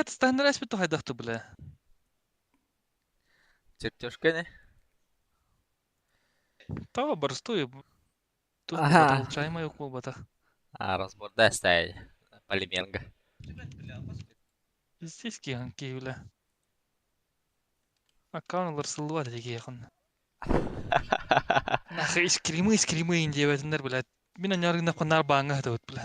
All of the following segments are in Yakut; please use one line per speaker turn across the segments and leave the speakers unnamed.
Станнар эспит хайдахты бля.
Чертежка не?
Того боростуй. Тух
Ага.
улучшаемый буолбатах.
А, разборда ставили. Полимерга.
Здесь киһи бля. Аккаунт ылырсыллыбат эти киһиэхин. Нахы скримы скримы индиэбэтиннэр бля. Мин аньаргыннапха наар бааҥҥа сытабыт бля.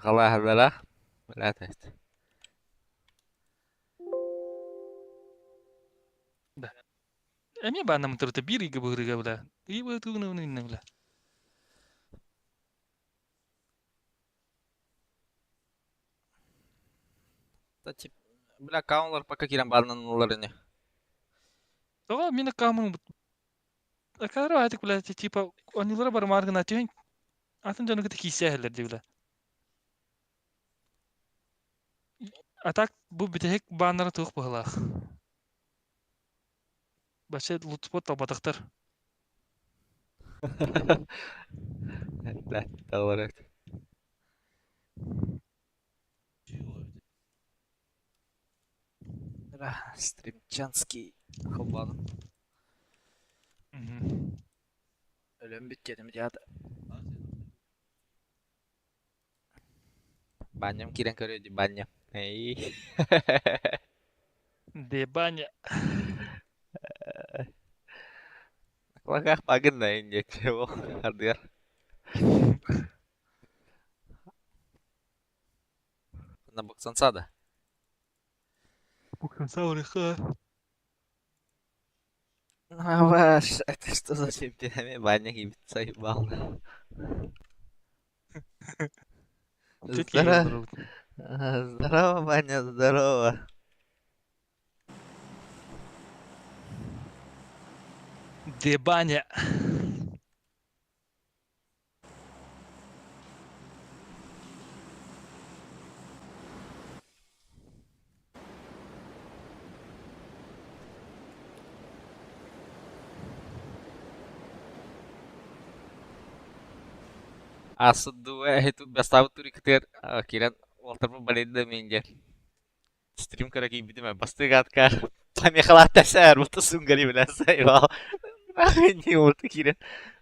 Халаһалара. Бля, то есть.
Да. Эмиэ бааннаммыттар биир ыйга быһырыга бля. Ый быһытыгын иннэ бля.
Да, тип, бля, аккаунтлар пока кирен барнанылар ини.
Тоҕо мин аккаунтум акаары аатык бля типа онньулара барымаар гына түһэн атын дьону кытта киирсээһэллэр дии бля. А так бу бүтэһик бааннара туох быһыылаах. Вообще лутспот талбатахтар.
Бля, талар. Стримчанский холбаным. Өлөн бүттетим дьаата. Баням кирен көрө ди баня. Эй.
Де баня.
Лаках пагын да инде чего ардыгар. На боксансада.
Буксансауриха.
А ваш, это что за чемпионами баня ебется ебал. Здорово. Здорово, Ваня, здорово.
Де баня.
Ас дуэ itu бастаабыт турикытыгар киирэн уолтарбын балейда мин диэн стрим көрө киирбитим бастык атка помехалаата сээр бута сунгари билэ сайбал инни киирэн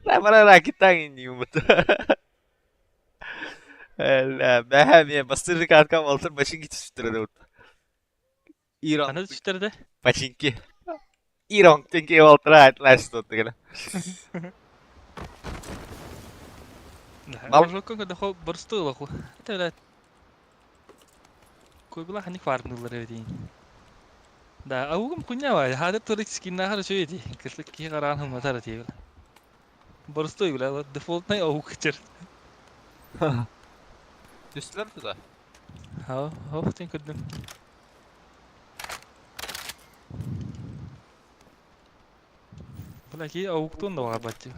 бара ракитаң инни умуту бэһэ мие бастык атка уолтар бачинки түстүрэ Ирон
Хана түстэрдэ?
Починки. Ирон тинки уолтара айтлас туттугана. Бал
Рожокко дохо борстуй лоху. Это бля Куйбла ханник фармылар эбитин. Да, аугум куня бай. Хадыр турик скиннахар үчүгэй Кыслык киһи хараан хымматар этии бля. Боростуой бля, дефолтный ауг кичер.
Түстүлэр туда.
Ха, хоп тен көрдүм. Бля, ки аугтун да бар баччы.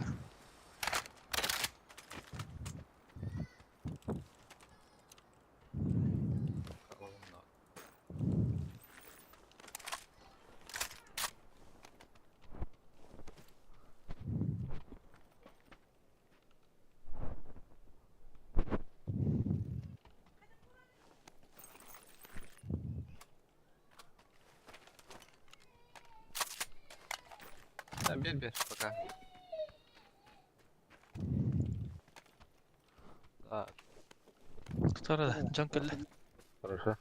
Да, бер-бер, пока. Так,
Тутара да, жан кэллэ.
хорошо.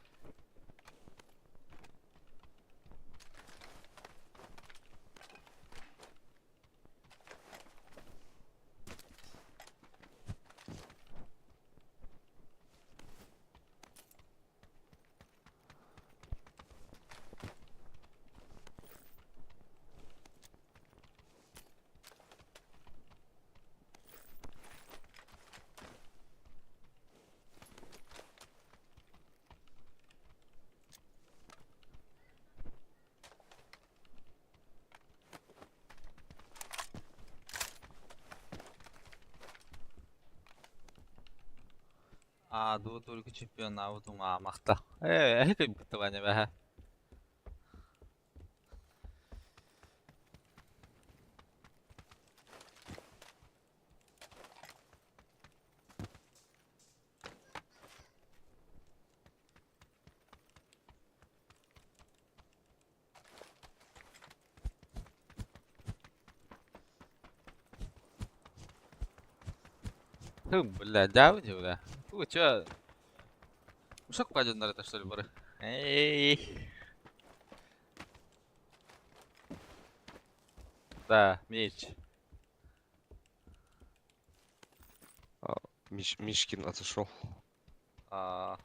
А, дуо только чемпион, а вот ума махта. Э, это будто Ваня, бэхэ. Хм, бля, дьаабы бля. Ту, чё? Ушак паденнар это что ли бары? Эй. Да, меч.
А, Мишкин отошел.
А,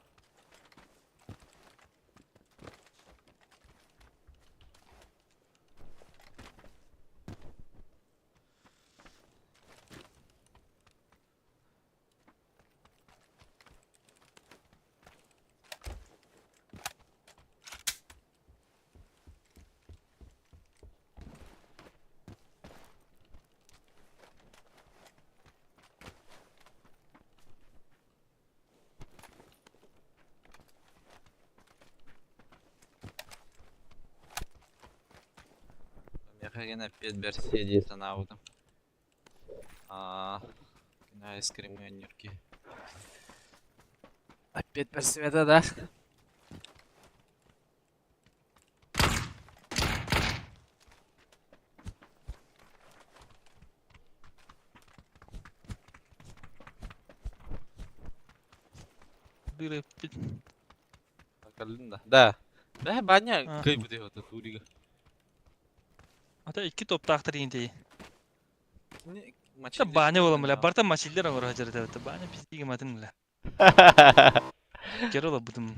Мехагена 5 версия санаабытым. А, Кинайскримэннерки. Опять бэрсибэтэ да?
Дырыппит.
Кэллин да? Да. Бэһэ Баня
А.
кыайбыт это турига.
Ата икки топтаахтар иинтей.
Кини
Та
мачиллер
баня болом бля.
да.
Барта мачиллер оҥоро сылдьар Баня пиздиги матын бля. Керола бутум.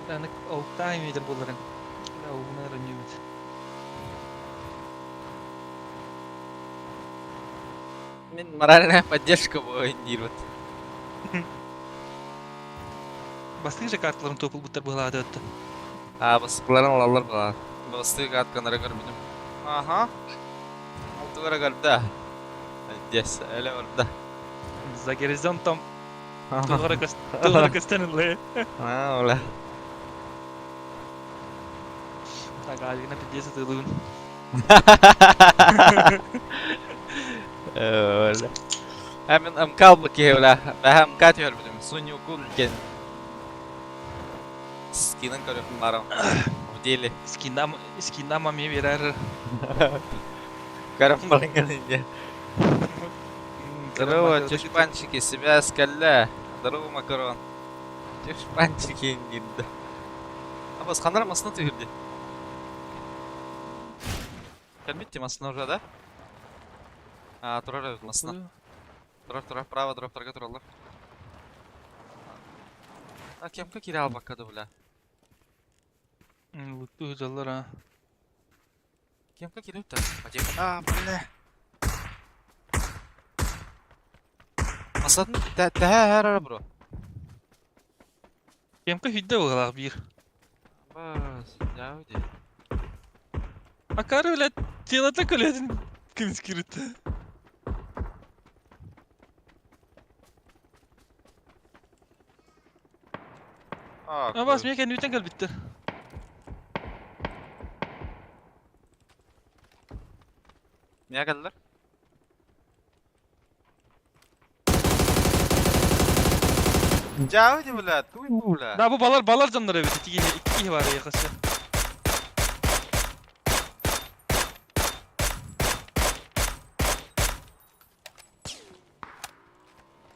Аны оуктаах метр буоларын. Оугунар өнүбүт.
Мин моральная поддержка диир
Бастыгы же карталарын топулбуттар быһалааты өттө.
А, баскыларын алалар була. Бастык атканара көрбүтүм. Аха. Алтыгара көрдө. Дес, эле барда.
За горизонтом тугара көстөн ылы.
А, ола.
Так, алина пиздец тылын.
Ола. Мен МК бу бла. Бәһә МК көрбүтүм. Сунью кун кен. Скинын көрөпүм барам. В деле.
Скинам, скинам ами берер.
Көрөп барган инде. Здорово, тюшпанчики, себя скалля. Здорово, макарон. Тюшпанчики инде. А бас ханар масына түгүрдү. Кэлбит масына уже, да? А, турар эбит масына. Турар, турар, право дроптарга тураллар. А кемка кире албакка бля.
Лутту жаллар а.
Кемка кире өттө. А, бля. Масатын тәһә бро.
Кемка хүдде бугалак бир.
Бас, яуди.
Акары блядь, телата көлөдүн ким скиритте.
А,
А бас мекен үтен кэлбиттер.
Не келдилер? Жауди, бля, туй бля.
Да бу балар балар жоннор эбит ики ики бар якасы.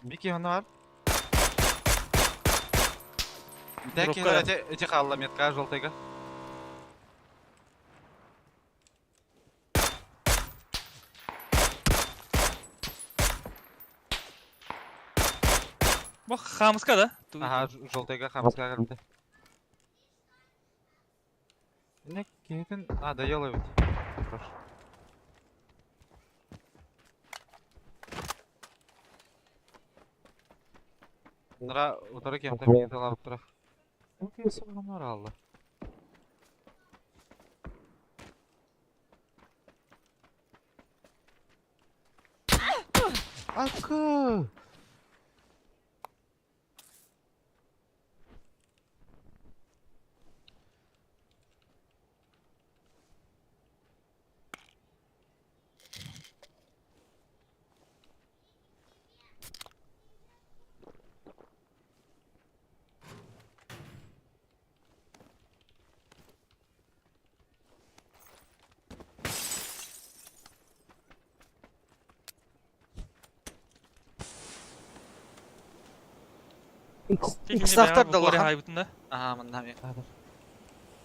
Бики оны бар. Дәки
Дропка.
эти эти халла метка желтыйга.
Бу хамска да.
Ага, желтыйга хамска келди. Не кетин, а, да елы бит. Хорош. Нра утары кемте мени талап тура. Окей, соғанар алды. Акы! Иксахтар
Бу
да
коре
улахан.
хайбытын да.
Аха, манна эмиэ хаалар.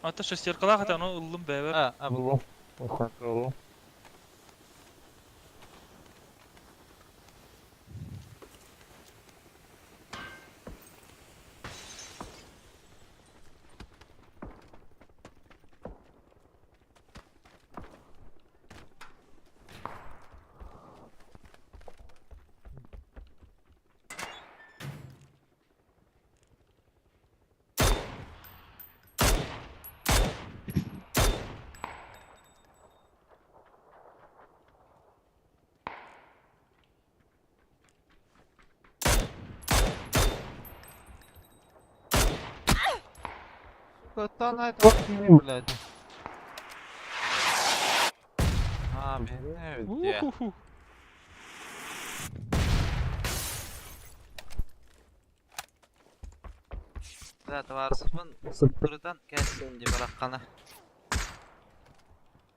Ата шестеркалаах этэ, ону ыллым бэйэбэр.
А, а буллум. Ыллым. Сука, блядь. А, блядь.
Уху-ху.
Да, товарыспын сыттырытан кэлсин дии бараххана.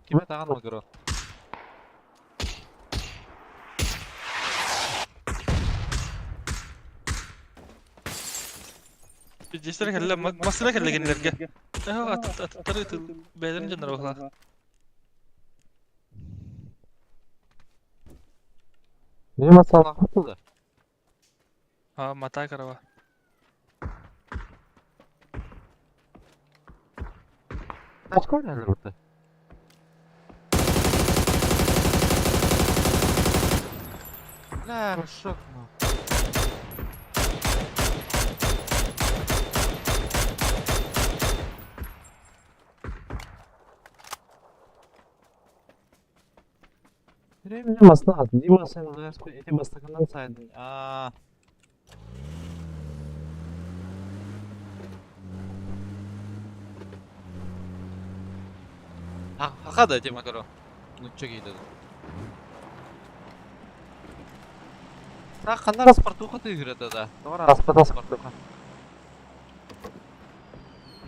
Кимэ таҕан мыгыру?
Пиздецтэр кэллэ, массыына кэллэ кинилэргэ. Аттары бэйэлэрин дьонноро быһалаах.
Мин масалаахпыт да.
А, матай карава.
Тачка ойнайлар бурда. Бля, рушок, ну. Время масна, Дима сен эти бастаканан сайдын. А. Хака да тема коро. Ну чё кейді. Так, ханна распортуха ты игры да. Тора распортуха.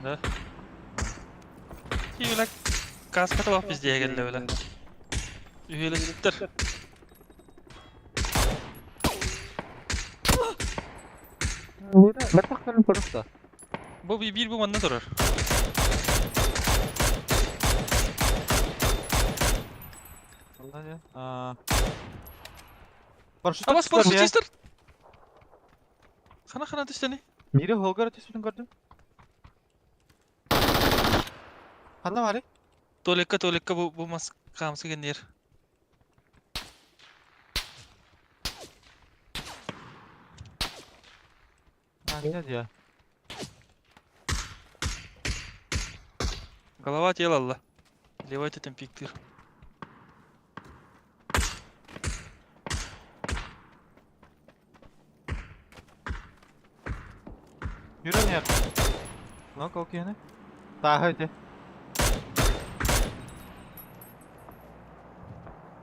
Да. Киилек каската бах пиздее кэллэ бile. Үһүөлэспиттэр.
Баттах көрүн көрүк
Бу биир бу манна турар.
да. Парашют.
Абас парашютистер. Хана хана түстени.
Мире холгар түспүтүн көрдүм. Ханна бары?
Туалекка туалекка бу бу мас камсы кеннер.
А, не дия.
Голова тело алла. Левой тетем пиктир.
Yürü ne? Ну, кол киһини. Тааһы ити.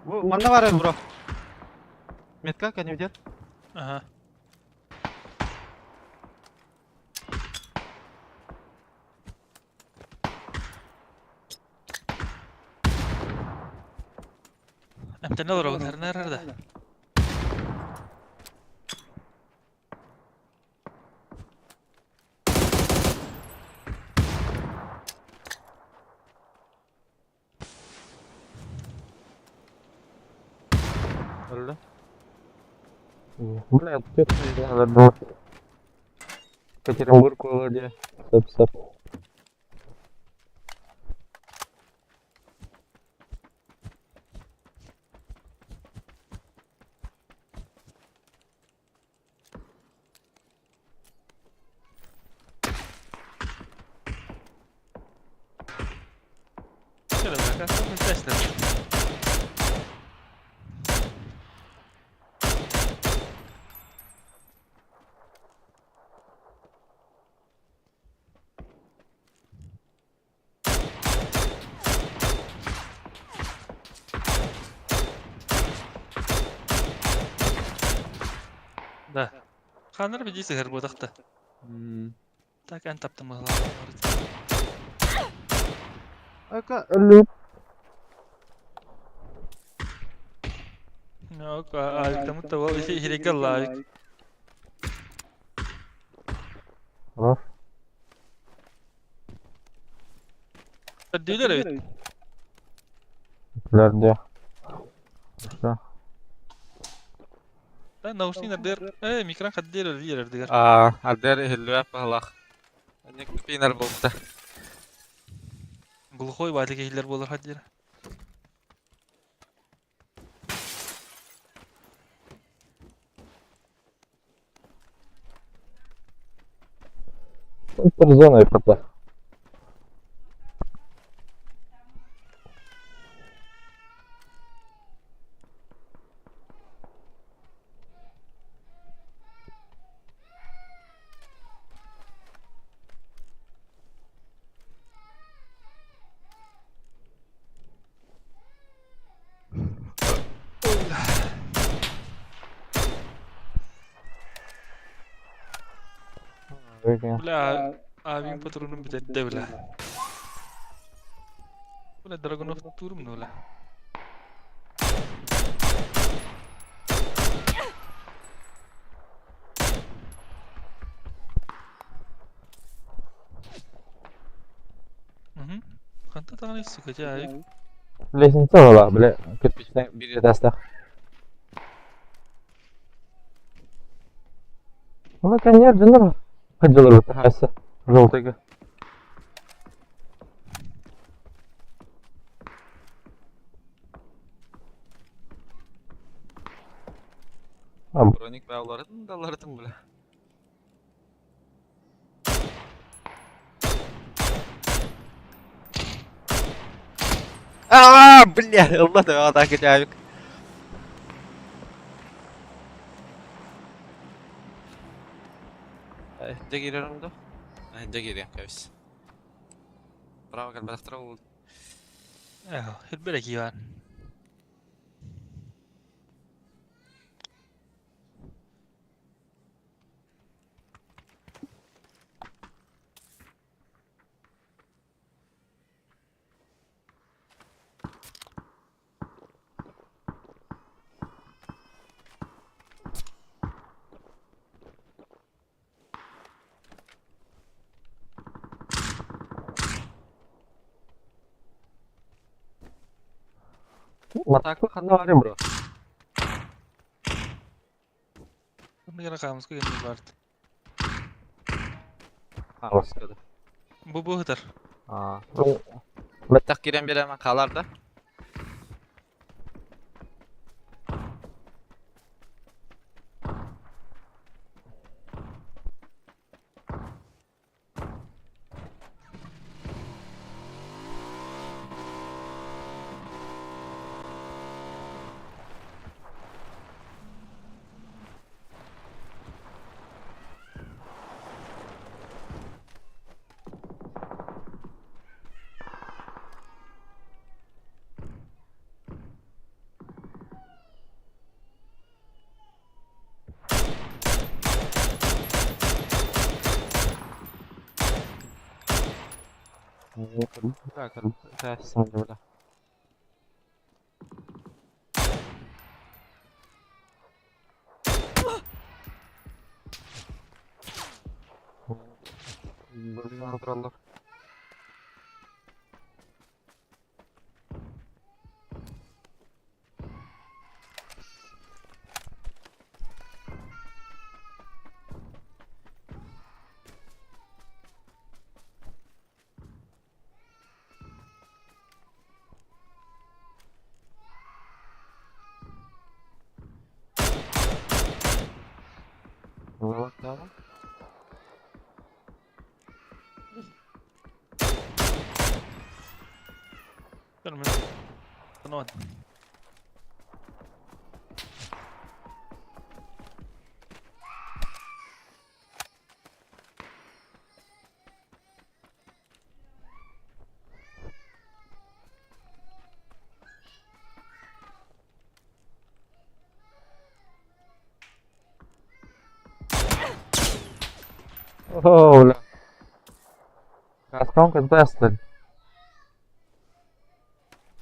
Бу манна бар бро. Метка кәневдер.
Ага. Эмтене олорор, нэр да.
Öldü. Бля, это Петербург Володя. Стоп, стоп.
Şöyle bırak, aslında Да. Ханнар биди сыгар бодақта. Так, ән таптым мыгла.
Ака өлүп.
Yok, ayıktamı da var. Hireke layık.
Хорош.
Көрдүүлэр эбит.
Билэр диэ. Что?
Да, наушник ардыгар, микрон хаддыыр өлүйэр ардыгар.
Аа, ардыгар иһиллибэт баһылаах. Ник пинер буолта.
Глухой баатык иһиллэр буолар хаддыыр.
Зона ПП.
Бля, авин патронум бүтэрдэ бля. Бля, Драгунов турум ну бля. Мгм. Ханта даҕаны сука дьэ авик.
Лестница была, бля, кирпичная бери тастах. Ну, конечно, ну, ходила бы тахайся, желтыйга. А, броник бә да уларытын, бля. А, бля, Allah da атака авик. Дэ киирэрим да? Дэ киириэн кэбис. Право кэлбэтэхтэрэ ол.
Ээ, хирбэрэ кииван.
Матакы ханна барым бро.
Онно хаамыска гэнни барт.
Хаамыскада.
Бу бу хытар.
Аа. Баттах кирен беремин халар да. Так, Контроллер. Вот, да. О, бля. Каскам кытта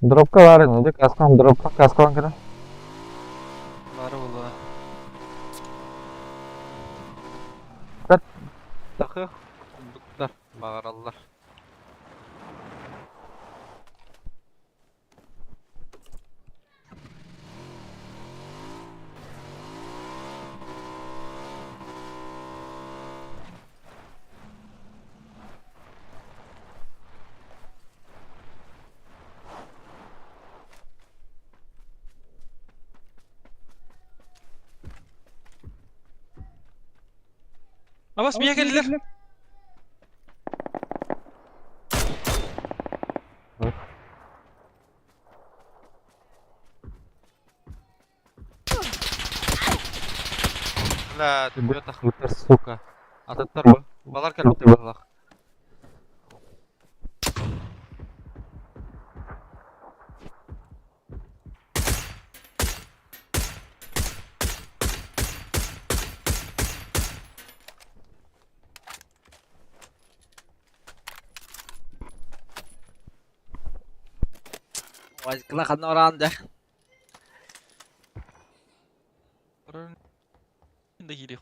Дропка бар ини, каскам дропка каскам кыра.
Бары буолуо.
Тахыах курдуктар баҕараллар.
Абас миэхэ кэллилэр.
Бля, тахмыттар, сука. Атыттар бу. Балар кэлбиттэр быһылах. Вазикла ханна ораан дэ.
Да киириэх.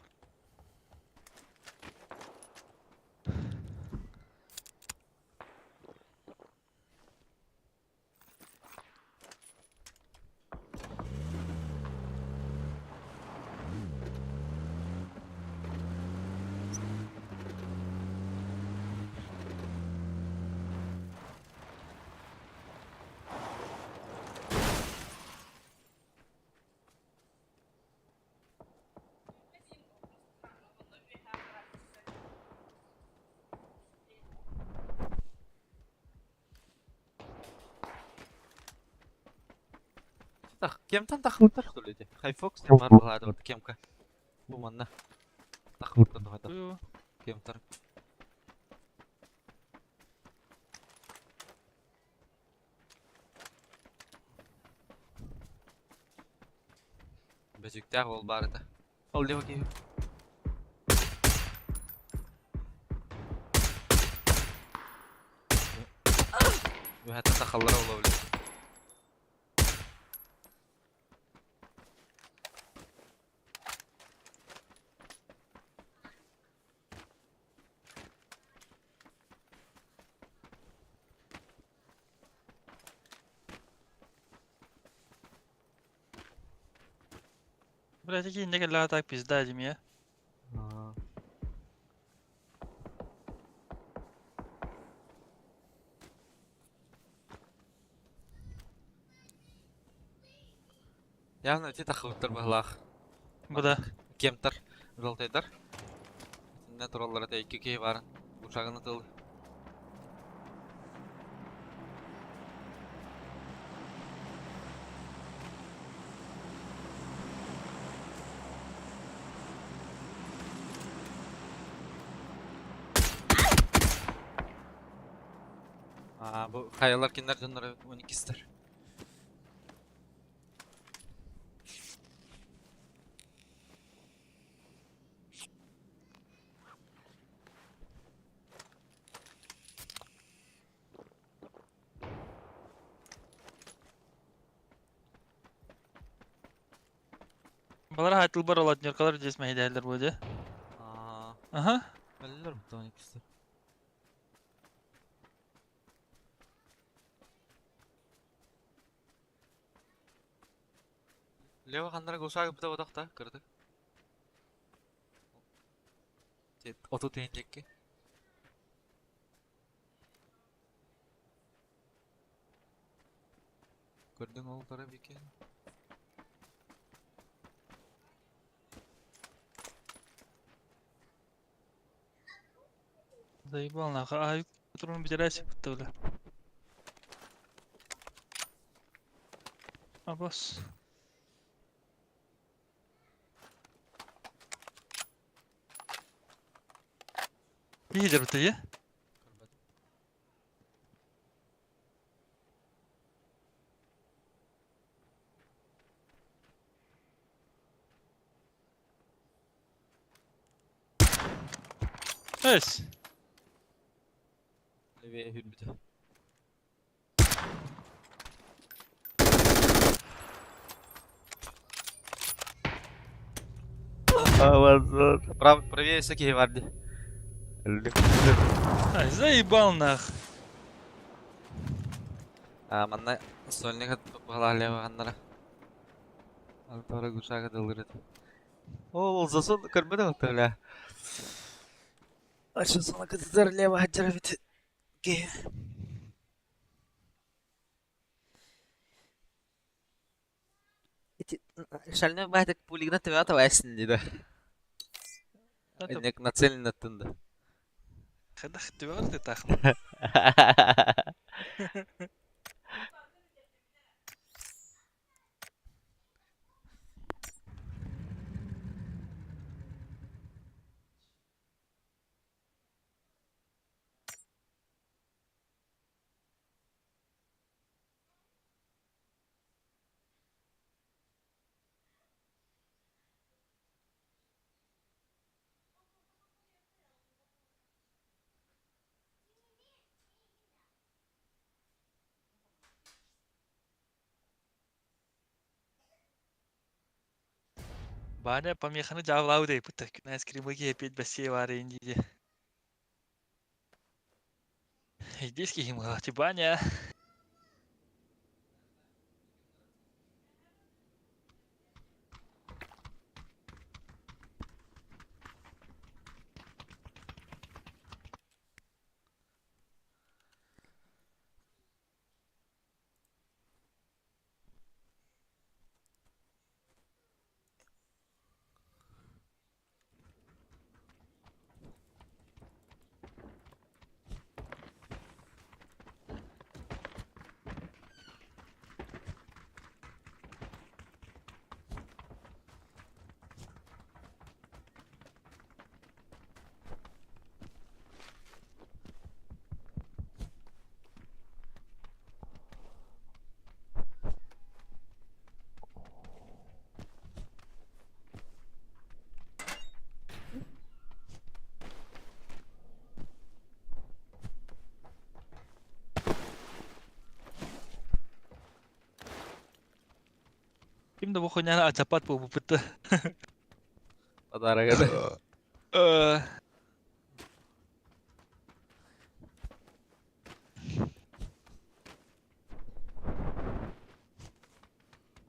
Кемтан тахмыттар хтулити. Хайфокс темар была вот кемка. Бу манна. Тахмыттар дохата. Кемтар. Бөтүктээх уол баар этэ. Ол диэки киһи. Үһэттэн тахаллара буолуо били.
Блядь, какие не так пизда мне.
Явно ити тахыбыттар быһылаах.
Бу да.
Кемтар, жалтайдар. Итиннэ тураллар этэ икки киһи баарын. Ушагын ытыл. Аа, бу хайалар кинилэр дьонноро 12-стэр.
Балар хайтыл бар олатнеркалар здесь мәһидәләр бу дә.
Аа,
Аха.
Өллөр бу 12-стэр. Лева ханнара гусага быта бодохта кырдык. Оту тейин Көрдүң ол тара бикен.
Заебал нахуй. А, которому потеряйся, будто, бля. Абас. Лидер ты, е? Эс.
Левее хүрбүтэ. Правее всякие варди.
Ай, заебал нах.
А, манна сольник баһылааллыаханнара. Алтара гусака дылырыт. Ол засон көрбөтө бля. Ачы сана кытытар лево хаджара бит. Ке. Ити шальной баатык пулигна төбө табайсын диде. Иннек нацелен аттынды.
Хадах төбө тахма. Баня помеханы жаалау дей пытта күнәс кримыги эпет бәсе бар инди. Здесь кихим Баня. Ким да бу хуйняны ачапат бу бутты.
Подарок.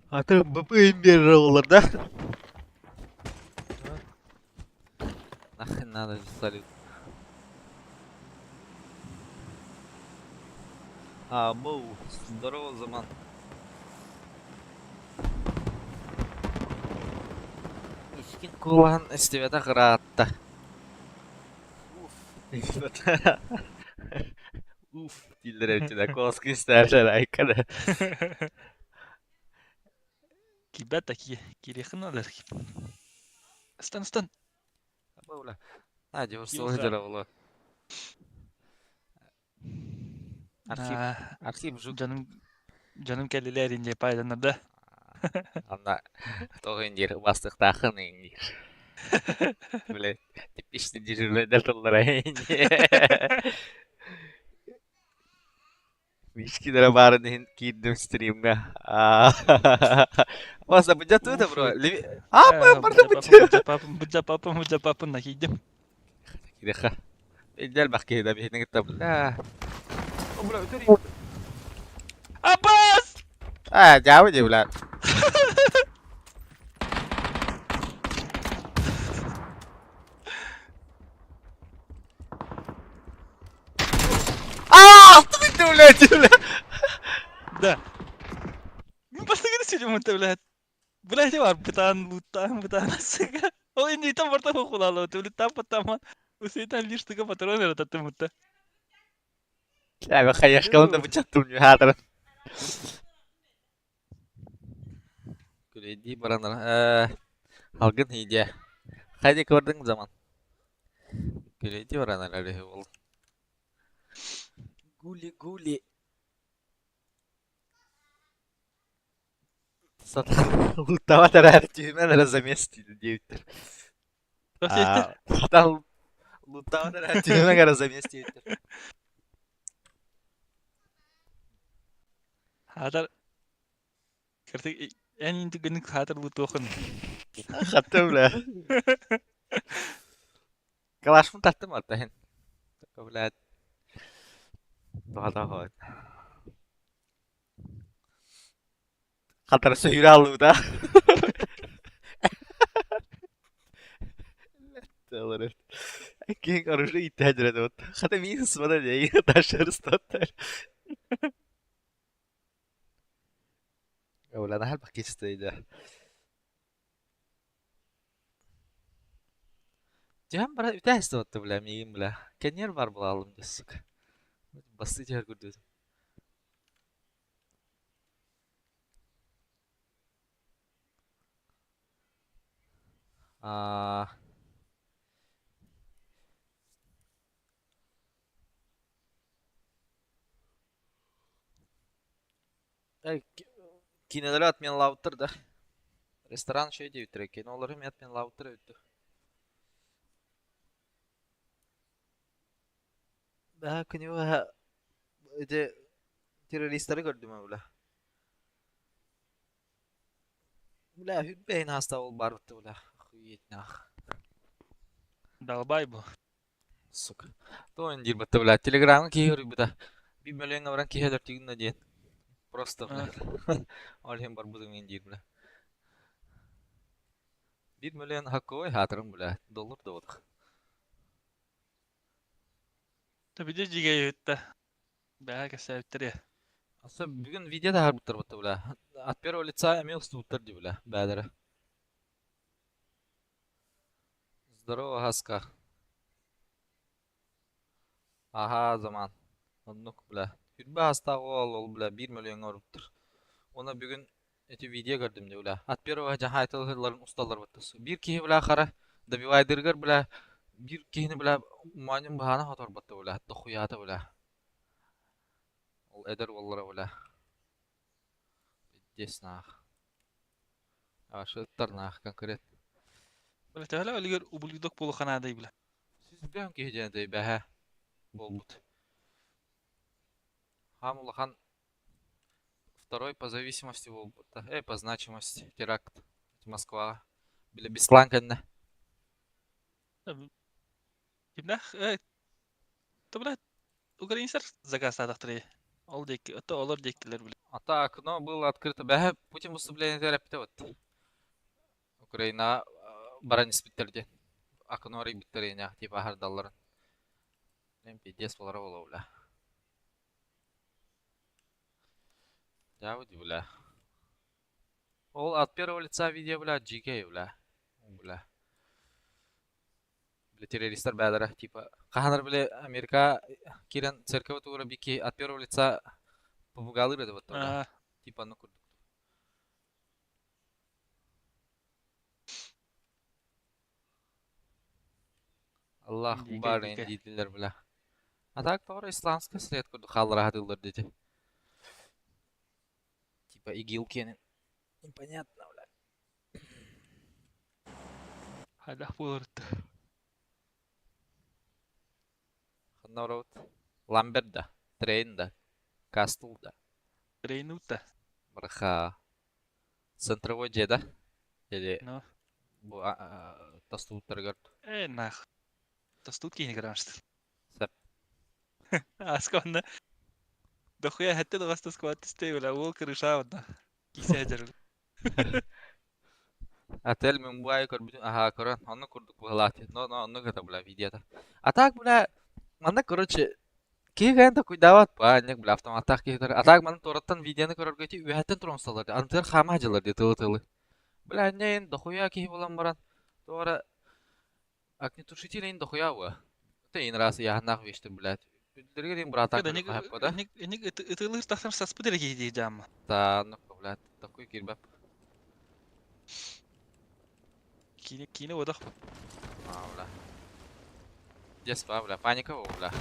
Аты БП имбирі олар, да? Нахрен надо салют. А, боу, здорово, Заман. Искин кулан истебета кыраатта. Уф. Уф, дииллэр эбит да, куоласка истээрлэр айкада.
Кибет такие кирехналар. Стан, стан.
Баула. А, дежурство була. Архив, Архив жук.
Жаным жаным кэллилэр инде пайданарда.
Анна тоҕо индир бастыктаахын индир. Бле, типичный дежурныйдар тыллара Мишкинere баарын иһин киирдим стримҥа. Маса быдьа да бро. А, барды быдьа.
Быдьа папа, быдьа папа нахидим.
Кириха. Идел бах киһи да биһини кытта бля. Бля,
Абас!
А, дьаабы дии, бля. А, ты, блядь, бля.
Да. Мин бастыгын сидим это, блядь. Блядь, бар бытан лутан бытан сука. Ол инде там барта хулало, ты блядь там потом. Усейтан лишь только патроны рататымыта.
Бля, хаешкалын да бычаттым хаатырын. Күлейди баранар. Алгын идея. Хайди көрдің заман. Күлейди баранар әлі ол. Гули гули. Сатан лутава тарар түймен ара замести дейтер. Сатан лутава тарар түймен ара замести дейтер.
Хатар Кыртык эн инти гүнүк хатар лутуохун.
Хатты бля. Калашмын таттым аттахын. Блядь. Туһата Хатара сөйүрэ аллыбыта. Киһи оружие иттээдирэ вот. Хата миин сымада дей, дальше арыстаттар. Ола нахал бакистейда. Дьэм бара үтээсте отты бля миигин бля. Кэннер бар булалым да сука. Басты түһэр курдук. Аа Кинилэри отменлаабыттар да. Ресторан үчүгэй диэбиттэрэ. Кинолары эмиэ отменлаабыттар эбит дуу. Бэһэ күнү быһа ити террористары көрдүм бля. Бля, үрбэйин ааста ол барбытты бля. Охуеть нах.
Далбай бу.
Сука. То диир батта бля. Телеграмҥа киһи суруйбута. Биир мөлүйүөҥҥэ баран киһи өлөртүгүн да диэн. Просто бля. Ол иһин барбытым иһин диир бля. Биир мөлүйүөн хакковай хаатырым бля. Доллар да буолуох.
Табидя дьигэйүттэ. Бэҕэ кэпсээбиттэр ээ.
Аса бүгүн видео таһаарбыттар батта бля. От первого лица эмиэ устубуттар дии бля. Бээлэрэ. Здорово, Хаска. Аһаа, заман. Оннук, бля. Хүрбэ аастаах уол ол, бля, биир мөлүйүөҥҥэ оруптар. Уонна бүгүн ити видео көрдүм дии, бля. От первого дьаһаайтал ыһылларын усталлар баттас. Биир киһи, бля, хара добивайдырыгар, бля, биир киһини, бля, моонньун быһаана хоторботто, бля, дохуйаата, бля. Ол эдэр уоллара, бля. Пиздец наах. Ашыттар наах конкрет.
Бля, төһөлөөх үлүгэр ублюдок буолуохха наадай, бля.
Сүүс киһи диэн этэй буолбут. Хаам улахан второй по зависимости буолбута. По значимости теракт. Москваҕа. Били Беслан кэннэ.
Кимнээх бля, украинецтар заказтаатахтарый. Ол диэки, ото олор диэкилэр бля.
А так, окно было открыто. Бэһэ Путин выступление эппитэ вот. Украина баран испиттэр диэн. Окно арыйбыттар иэнээх типа аһардалларын. Пиздец буолара буолуо бля. Дьаабы бля. Ол от первого лица видео бля дьиикэй бля. Бля. Бля террористар бээлэрэ типа хаһанар бля Америка киирэн церковь тугура бики от первого лица попугалыыр этэ бля. Типа ону курдук. Аллах баар дииллэр бля. А так тоҕо исламскай след курдук хааллара сатыыллар дии. Типа ИГИЛ киэнин. Непонятно, бля.
Хайдах буоларыт.
Ханна барабыт? Ламберт да, Трейн да, Кастл да.
Трейнут да.
Браха. Центровой дьиэ да? Или
Ну.
бу тостубуттарыгар
Нах. Тостуут киһини көрөмүстэр.
Сөп.
Аска онно дохуя хэттэ доҕосто сквад түстэ бля уол крыша онно. Кисе дьарыл.
Отель Мумбай көрбүтүн аһаа көрөн онно курдук быһалаах но но оннук это бля видеота. А так бля манна короче киһи кэлэн такуйдаабат баанньык бля автоматтаах киһи көрөр. А так манна туораттан видеоны көрөргө ити үөһэттэн туруорсаллар дии антыгар хаама дьылар дии тылы-тылы. Бля анньайын дохуя киһи буолан баран туора огнетушитель дохуя уа. Это иин раз ыйааһыннаах вещтэр блядь. Үрдүлэригэр иин быраатаах көрүөххэ да.
Эник эник ытылыр тахсар саспыт эрэ киһи дии дьаамма.
Та ну блядь такой киирбэп.
Киинэ киинэ бодох.
А, бля. Детство, бля, паника, бля.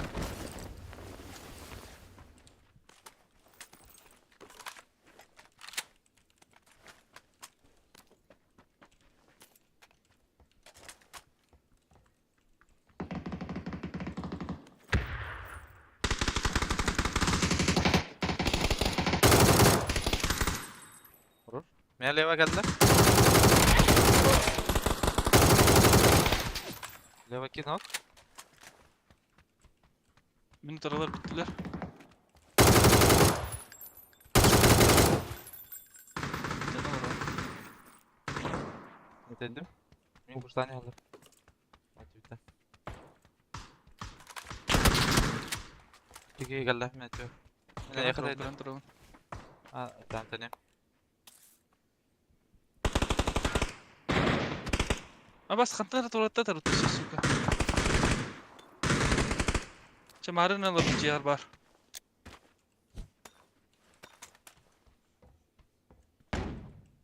Мэ лево кэллэ. Лево кинок.
Мин утарылар бүттүлэр. Дьон олорор.
Этендим. Мин курсаан иһэллэр. Ответа. Тиги кэллэ мен этиө. Мен
Көрөн
эйиэхэ
турабын,
да
көрөн турабын.
А, тантанем.
Абас хантан эрэ туратта тарытты сука. Чэ марын ылабын дьиэҕэр баар.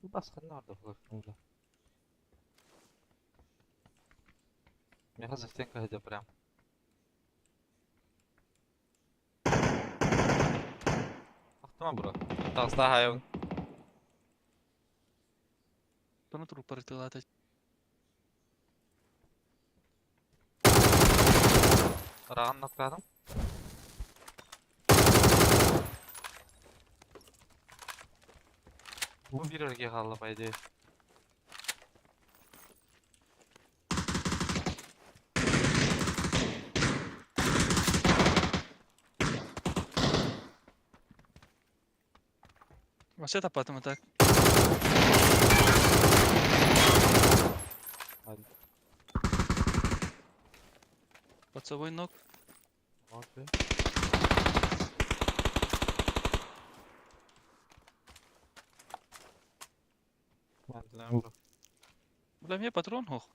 Бас ханна орда булар. Меха застенка сылдьар прям. Ахтыма бро. Таҕыстаах айабын.
Тону труппар ытыалаата.
Ыраҕын ноктаатым. Бу биир эргэ хаалла по идее.
Вообще таппатым а так.
Ладно.
Под собой ног.
Окей. Ладно,
Бля, мне патрон ох.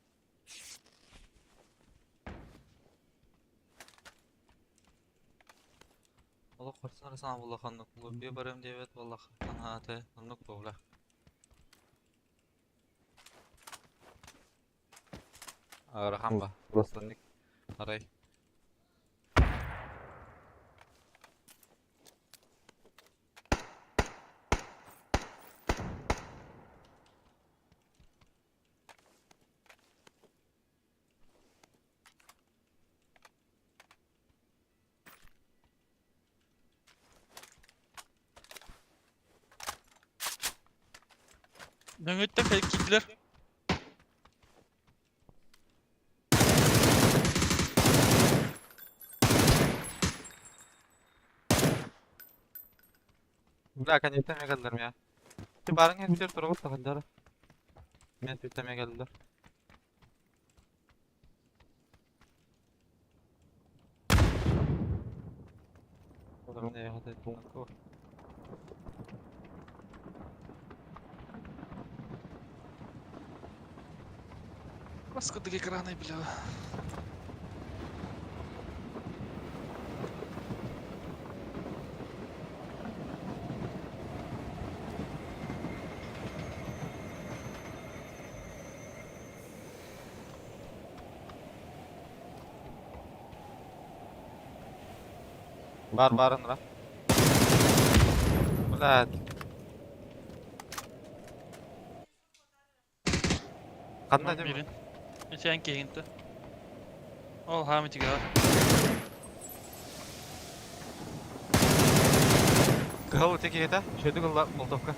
Олох хорсун эрэ санаа буолла ханнык лобби барыам диэбэт буоллах анааты оннук буолла. Ыарахан ба просто арай
Нөҥүттэн киирдилэр.
Бля, конечно, кэллэр я. Ти барың эргитэр турабыт тахаллар. Мен түттэме кэллэр.
Паскудный экраны, бля.
Бар барын ра. Блядь. Ханна дем?
Бирин. Ичээн киһинтэ. Ол хаамытыгар.
Кыһыл ити киһитэ, үчүгэйдик ылла молотовка.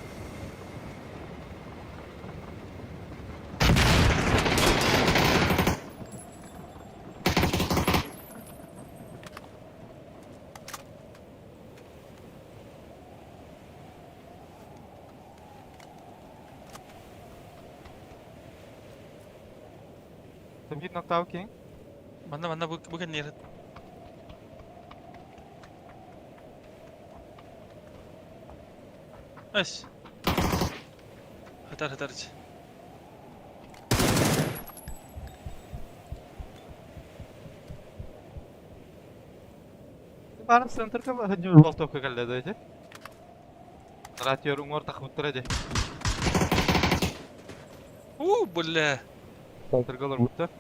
Биир ноктау киҥ.
Манна манна бу бу кэнниэр. Эс. Хатар хатар.
Баар центрга сылдьыбыт болтовка кэллэ да ити. Ратиор уҥуор тахбыттара дии.
У, бля.
Центрга олорбуттар.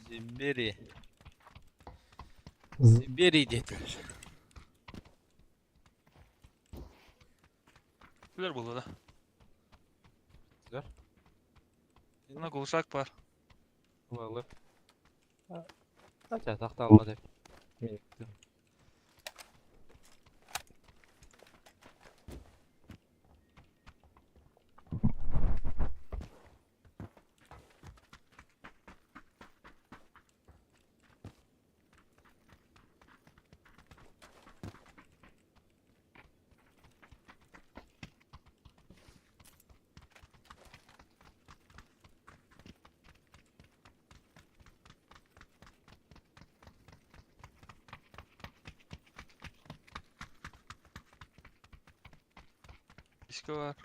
Забери. Забери диэтилэр.
Бүттүлэр буолуо да.
Бүттүлэр.
Мына глушак бар.
Ылалы. Хотя тахталла деп. Мен
Диско бар.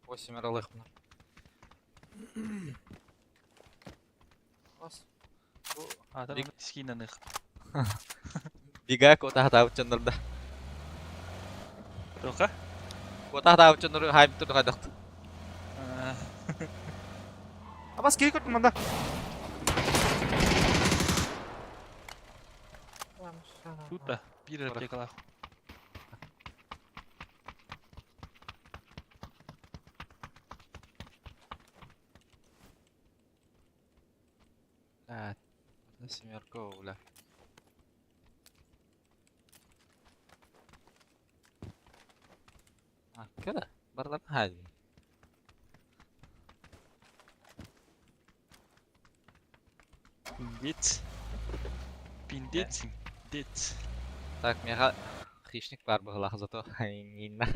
8 аралых мына.
Аатар дискинаных.
Бига кота хатаабыт дьоннорда.
Тоха?
Кота хатаабыт дьоннору хайбыт турду хайдахт.
Абас киһи көрдүм манда.
Тут биир аптекалаах.
А, семерка, бля. А, кара, барлар хади.
Пиндец. Пиндец. Пиндец.
Так, мега хищник бар быһылаах зато инна.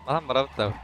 Манан барабыт да.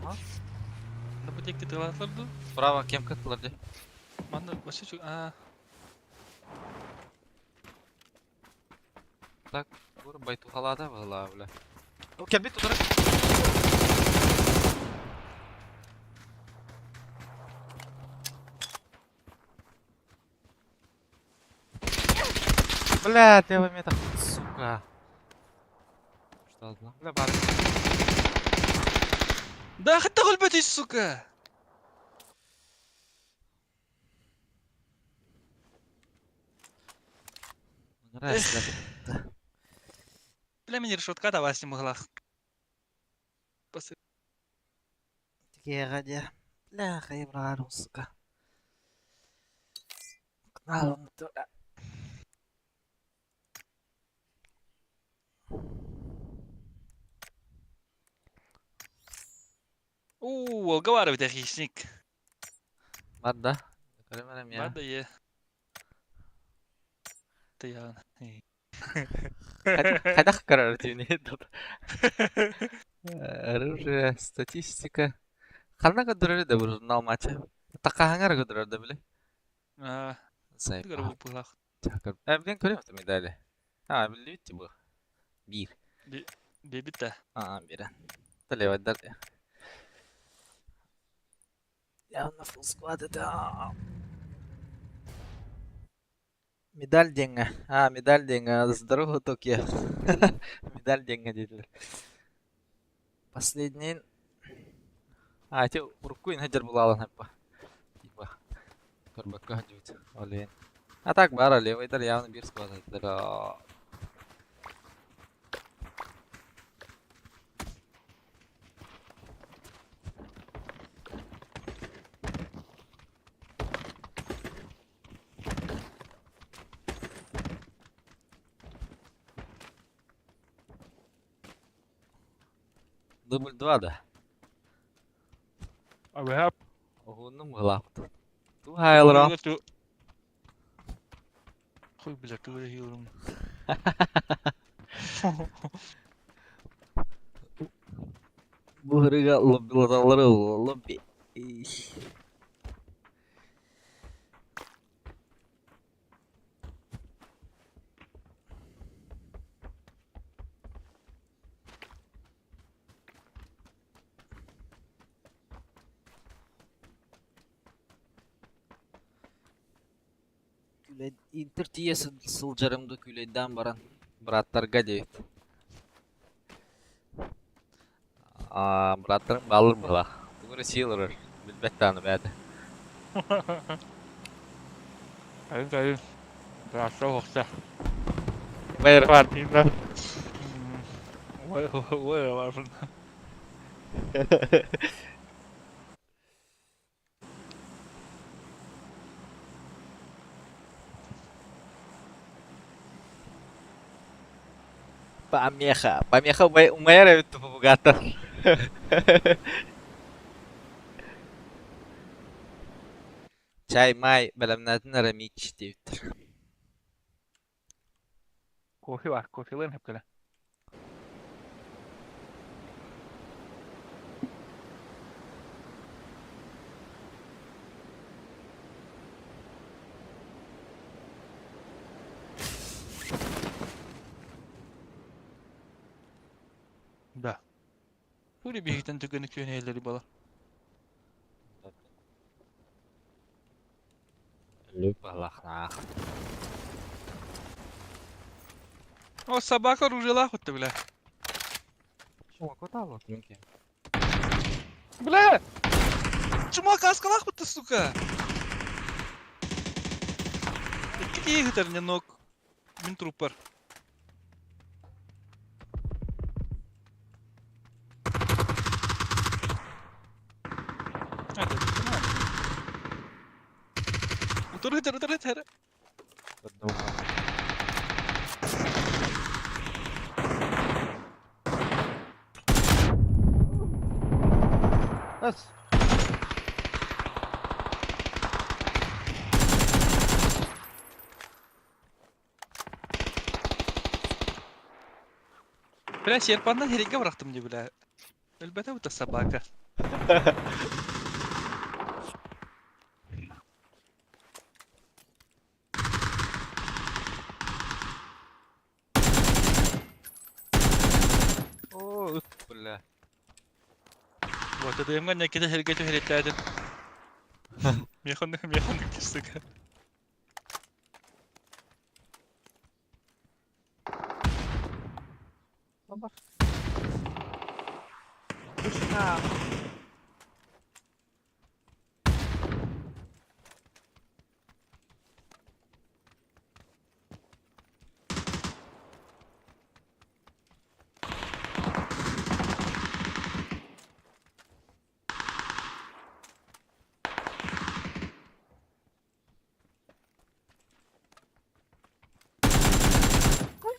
Ага.
На бутикте тылатлар ду.
Справа кем кыттылар де.
Манна вообще чу. А,
Так, бур байтухалада была, бля. О, кем бит удары. Бля, ты метр, сука. Что одна? Бля, бар.
Да, хатта гөлбөтүй, сука.
Нравится, да.
Бля, мені решетка да вас не могла. Пасы.
Такие ради. Бля, хайбрару, сука. Кналом тура.
У, уговаривает хищник.
Бада. Көрөмөрөм я.
Бада е. Ты я.
Хайдах көрөр түүнү тут. Оружие, статистика. Ханна көрдөрөр да бу журнал матча. Такаһаңар көрдөрөр да биле.
А,
Сайп.
көрө булах.
Э, билен көрөм медали. А, билбит бу. Бир.
Бебит да.
А, бир. Талевайдар. Явно full squad это. Медаль диэҥҥэ, аа медаль диэҥҥэ здорово Токио медаль диэҥҥэ диэтилэр. Последний а ити урукку иһэ булаалан эппа типа көрбөккө сылдьыбыт ол иһин. А так баара левыйдар явно биир склад Дубль 2 да.
Абыһап.
Уһуннум быһылаахпыт. Туу хаайылыра.
Хуй бля, ты выиграл.
Бу ырыга лоббилаталлары лобби. Интер тиийэ сылдьарым да күүлэйдээн баран бырааттарга диэбит. Аа, бырааттарым бааллар быһыылаах. Тугу эрэ сии олорор, билбэт даҕаны бэйэтэ.
Айын сайын. Быраатта оһохто.
Байыр.
Партийда. Ой, ой, ой,
Помеха. Помеха умайар эбит тупугаттар. Чай май бэлэмнээтин эрэ миич диэбиттэр.
Кофе бар, кофеларын hep кэлэ. Да. Тури биһигитэн түгэни күөнэйэллэри бала.
Люпалахнаах.
О, собака оружиелаах утта, бля. Бля! Чума каскалаах утта, сука! Икки киһи ыытар ненок. Мин труппар. Утары ыытар, утары ыытар.
Эс.
Бля, серпаннан һиргэ бырахтым дии, бля. Өлбөтө бу собака.
О, ыт, бля.
Вот это эмгэн неките һиргэ түһэриттээдин. Механник, механник, сука.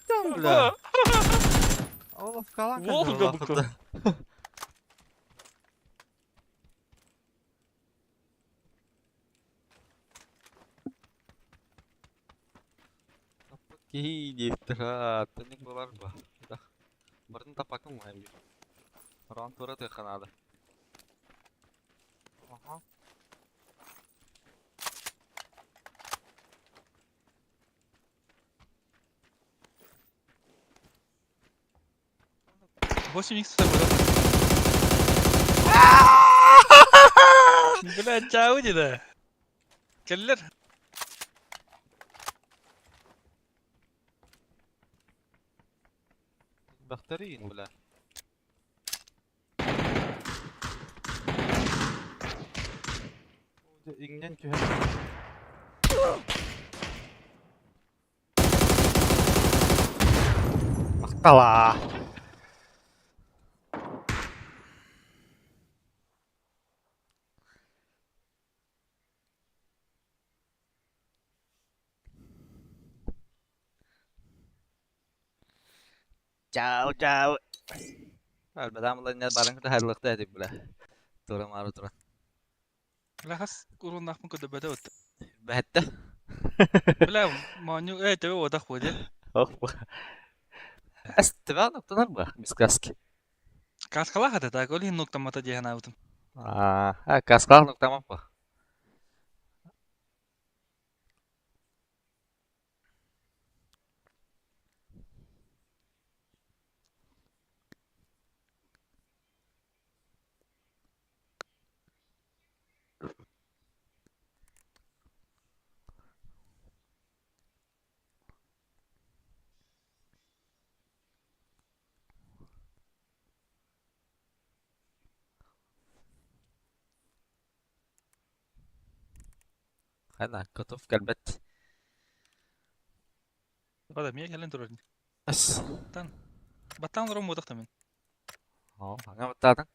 Там, бля. Олов калака.
Волга буква.
Киһи диэбиттэр, тэнник буолар ба. Барын тапакын уһайбы. Рон тура тыханады. Ага.
8 икс с собой, да? Бля, чауди да. Кэллэр.
Бөлөхтөрүн, бля. Иҥнэн түһэн. Махтала. Чао, чао. Бадам баран кытаһарлыкта этик бля. Тура мары тура.
Бля хас уруннаахпын көрдөбөтө бут.
Бэһэттэ.
Бля моонньу ээ төбө уотах буо дьэ.
Ох. Эс тебя ноктанар ба без каски.
Каскалаах этэ так ол иһин нуктаммата дии санаабытым.
Аа, каскалаах нуктамап ба. Хана котов кэлбэт.
Бада миэ кэлэн турар.
Эс.
Баттаан олорон буотах да мин.
Оо, аңа баттаатың.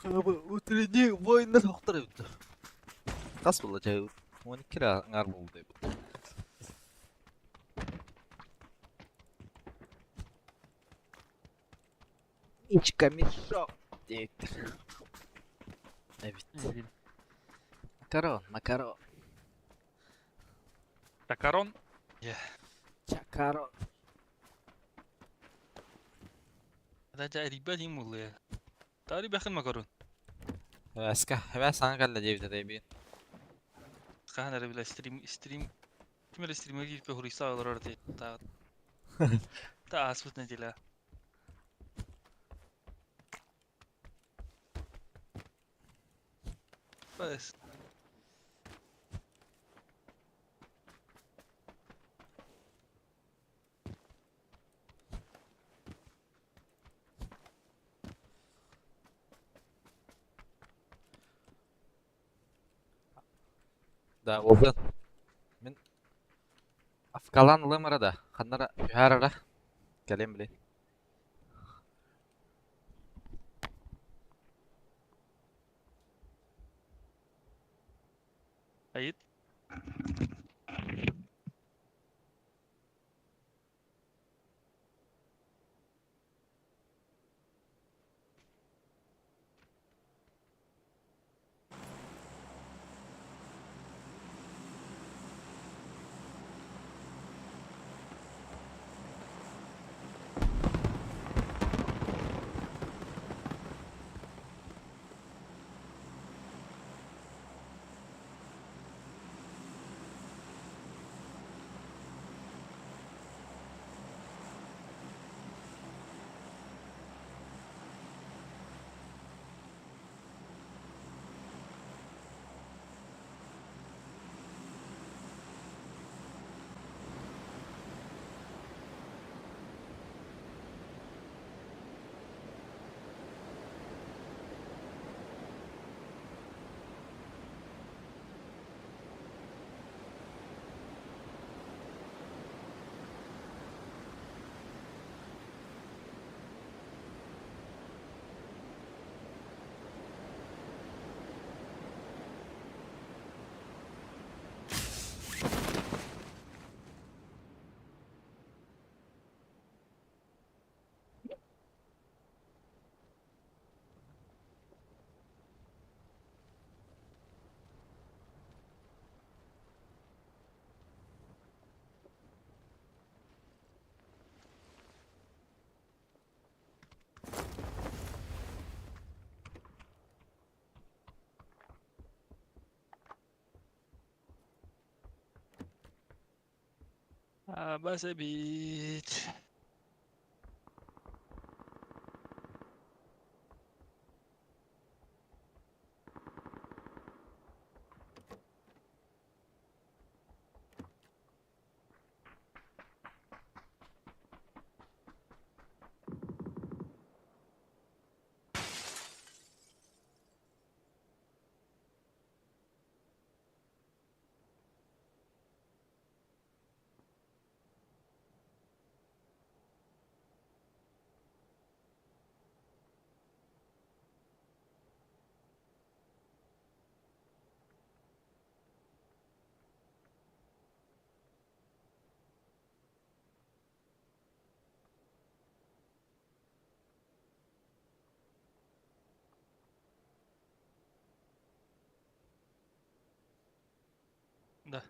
Утренний война тохтор эбит. Хас буолла дьэ 12 эрэ аҥаар буолла эбит. Мичка мешок диэбиттэр. Эбит. Макарон, макарон.
Такарон.
Чакарон.
Да дьэ эрийбэт иҥ буолла. Тари бэхин макарон.
Эска, эбээ саҥа кэллэ диэбит этэ эбиин.
Хаһан эрэ бile стрим стрим ким эрэ стримҥэ киирпэ хуруйса олорор дии. Та та ааспыт неделя. Бас.
Да, уолбун. Мин Афкалаан ылыам эрэ да, ханна эрэ түһээр эрэ. Кэлиэм билин.
Айыт. Абас эбит. Да.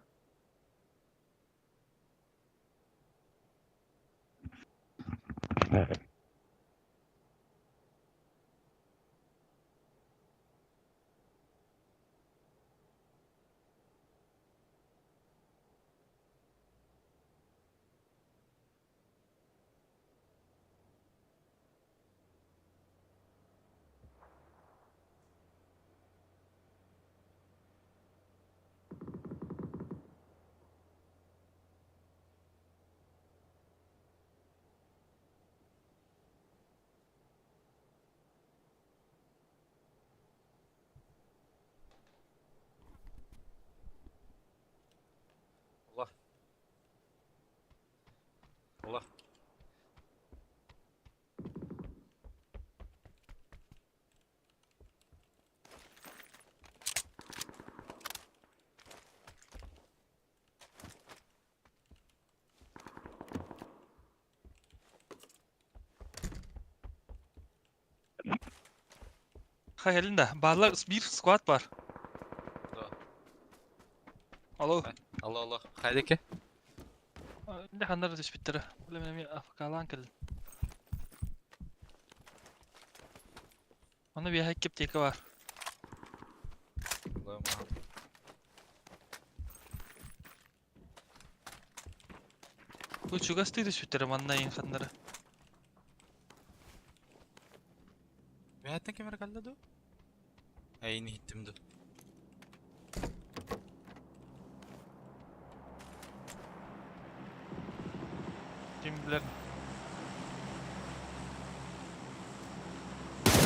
Allah. Allah.
Ха elinde. Barlar bir squad var.
Да.
Alo.
Алло, алло. Хайдеке?
Инде ханнар түспүттэрэ. Билем афкалаан кэлин. Оны биэһэ киптека бар. Бу чугастыы түспүттэрэ манна иин ханнары.
Бэһэттэн кемер калла ду? Эйни хиттим ду.
Ким билэр.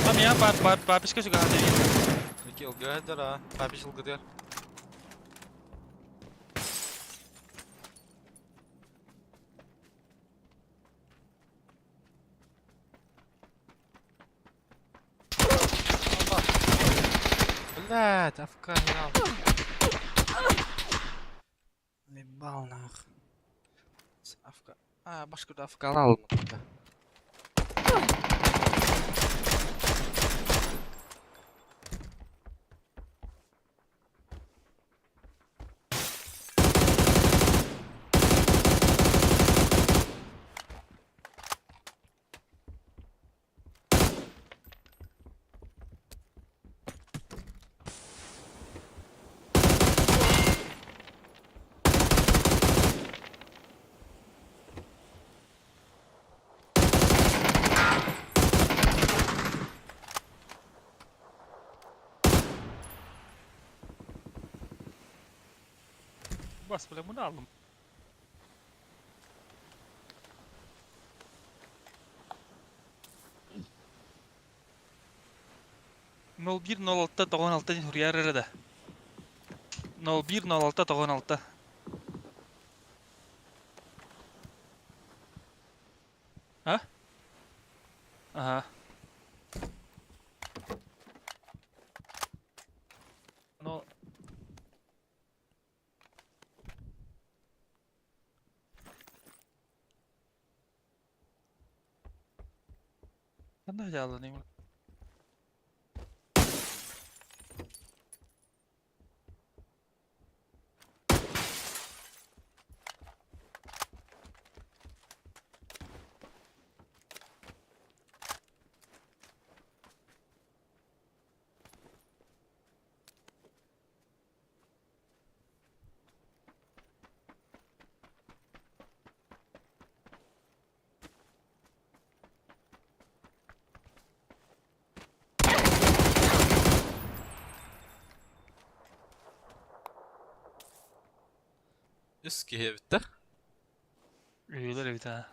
Там я па па папишка чугаһата биир.
Мики ылгыдыр а. Папиш ылгыдыр. Блять, АФК не Ебал нах. АФК. А, башка АФК алалым.
Бас бile bunu aldım. Нол бир нол алта тоҕон алта диэн суруйар эрэ да. Нол бир нол алта тоҕон алта. А? Ага. Но... Ханна дьааланый
Үс киһи эбит да?
Үһүлэр эбит аа.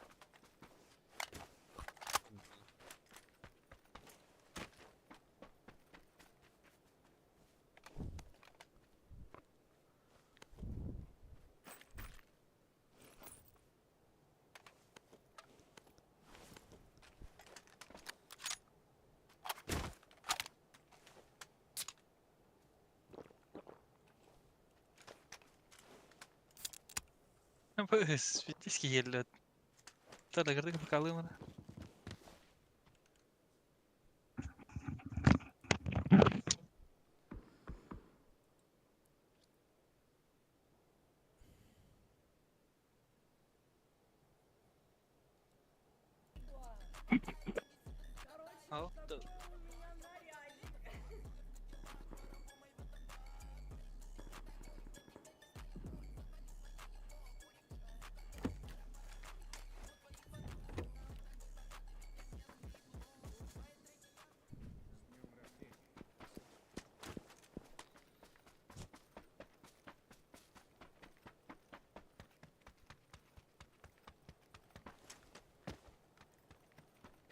Быс, киһиэллэт. Тадагырдык бакалымына.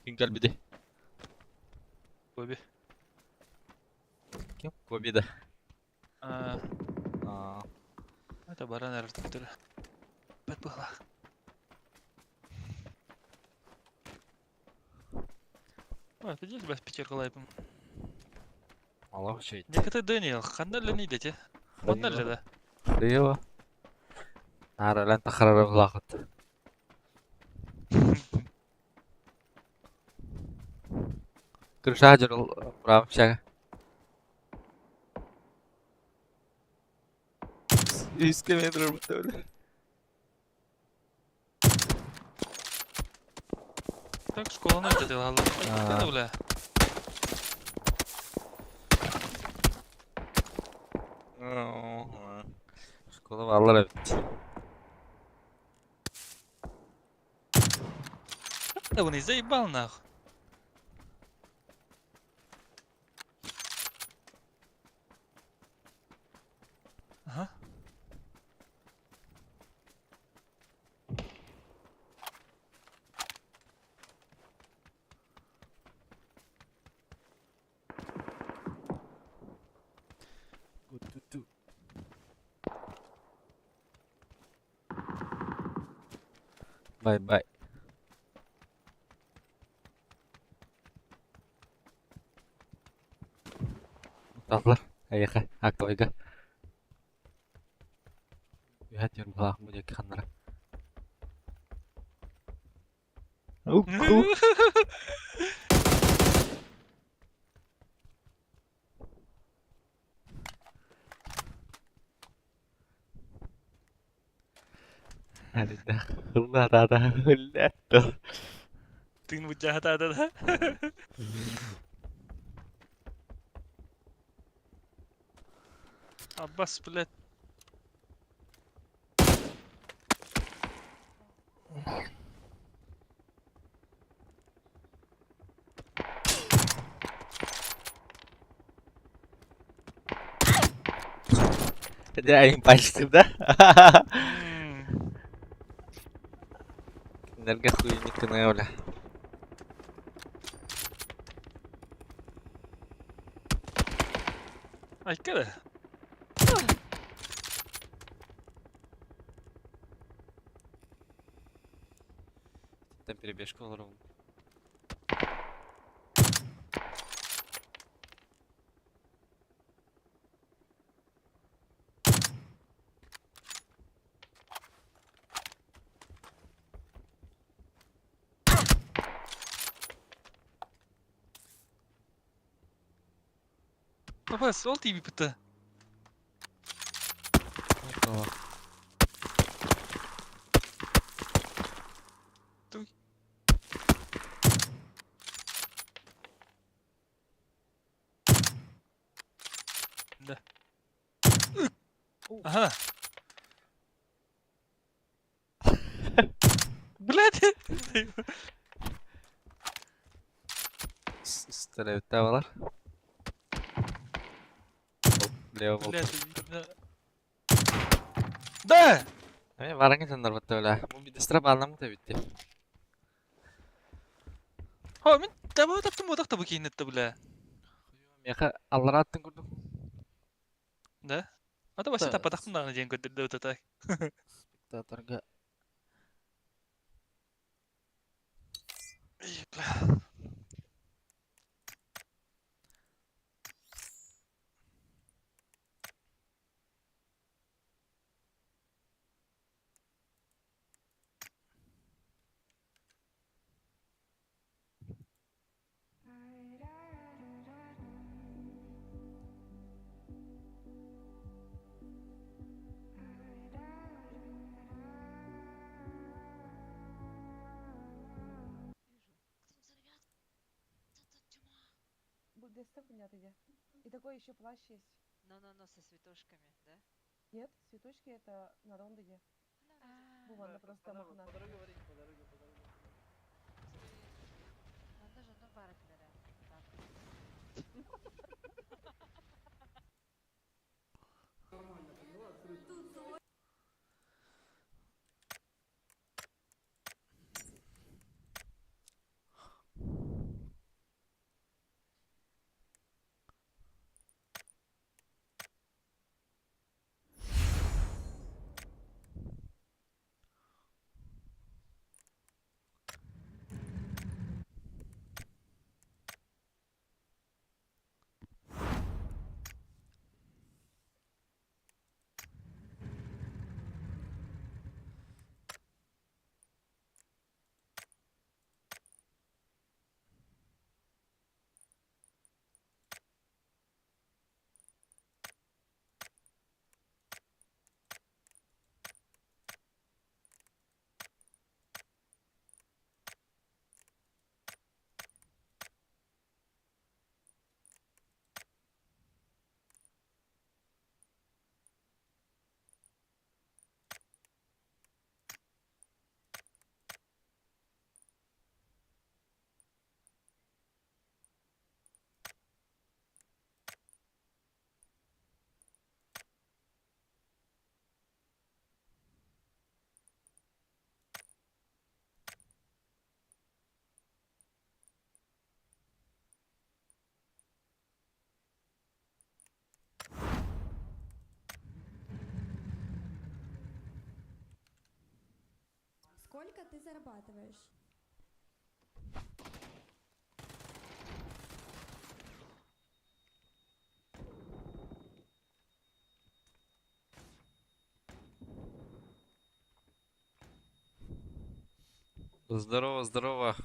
Ким кэлбитий?
Коби.
Ким? Коби да.
Аа,
Аа.
Это баран эрэр түлэ. Бэт быһалаах. А, ты здесь бас пятерка лайпым.
Аллах үчүгэй.
Некоторые Дэниел, ханна үлэни идете? Онно үлэ да.
Хриева. Наар өлөн тахарары булаахыт. Крыша дьорул право общага. Үскэ метр бутта
Так, школаны өтөтө алла.
Аа.
Бля.
Школа баалар эбит.
Да он и заебал нахуй. Ага.
Bye bye. Таллар, эйиэхэ, актовайга. Үһэ түөрт бу диэки ханнара.
Тыын быдьаһатаата да. Аббас, блядь.
Дьэ, айым пальцем, да?
М,
Кинилэргэ хуйник гына бля.
Айка да.
Там перебежка олорон.
Аббас, ол тиби пыта. Туй. Да. Ага. Блядь.
Стрелять балар. Лево бол.
Блядь. Да! Да!
Эмиэ бараҥҥа төннөрбөттө бля. Бу бидестра бааннаммыт эбит дии.
Хо, мин таба таптым буотах да бу кииннетте бля.
Миэхэ аллараа аттын курдук.
Да? А то вообще таппатахпын даҕаны диэн көрдөрдө ытата.
Спектаторга
Бля.
И такой еще плащ есть.
Ну-ну-ну, со цветочками, да?
Нет, цветочки это на Рондоне. Буванда просто мохнатая.
Манна дьоннор баар этилэр ээ. Так.
Сколько ты зарабатываешь?
Здорово, здорово.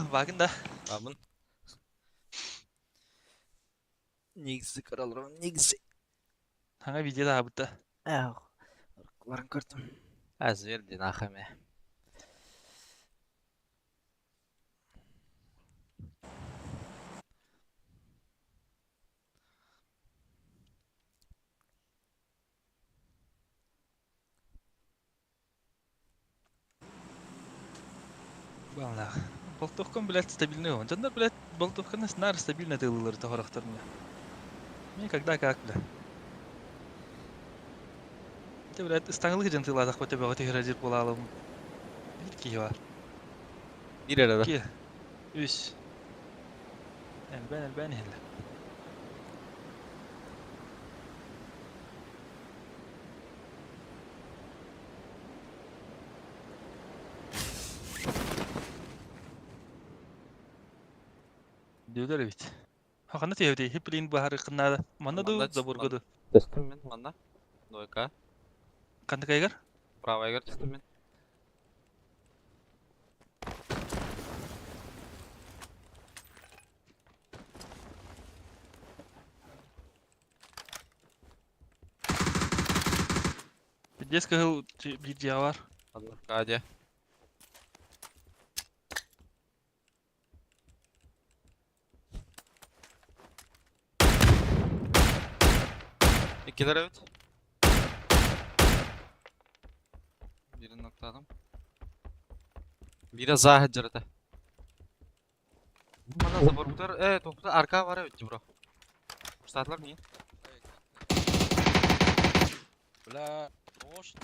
Баҕын да.
Бабын. Негізі көрө негізі.
Саҥа видео таабыта.
Баран көрдүм. Азыр динахаме.
Баллах. Болтовкам, блядь, стабильный он. Дьоннор, блядь, болтовканы снар стабильно тылылар тоһорохторуна. Мне когда как, бля. Ты, блядь, ыстаҥалык дьон тылаатахпа төбөҕө түһэрэ дьир буолаалым. Биир киһи бар.
Биир эрэ да.
Икки, үс. Элбээн элбээн иһэллэр. Дүүлэр эбит. Ханна түһэбитий? Хиплин быһаарыаххын наада. Манна дуу,
Манна
заборга дуу?
Түстүм мин манна. Двойка.
Ханныкайгар?
Правайгар түстүм мин.
Пиздец кыһыл биир дьиэ бар.
Аркадия. Иккилэр эбит. Бирин ноктадым. Биирэ зааһыт дьарата. Мана заборбутар, э, тохпута арка бар эбит бро. Штатлар миин.
Бля, может.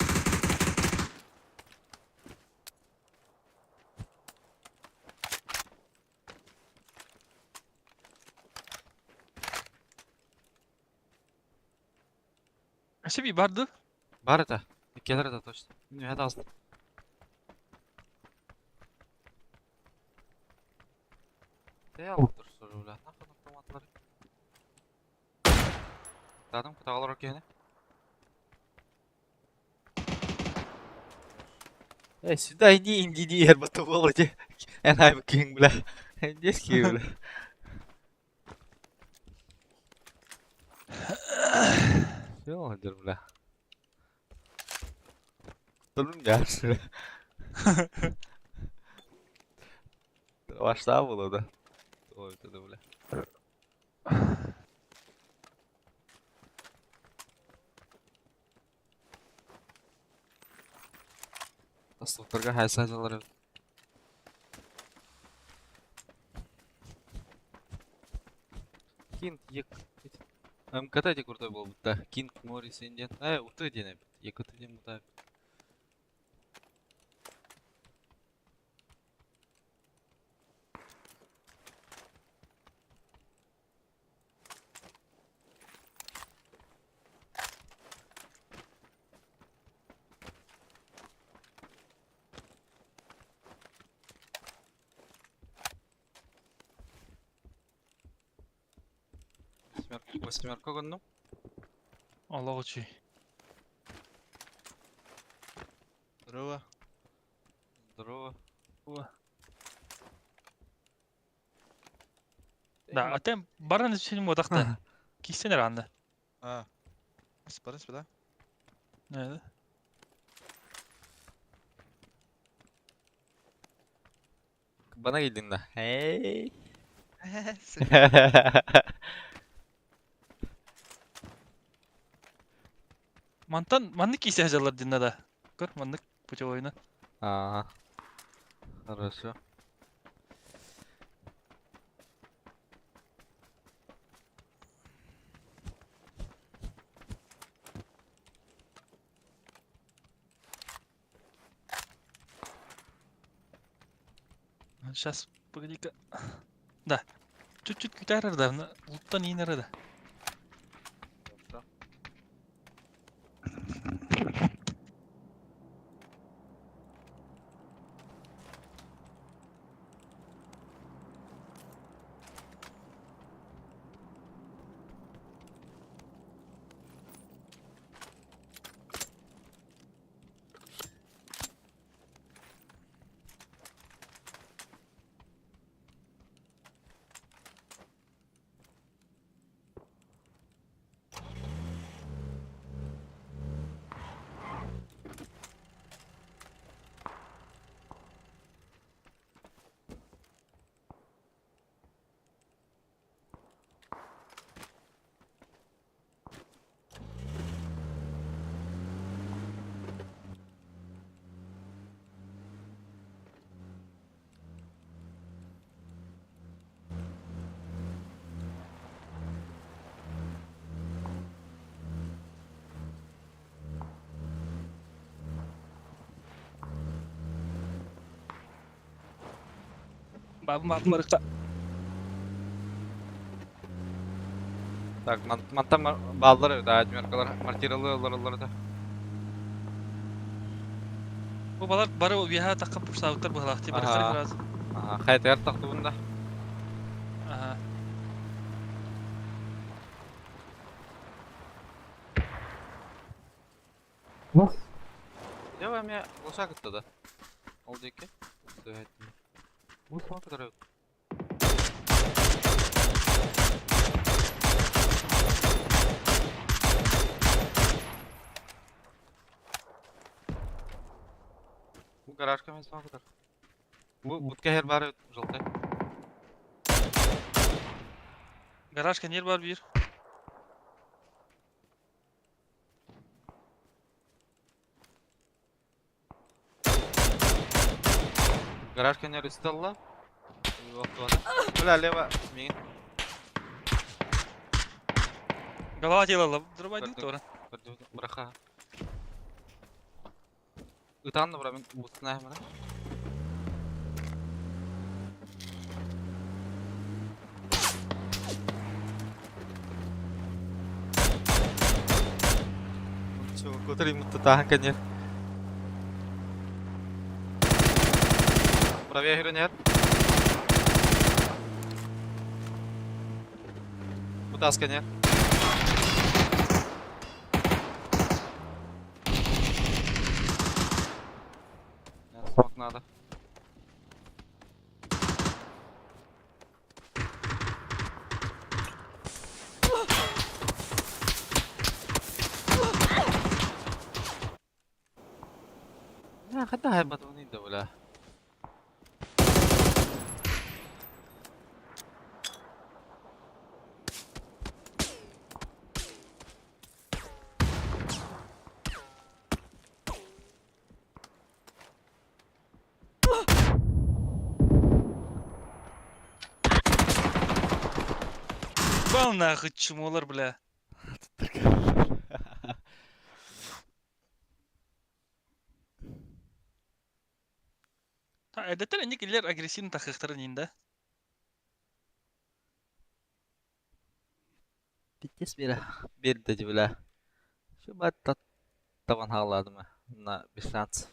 Өссө бар ду?
Бар это. Иккилэр это точно. Мин үһэ таҕыстым. Тэ алып турсур бля. Нахуй автоматлары. Тадым кутагалар киһини. Эй, сюда иди, иди, иди, эрбатовол эти. And I'm king, бля. Детский, бля. Все, бля. Тулун бля. Вашта было, да? Ой, это, бля. Астылтарга хайсайзалар. Кинг ек МКТ де крутой был будто. Кинг Моррис Индиан. Э, УТ ден эбит. ЕКТ ден бута. Восьмерка гынным.
Аллах үчүй.
Здорово.
Здорово.
О. Да, а тем баран үчүн модакта. Кистен ранды.
А. Спарыс, да?
Ne?
Bana geldin de. Hey.
Мантан маннык кисе хажалар динна да. Көр, маннык путевойна.
Ага. Хорошо.
Сейчас, погоди-ка. Да. Чуть-чуть күтәрер да, луттан инер да. Бабым бабым барыкта.
Так, мантан бааллар эбит, адмеркалар мартиралы олороллор да.
Бу балар бары үөһэ тахха пушсаабыттар быһалаах дии барыктар сразу.
Аха, хайатыгар тахтыбын да.
Аха.
Дьэ эмиэ лоша кытта да. Ол диэки. Бу смотрю. Бу гаражка мен смотрю. Бу будка хер бар желтый.
Гаражка нер бар бир.
Гараж кэннигэр ысталла. Бля, лево, миигин.
Голова делала, дробай тура.
Браха. Ытаан да бара, мин бутсунаа бара. Котори муттатаахан кэннигэр. Правее хирэнээр. Бутаас кэннигэр. Смок надо. لا خدها هاي بطوني دولة
Бал нахуй чмолар, бля. Эдеттер инник иллер агрессивный тахыктарын инде.
Пиздец бира. Бир бля. Şu бат табан хаалладым на без шанс.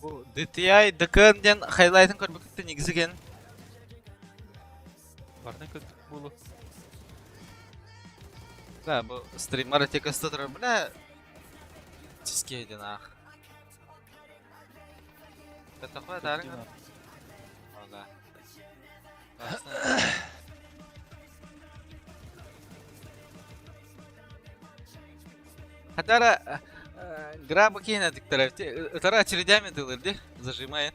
Бу DTI ДКН диэн хайлайтын көрбүкүттэн игзиген.
Барна көттүк буолу.
Да, бу стриммар текста турар бля. Чизкейден ах. Такой дарың. Да. Хатара граба кейна диктора. Ытара очередями дылыр, зажимает.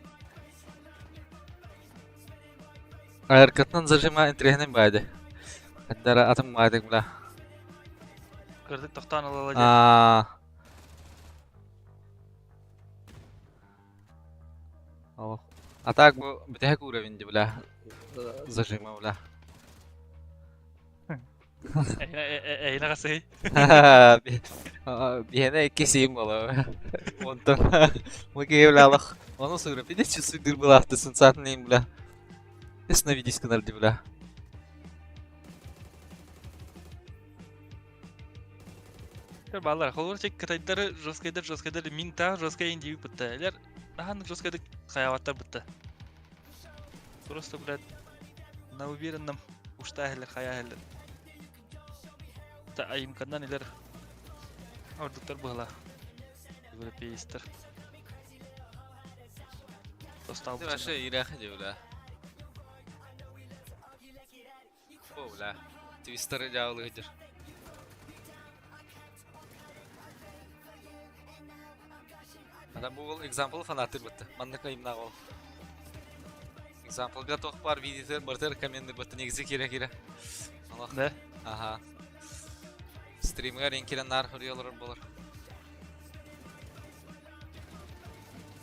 Аркатынан зажимает тренем байды. Хатара атым байды бля.
Кырдык тохтан алала.
А. А так бу бүтэһик уровень бля. Зажима бля.
Эйна касый.
Биһиэнэ икки сиим буола. Онтон мы бля Ону сыграп иде чувствуйдыр была сенсатный бля. Сновидись каналды бля.
Баллар, холор чек кытайдары жесткайдар жесткайдар мин та жесткай инди бытта. Элер нахан жесткайды хаяваттар бытта. Просто, блядь, на уверенном уштахелер хаяхелер. Та айымкандан илер ордуктар была. Европейстер.
Ты вообще ирах бля. О, бля. Твистеры дьяволы идер. Ада бу example фанаты бытты. Манныка имна ол. Example готов бар видите, бартер комменты бытты негизи кире кире. Аллах.
Да?
Ага. Стримгер инкилен нар хөрüyorlar болар.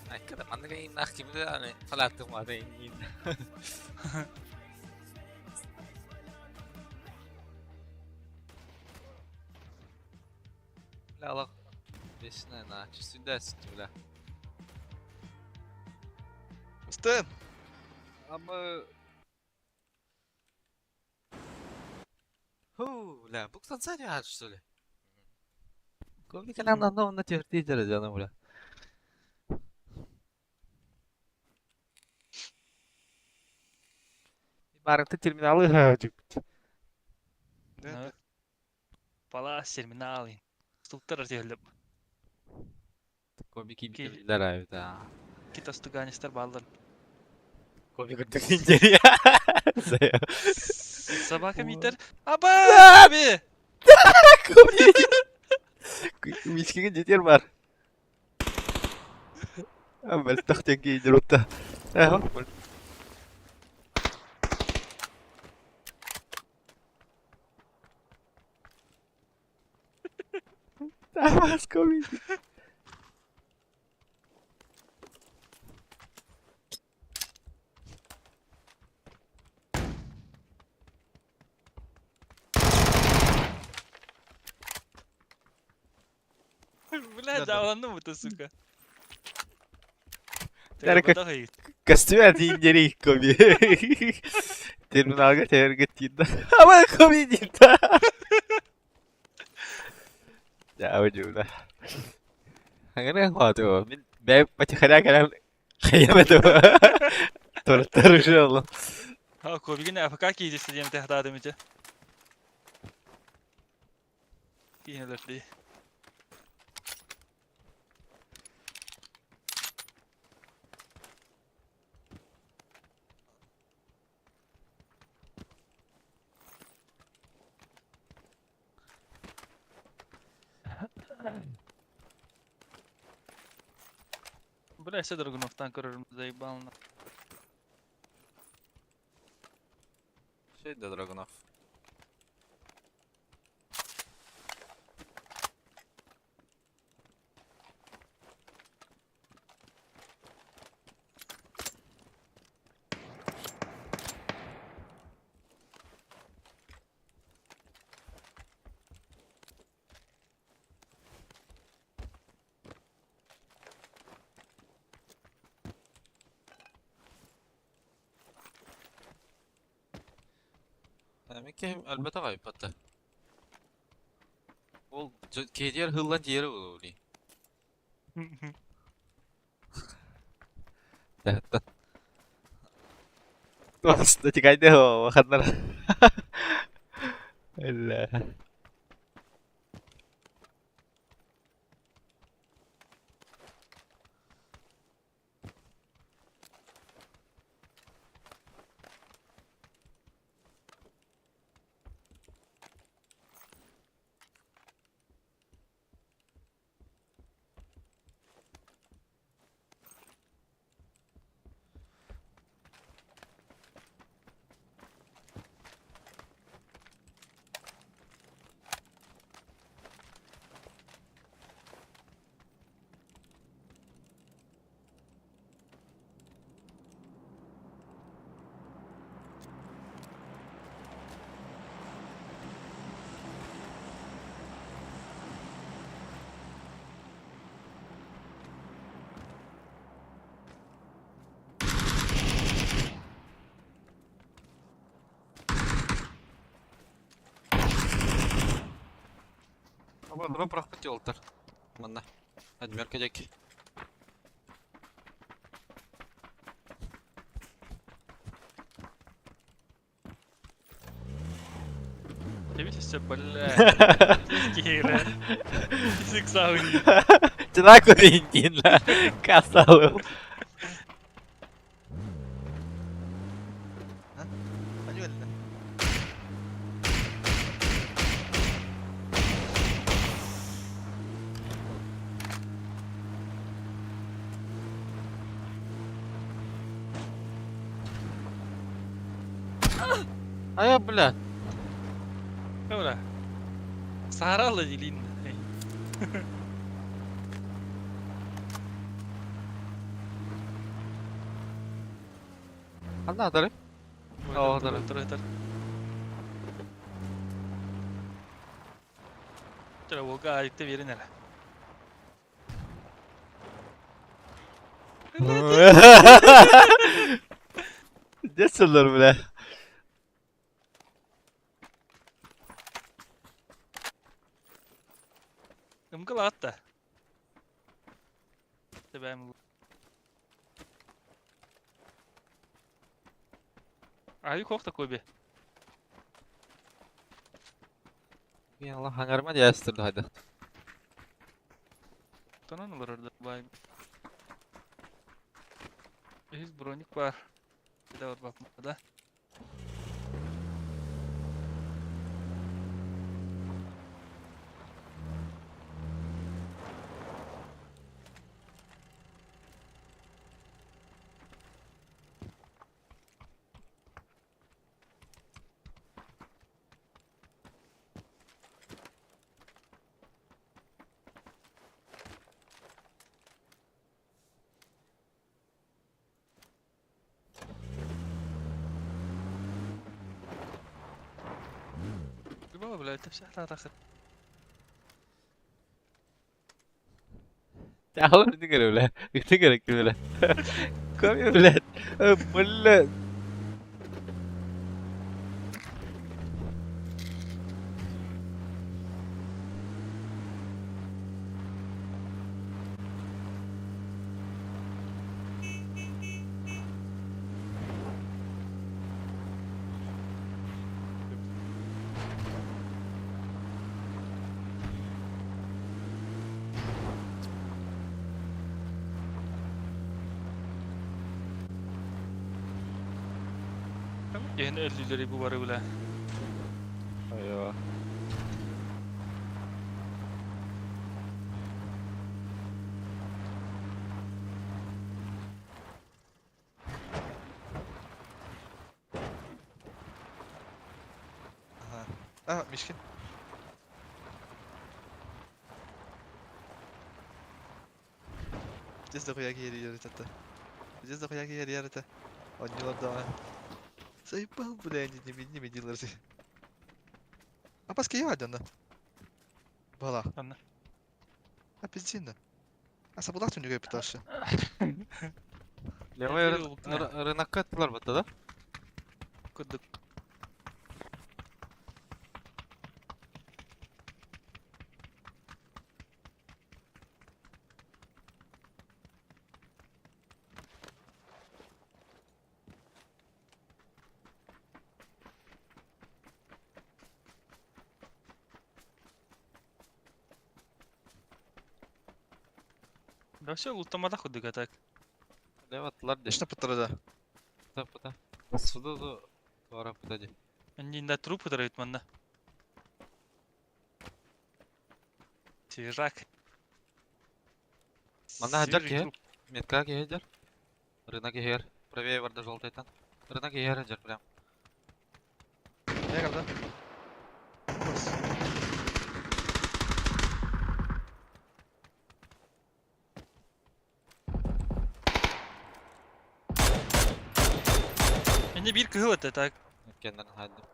Айкада манныка имна кимде аны фанаты мады ин. Бля, Аллах. Бесіне на, чувствуй бля.
Стэн!
Абы... Фу, бля, бук станция что ли? Ковник на на твердителя, дяна, бля. Барыты терминалы
Да,
Палас терминалы. Стултар тегелеп.
Комики битерлер да.
Китастуганистер баллар.
Комик өттүгүн
Собака митер. Аба! Би!
Мишкиге жетер бар. Амел тахтен кейдер утта. Тамас комики.
Бля, да ну это, сука.
Тәрі Костюм дейіндері коми. Терминалға терге тиді. Ама коми дейді. Я өжі Аңара қуаты о. Мен бәй потихаря кәрем қиямады. Торттар уже олы.
А, кобигин АФК кейдесі дейм тәхтады мете. Кейінелер дей. Бля, все Драгуновтан көрөрүм заебал на.
Şey de Dragunov. Demek ki elbette kayıp Ол кедер хыллан тиери буолуй. Тэттэн. Тикайде ханнар. Эллэ. Аба дроп рахпыт yolдар. Манна. Адмерка дьэки.
Тебе все, бля. Кира. Сиксауни.
Тина Курентина. Касалым.
Они өлдө.
Ая, бля.
Ora. Саарала дилин.
Ханна атары? Оо, атары.
Тур, тур. Тур, волга айыкты берин әлі.
Деселер, бля.
Ымгыл атта. Тебәм. Аю кохта көбе.
Ялла хангарма диястыр хайда.
Тонан олар орда бай. Үз броник бар. Bir de var bakma da. Бла, блядь, это вся рахат.
Алыр не бля. Не керек бля. Коми, блядь. Бля.
Yeni 50'leri bu var bile.
Айва.
А, Мишкин. Здесь дохуя киһи это. Здесь дохуя киһи это. Однилар давай. Заебал, бля, не не не медилар. А паски я одна. Бала.
Анна.
А пиздина. А сабылах түнүгө питашы.
Левый рынокка аттылар батта да?
Курдук. Да все, лутамада курдук а так.
Лево аттылар дии.
Точно пытары да.
Пыта пыта. Суду ду туора пыта дии.
Иннинэ труп утарабит манна. Свежак.
Манна хаджар
Свежий
киһи.
труп.
Метка киһи дьэр. Рынок иһэр. Правее барда желтайтан. Рынок иһэр дьэр прям.
Я когда?
Инне биир кыһыл этэ так.
Кэннэрин хаадым.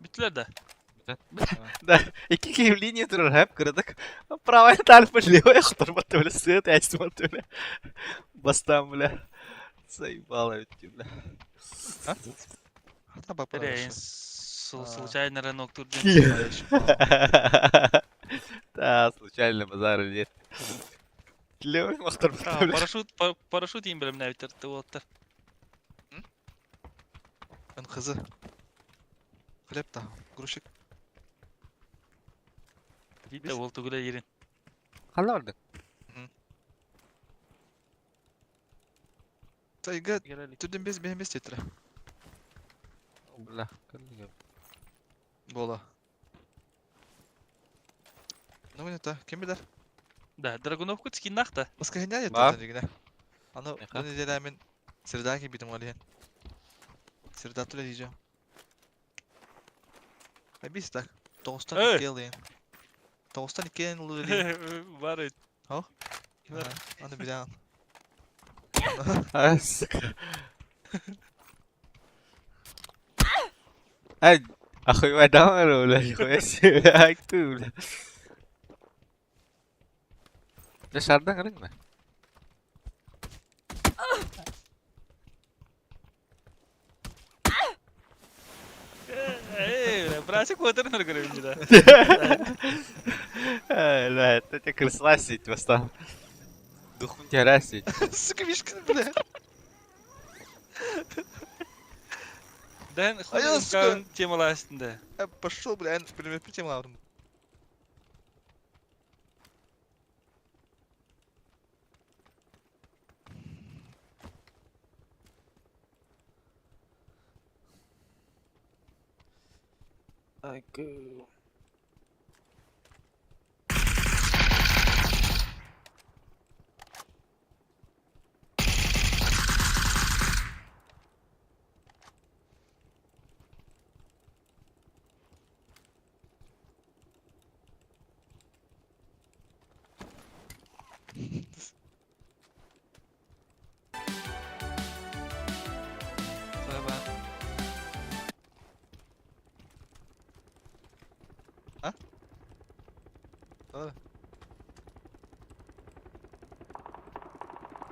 Бүттүлэр да?
Да, икки киһи линия турар хэп кыратык. Правая тальпа, левая хторбат бля, сыт, әйсімат бля. Бастан бля. Заебало ведь, бля.
А? Хата
Эрэ, случайно рынок тут.
Да, случайно базар нет. Левый мохторбат бля.
Парашют, парашют им билем нәбитер уоттар.
Ын кызы. Хлеб та, грушик.
Биитэ уол тугула ерин.
Ханна бардык?
Тайга түрден без бес тетре.
Бля, кәллеге.
Бола. Ну не та, ким билер?
Да, Драгунов кут скиннах да.
Баска хиня
Бар.
еттен дигине. Аны
Меха.
бу неделя мен среда кийбитим ол иһин. Среда түле дийжем. Айбис так. Тоғыстан
Эй!
икки ылыйын. Тоғыстан икки ылыйын.
Бар эт.
Хо?
Бар.
Аны билэн.
А, сука. Ай, охуевай бля, нихуя себе, ай ты, бля. Дьэ шардан гыныҥ
Эй, бля, братик уотарын көрөбүн да.
Бля, это тебе крысла сеть бастан. Духун тяра сеть.
Сука, Мишкин, бля.
Дэн
А я, сука.
темаластын да.
Я пошел, бля, пример темаларым.
Ай,
Саба.
А?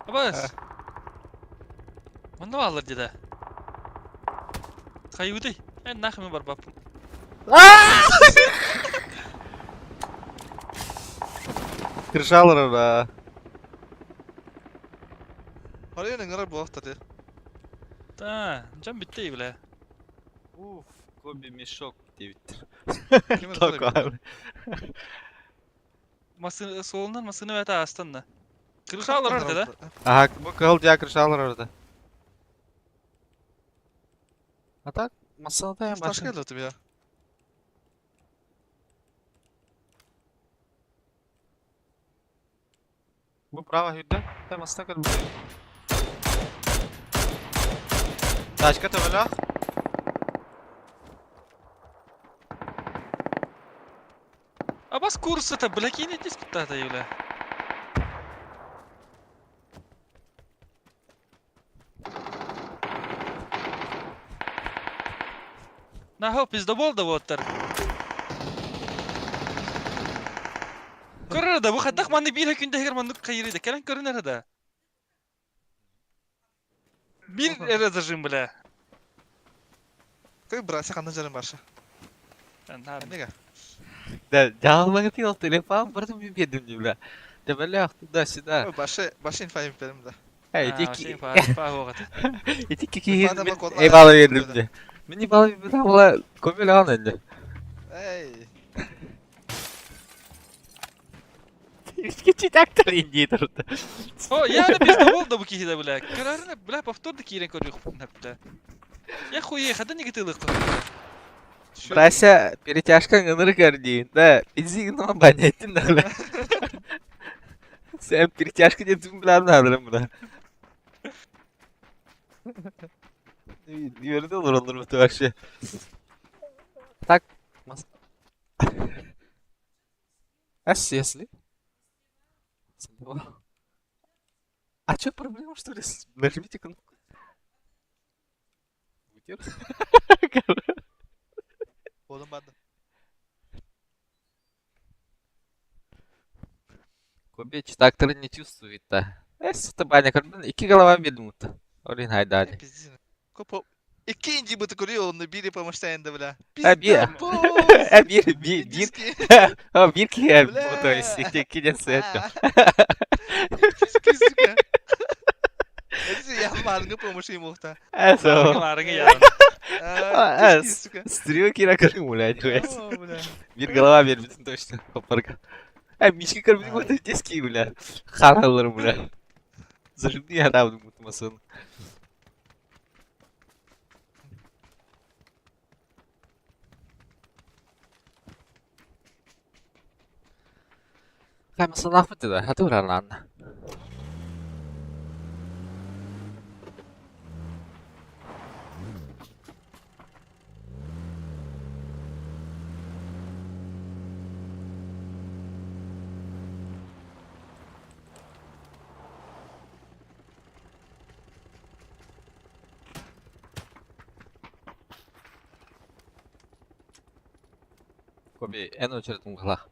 Абас. Манна баалар деді. Хайуды. Эн нахмы бар баппын.
Крышалар да.
Харайын ыңырар буолахтар дии.
Та, жан битти бля.
Уф, Коби мешок диэбиттэр.
Ким ырытар
Такой.
Масы солунан масыны бәтә астан да. Крышалар арды да.
Ага, бу кыл дия крышалар орда. А так, масалда я
Ташка
машина.
келди тебя.
Бу право хүрдэ. Та маста көр бу. Тачка төбөлөөх.
Абас курсата, бля, кини диспутата, бля. Нахуй пиздобол да уоттар. Көрөр да, бу хайдах маннык биир күндэһигэр маннык хайырый да, кэлэн көрүн эрэ да. Биир эрэ зажим, бля.
Кой брася ханна жарым барша. Эмнеге?
Да, дьааллаҥытый ол телефон барытын мин биэрдим дии, бля. Төбөлөөх туда-сюда.
Башы, башы инфа империм да.
Эй,
Ити
ити
паа
ити киһи мин эбала биэрдим дии. Мин ебала биэрдим була көмөлөөн энди.
Эй.
Ички тактар инди турду.
О, я да пиздобол да бу киһи да, бля. Көрөрүнэ, бля, повтор да киирэн көрүөх бля. Я хуе, хада неге тылык.
Брася перетяжка ынырык эрдии. Да, изи гына баняттин да, бля. Сен перетяжка деп түн билан надырым бля. Yerde olur olur bu вообще. Так. А если? А чё, проблема, что ли? Нажмите кнопку.
Oğlum ben de.
Кобеч трактор не чувствует-то. Эс, это баня, iki голова бердим-то. Олин хайдали.
Копо. İkinci bıtık kuruyor onu bir yapamışta ende bile.
А, bir. А, bir, bir, bir. А, bir ki, то есть, iki, iki ден свет. Это. Стрелки на крыму, блядь, Bir голова бербитин точно, хопарга. А, мишки кырбы вот дески, бля. Харалар, бля. Зажимни аравды мутмасын. Хаймасалаах бытыда, хатуралаан. Коби, эн очередь мглах.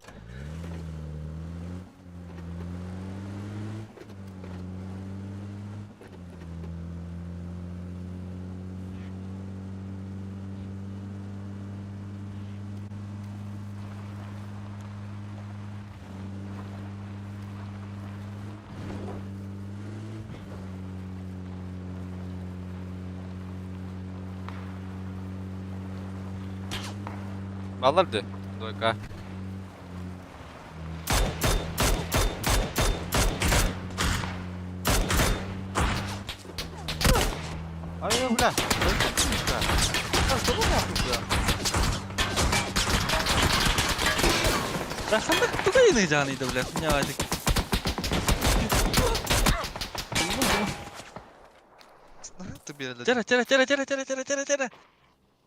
Балларды, дойка. Ай, бля.
Да ханда туга ины жаны да, бля. Не адик. Тера, тера, тера, тера, тера, тера, тера, тера.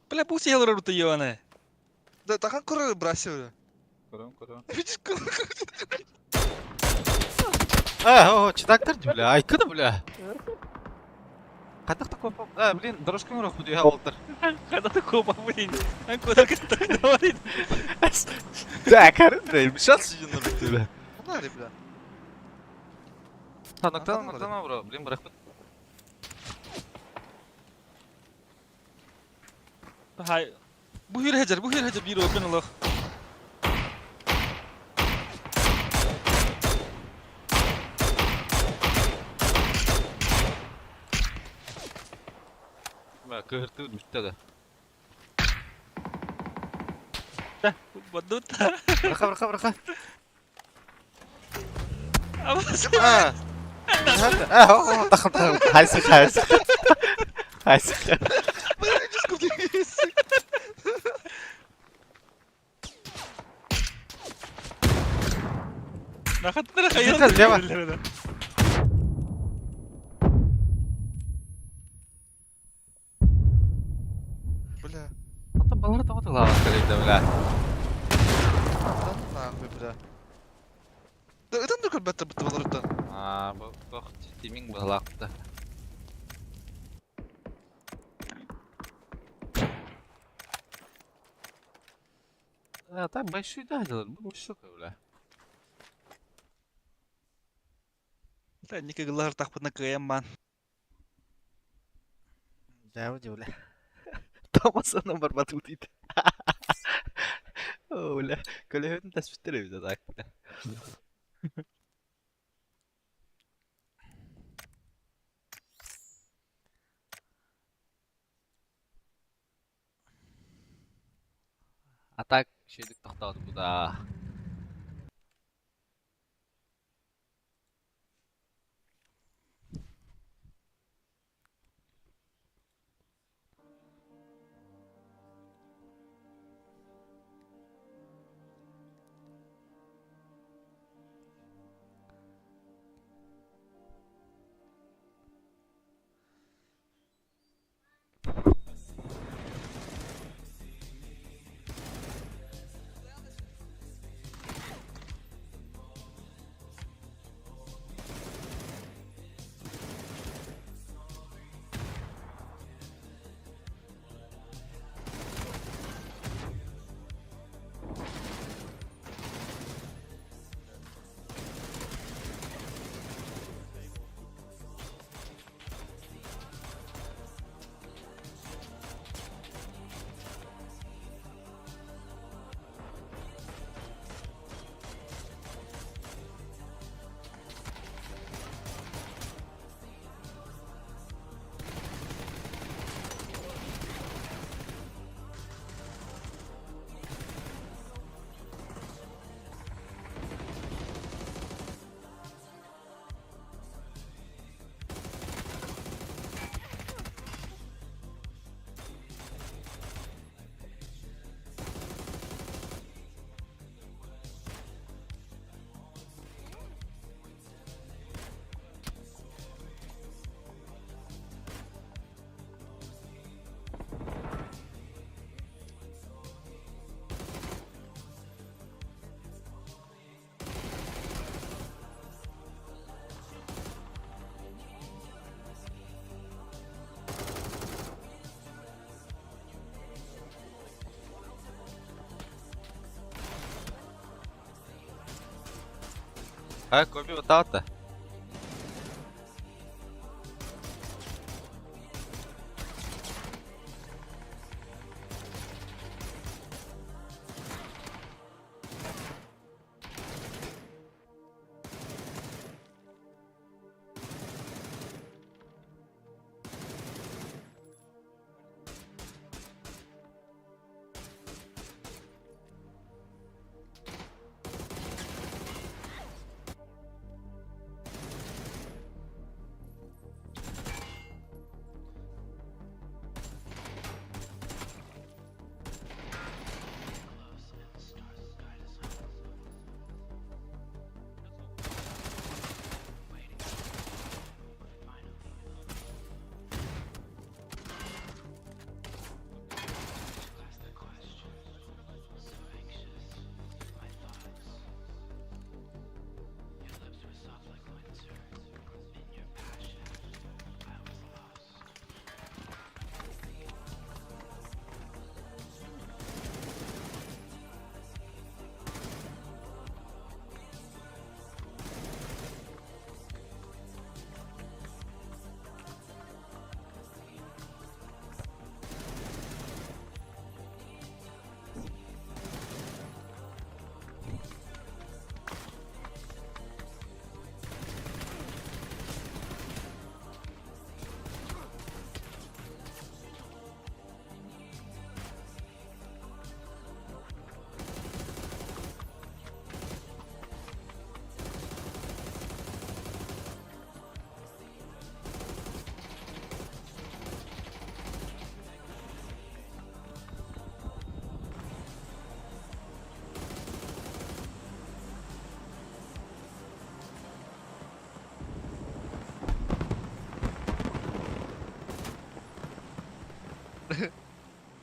Бля, буси ялры руты ебаная.
Да, тахан куры брася,
Көрөм, көрөм.
Видишь,
А, о, читактар, бля, айкыды, бля. Кадак такой, а, блин, дорожка мурах буду я олтар.
Когда такого блин, а куда как говорит?
Да, короче, мешался на бля.
Бля, бля.
Та, ноктан, ноктан, бро, блин, барахмат.
Хай. Бу хир бу хир бир опен олох.
Бә, кыһырты бүтте да.
Бадута.
Браха, браха, браха.
Абас.
А. А, о, тахан, тахан. Хайсы, хайсы. Хайсы.
Нахаттара
Где-то лево. кэлэйдэ, бля.
Да ну нахуй, бля. Да ытан да көрбөттөр бытты баларыттан.
Аа, бу туох тимиң быһылаахта. А, так большой да делать, бу сука, бля.
Та никогда тахпытна кыайан баан.
Да, бля. Томасынан барбат утит. О, бля. Көлөһүн таспыттар эбит так, бля. А так шедик тохтоот бу да. А, Коби вот так-то.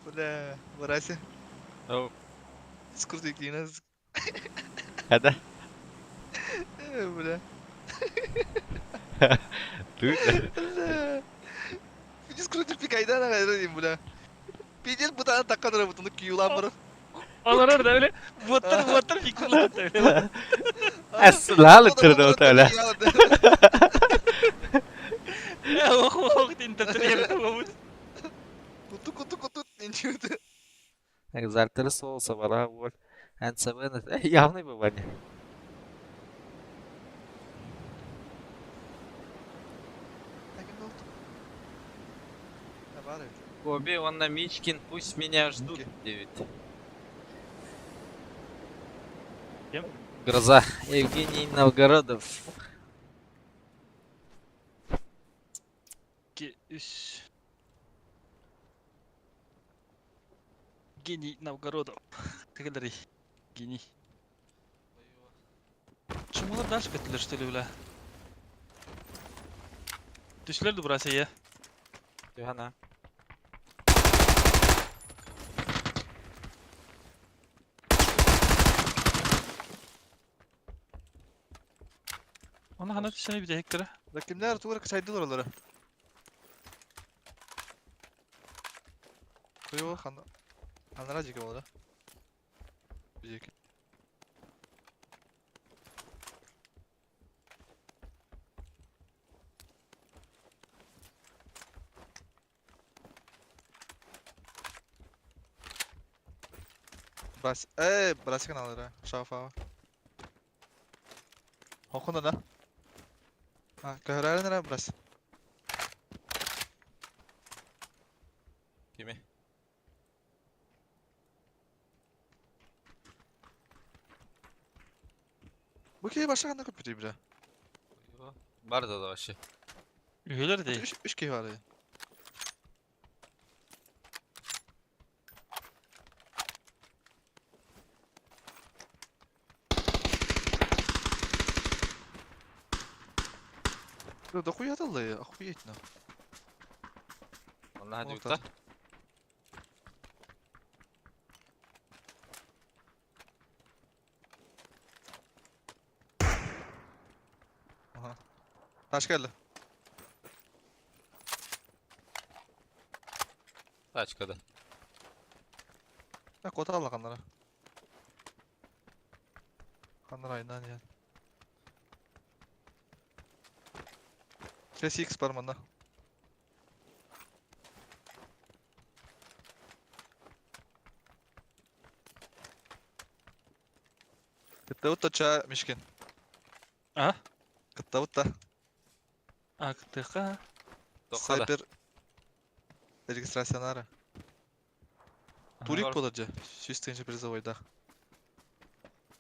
Бля, Варася.
Оу.
Скрутикина.
Хада.
Бля.
Ты.
Бля. Дискрути пикайдан аҕай бля. Пиздец бутаан таккан эрэ бутуну күйүүлаан баран.
Олорор да бile. Буоттар буоттар фикулар да бile.
Ассылаалы турда отала.
Ох ох интертер.
Куту куту куту ничего.
Экзальтер соуса бара бол. НЦВ явный бывание. Коби, он на Мичкин, пусть меня ждут. 9.
Кем?
Гроза. Евгений Новгородов.
2, үс. Гений Новгородов. Тыгылары. Гений. Чумалар дальше кеттилер, что ли, бля? Түшлер дубрасы я.
Түһана.
Ona хана түшәне bir hektere.
Kimler tuğra kaçaydılar onlara. Koyu han Hanara жеке болады. Жеке. Брас, э, брас каналара, шафа. Хохуна да. А, көһөрәрен брас.
Кими?
Бу кей баша кандай көп бира.
Бар да вообще.
Üyeler değil.
Үш үш кей бар. Да дохуя дали, охуеть на.
Онна
Вот
хадюкта.
Ага. Taş geldi.
Тачка да.
Ya kota al kanlara. Kanlar ayından ya. 6x бар манда. Кыттабыт ча Мишкин.
А?
Кыттабыт та.
А, КТХ.
Тоқада.
Сайбер регистрациянары. Турик болар же. Сүүс тыгынча призовойда.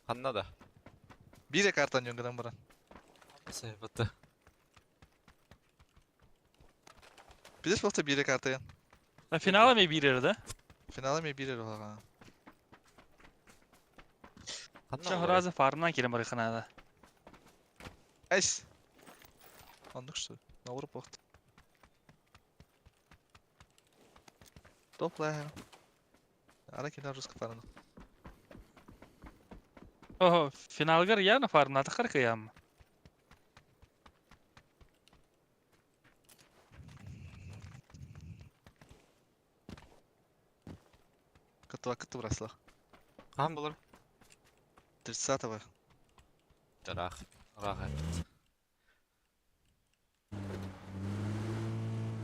Ханна да.
Бире картан жөнгөдөн баран.
Сайбаты.
Билеш болса бире картайын.
А финала ме бирер да?
Финала ме бире болган.
Ханна.
Шахразы фармнан келем бар ханада.
Айс. Андык что? Наврып бакты. Топла. Ара кинар русский фармы.
Охо, финалгар яна фармна тахар кыям.
Кытыва кыты бросла.
Хан булар.
30-го.
Тарах. Рах.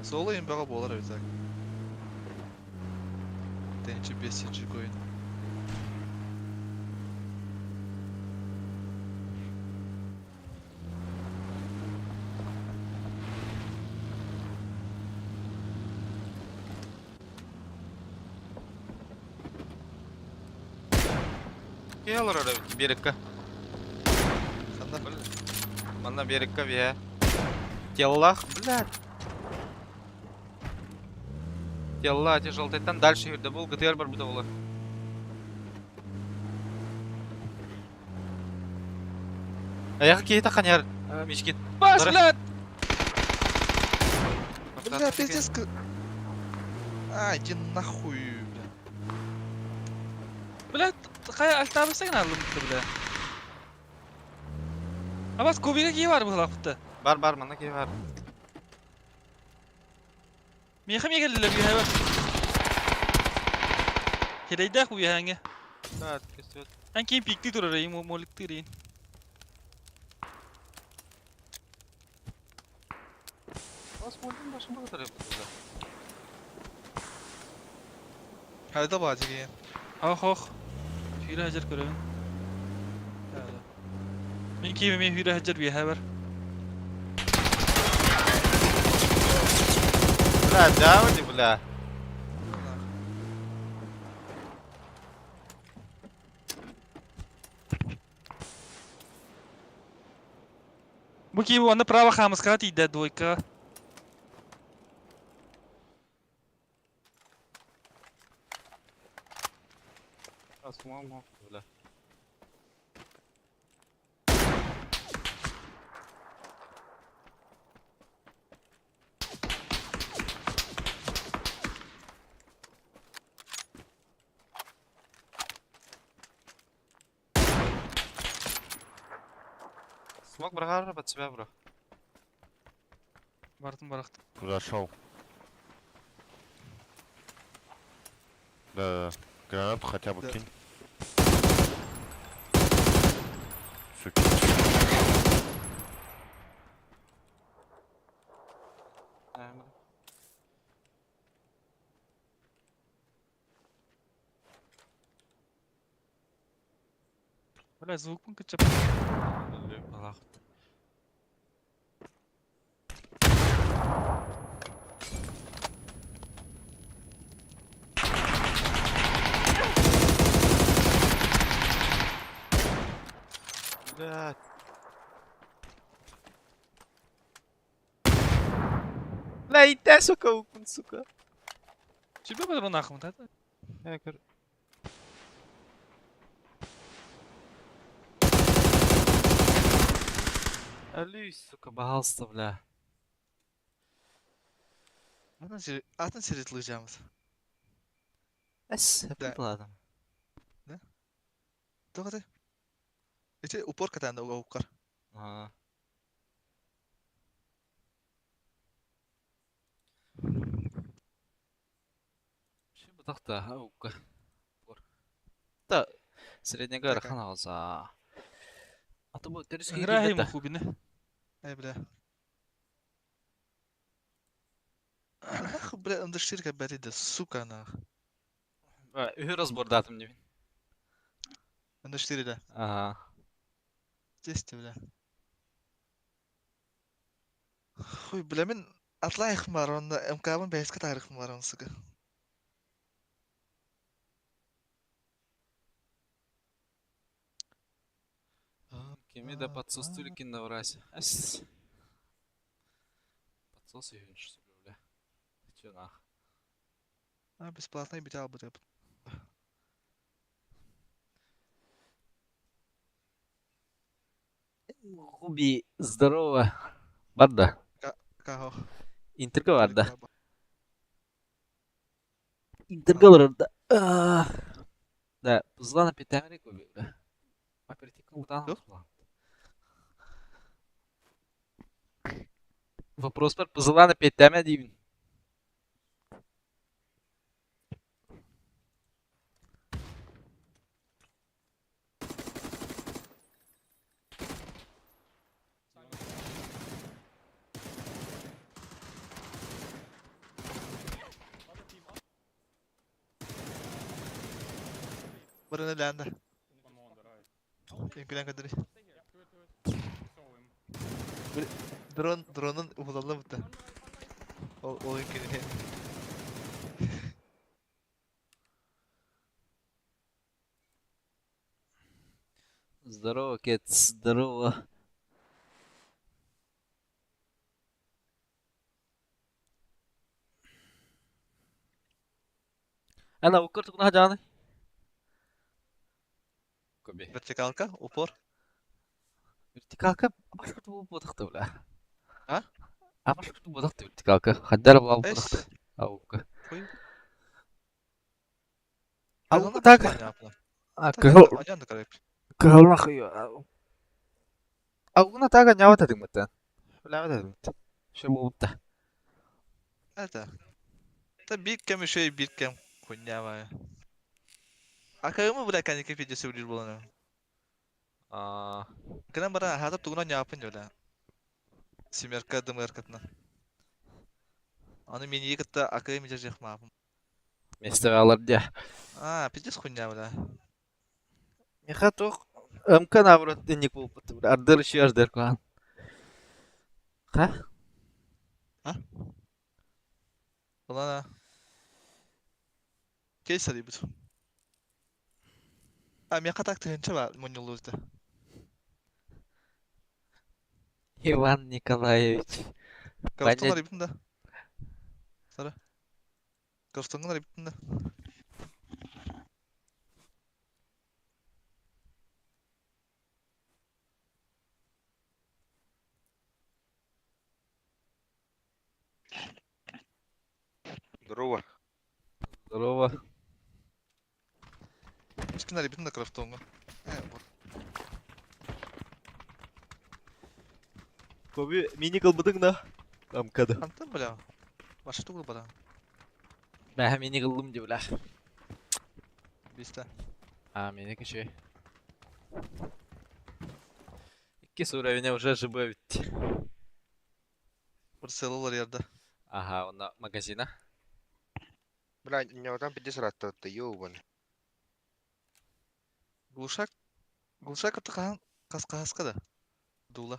Соло им бага болар бит так. Тенчи бесинчи коин.
Келер ора берекка.
Ханна.
Манна берекка бия. Теллах, блядь. Телла, те желтайтан дальше юрді бұл ГТР бар бұда олар. Аяғы кейті қанер, Мишкин.
Бас,
Дара.
блядь!
Бля, пиздец. А, иди нахуй, бля.
Бля, хайа альтабыса гына аллымытты, бля. Абас кубига кии бар быһылаахпытта.
Бар бар, манна киһи бар.
Миэхэ эмиэ кэллилэр үөһэ бар. Хирэйдээх үөһээҥҥэ.
Да, көстүбэт.
Эн киин пиктии турар эйин, моликтыыр эйин.
Бас молим башын бу кытары.
Хайда баадьыгыйын.
Ох ох. Сүүрэ сылдьар көрөбүн. Мин киим эмиэ сүүрэ сылдьар үөһэ бар.
Бля, дяволи, бля.
Бу киим уонна право хаамыскаҕа тиийдэ двойкаҕа.
Асмам, бля. Смог брагар под себя, бро.
Бартын барахты.
Куда шел? Да, да. Гранату хотя бы
Да.
кинь. Суки.
Да, бля.
Бля, звукпун кычап.
Аллах. Блядь. Бля, и те, сука, укун, сука.
Сүбэ бадрон ахмыт ата.
Я көр. Алюсь, сука, пожалуйста, бля.
Атын сири атын сири лыжамыз.
Эс,
Да.
ладно.
Тоҕо Ити упор катаанда угар.
Ага. Ши бутахта, аука. Та, средняга
Така.
рахан алза. А то бу терриски
Ыраахи мухубины.
Эй, бля. Нахуй, бля, андерширка бәрейді, сука, нах.
Үһү разбордатым дебин.
Андершире, да.
Ага.
Тесте, бля. Хуй, бля, мен атлайықым бар, онда МК-бын бәйіске тарихым бар, оны, сука.
Кеми да подсос туликин наврась. Ас. Подсос и что бля. Че нах.
А, бесплатный бит албы деп.
Хуби, здорово. Барда.
Кахо.
Интерга барда. Интерга барда. Да, пузлана питамери куби, бля. Оперативка утан.
Тух?
Вопрос бар пузлана питаме дибин.
Барына лянда. Үҥкүлэн көрдөрүй. Дрон, дронун уһулалла бутта. Ол ол үҥкүнү.
Здорово, Кет, здорово. Ана укыр тугна жаны. Көбе.
Вертикалка, упор.
Вертикалка башка тубу бодахты бля.
А?
А башка тубу бодахты вертикалка. Хаддар була
Эс.
бодахты. Аука.
Хуй.
Аука так. А, кыһыл
Оньон да көрөп.
кыһыл нахуй. Аугуна тага няват этиҥ Үлэбит этиҥ Все буолбута.
Это. Та биир кэм үчүгэй, биир кэм хуйня А кыымы бля каника видео сөбүлүүр буолан.
Аа,
Гынан баран аһаатап тугунан ньааппын бля. Семерка дымыркатынан. Аны мини кытта акыым дьажих маапым.
Место алар дия.
А, пиздец хуйня бля.
Миха туох МК наоборот инник буолбут. Ардыр еще ардыр кухан. Ха?
Улана. Кейс арыйбыт. А миэхэ так тыһыынча баар мунньуллубута.
Иван Николаевич.
Крафтон
Баня
арыйбытым да. Сара. Крафтоҥҥун арыйбытым да.
Здорово.
Здорово.
Мискин арыйбытым да крафтоҥҥун. Э, вот.
Коби мини кылбытыҥ да? МКда.
Антон бля. Ваша тугул бара.
Бэһэ мини кыллым ди бля.
Биста.
А, мини кіші. Иккис уровень уже ЖБ ведь.
Бір селолар ярда.
Ага, онно магазина.
Бля, не там пиздец раттатты, ёбаный.
Глушак. Глушак это хаан қас қасқа да. Дула.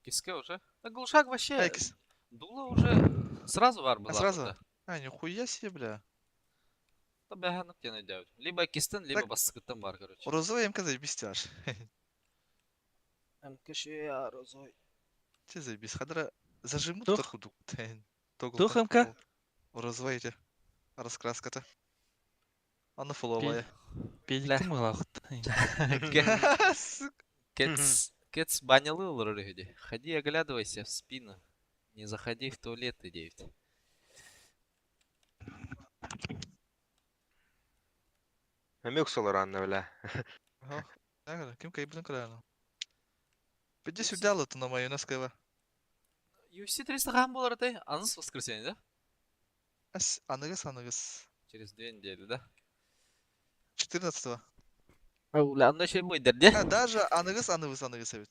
Киске уже. Да глушак вообще.
Айкис.
Дула уже сразу var
А
была.
сразу? А, нихуя себе, бля.
Да бэхэнок тен өйдөбүт. Либо кистен, либо
Так.
баскыттан бар, короче.
Розовый МК заебись аж.
МКШ розой.
Те заебись. Хадра зажимут
Тух?
тахуду.
Тух МК?
Розовый эти. Раскраска-то. Она фуловая.
Пеликтим мылахыт.
Сука.
Кэтс, Кэтс банялы олорор үһү. Ходи, оглядывайся в спину. Не заходи в туалет, девять.
Намек солар анна, бля.
Ага. Ким кайбын кыраны. Иди сюда, лоту на мою наскова.
UFC 300 хаан болар этэй? Аныс воскресенье, да?
Ас, аныгыс, аныгыс.
Через 2 недели, да?
14-го.
Бля, анда şey бойдар де?
А, даже аныгыс, аныгыс, аныгыс эбит.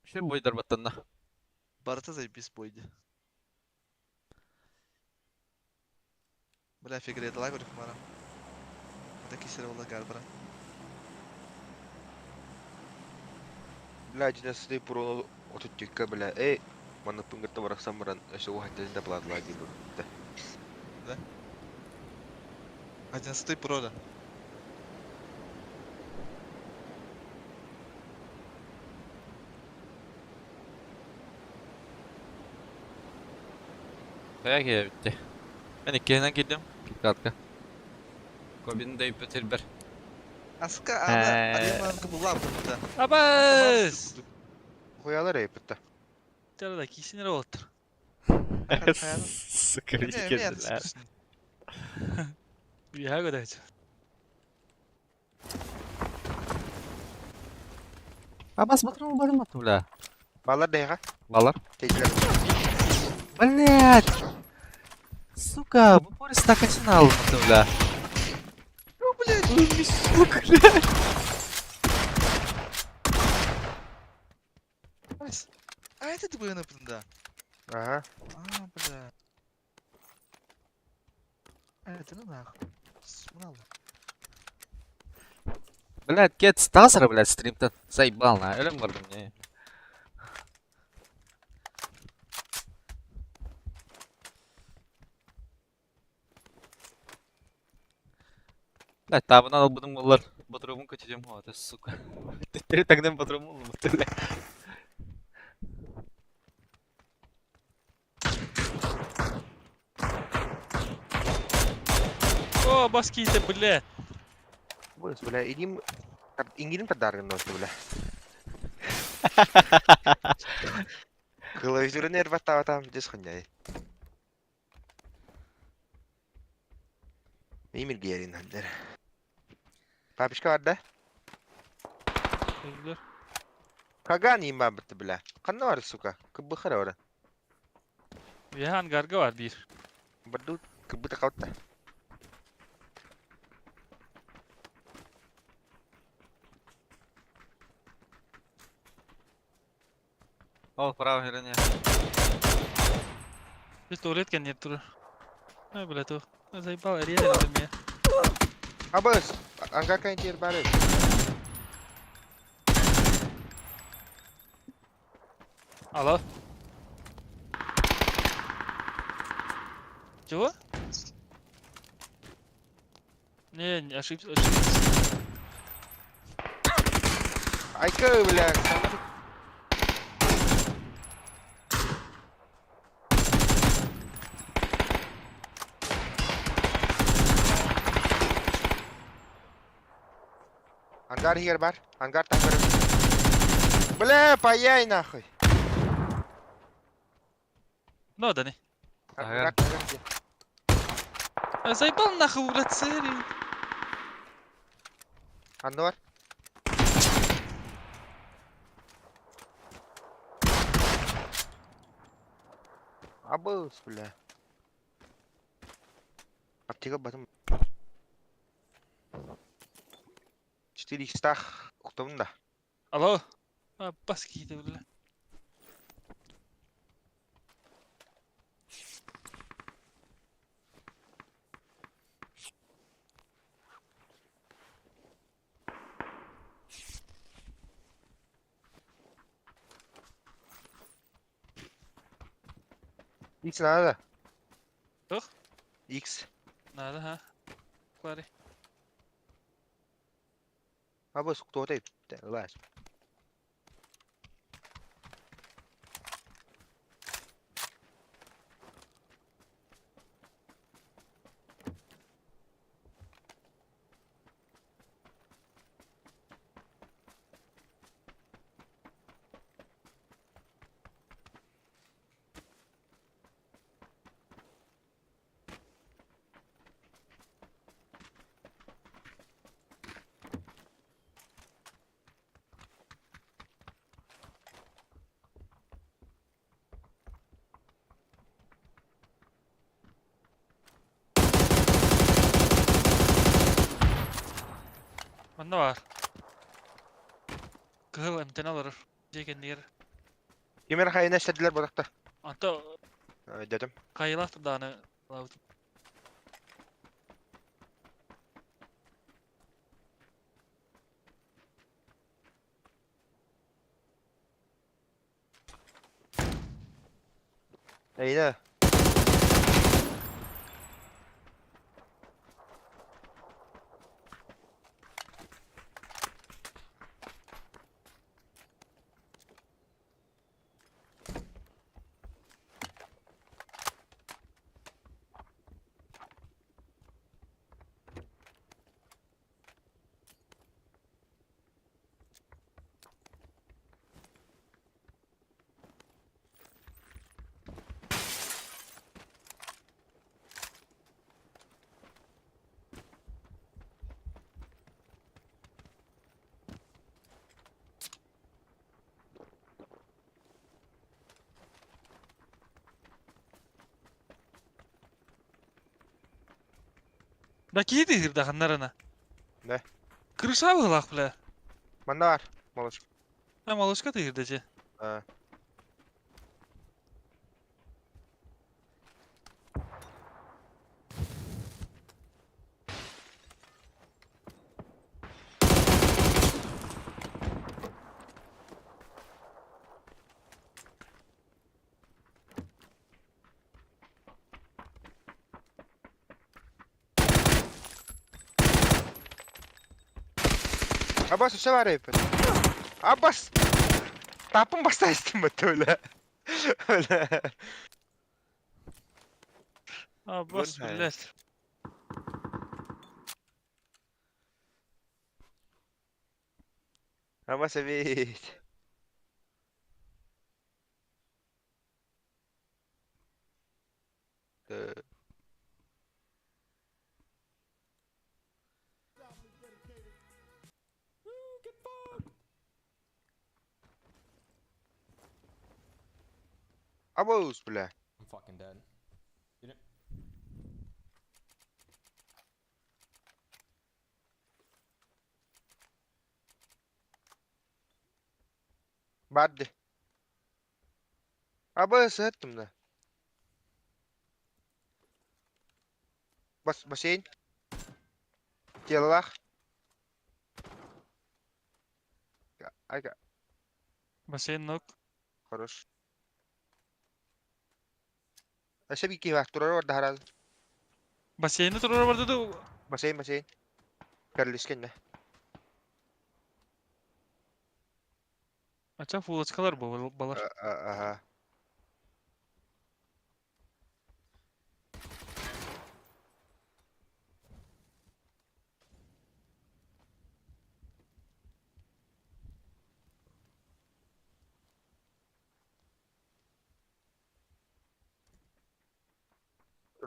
Şey бойдар баттанна.
Барыта заебись бойди. Бля, фигуре дала говорю, мара. Это кисер была гарбара.
Бля, 11 про отуттикка, бля. Эй, манна пынгырта барахсан баран, өсө уһаттен да пладла дип.
11 про, да.
Kaya kaya bitti. Ben ikkiһинэн киирдим. Киткатка. Кобин да үппөтүрбэр.
Аска, ана, арена была да.
Абас!
Хуялар эйпетте.
Тара да кисинер олтыр.
Сука,
Бияга көдөйт.
Абас батырым барым бля.
Балар дэйга.
Балар.
Тейлер.
Блять! Сука, в упоре стакасина алматы, бля.
Ну, блядь.
Сука, блядь.
А это ты бы да.
Ага.
А, бля. А, это ну нахуй. Смнало.
Блядь, кет стасара, блядь, стримтан. Заебал, на. Өлем бардым, не. Блядь, табын албыдым олар. Батырымын көтөдем, о, это сука. Теперь тогда батырымын бля.
О, баските, бля.
Быс, бля, идим ингиним тадаргын носту, бля. Клавиатура нерва там, здесь хуйня. Имиргиэрин Папочка бар да?
Öldüler.
Каган имбабыты бля. Ханна бар, сука? Кыбыхара ора.
Bir hangarga var bir.
Барду кыбыта калта.
Ол право херня.
Bir tuvalet kendine durur. Ha бля то. Заебал, реально меня.
Абыс, ангар кайнтер бары.
Алло. Чего? Не, не ошибся, ошибся.
Айка, бля. Ангар хер бар. Ангар там бар. Бля, паяй нахуй.
Ну да не.
Ангар, ангар где?
А заебал нахуй, блядь, серию.
Аннор. Абыс, бля. Аптека батым. 4 икстах уктабын да.
Алло. А, баски бля.
X надо.
Тух?
X.
Надо, ха. Клари.
Абыс, кто ты? Лазь.
Манна бар. Кыһыл эмтен алар. Дьиэ
Кимер хайына эстедилер бодакта.
Анта
Дедим.
кайылах дааны лабыт.
Эйне.
Да киһи да ханнарына.
Да.
Крыша быһылаах бля.
Манна бар. Молочка.
А молочка тыгырда же.
А. Абас өсө бар эбит. Абас! Тапын баста истим бит өлө. Өлө.
Абас,
Вон
блядь.
Абас эбит. Э. Абоус, бля.
I'm fucking dead. You didn't.
Барды. Абы сыттым да. Бас бассейн. Телах. Айга.
Бассейн нок.
Хорош. Өссө бики бар турар орда харал.
Бассейни турар барды да.
Бассейн бассейн. Керлискенне.
Ача фулочкалар балар.
Ага.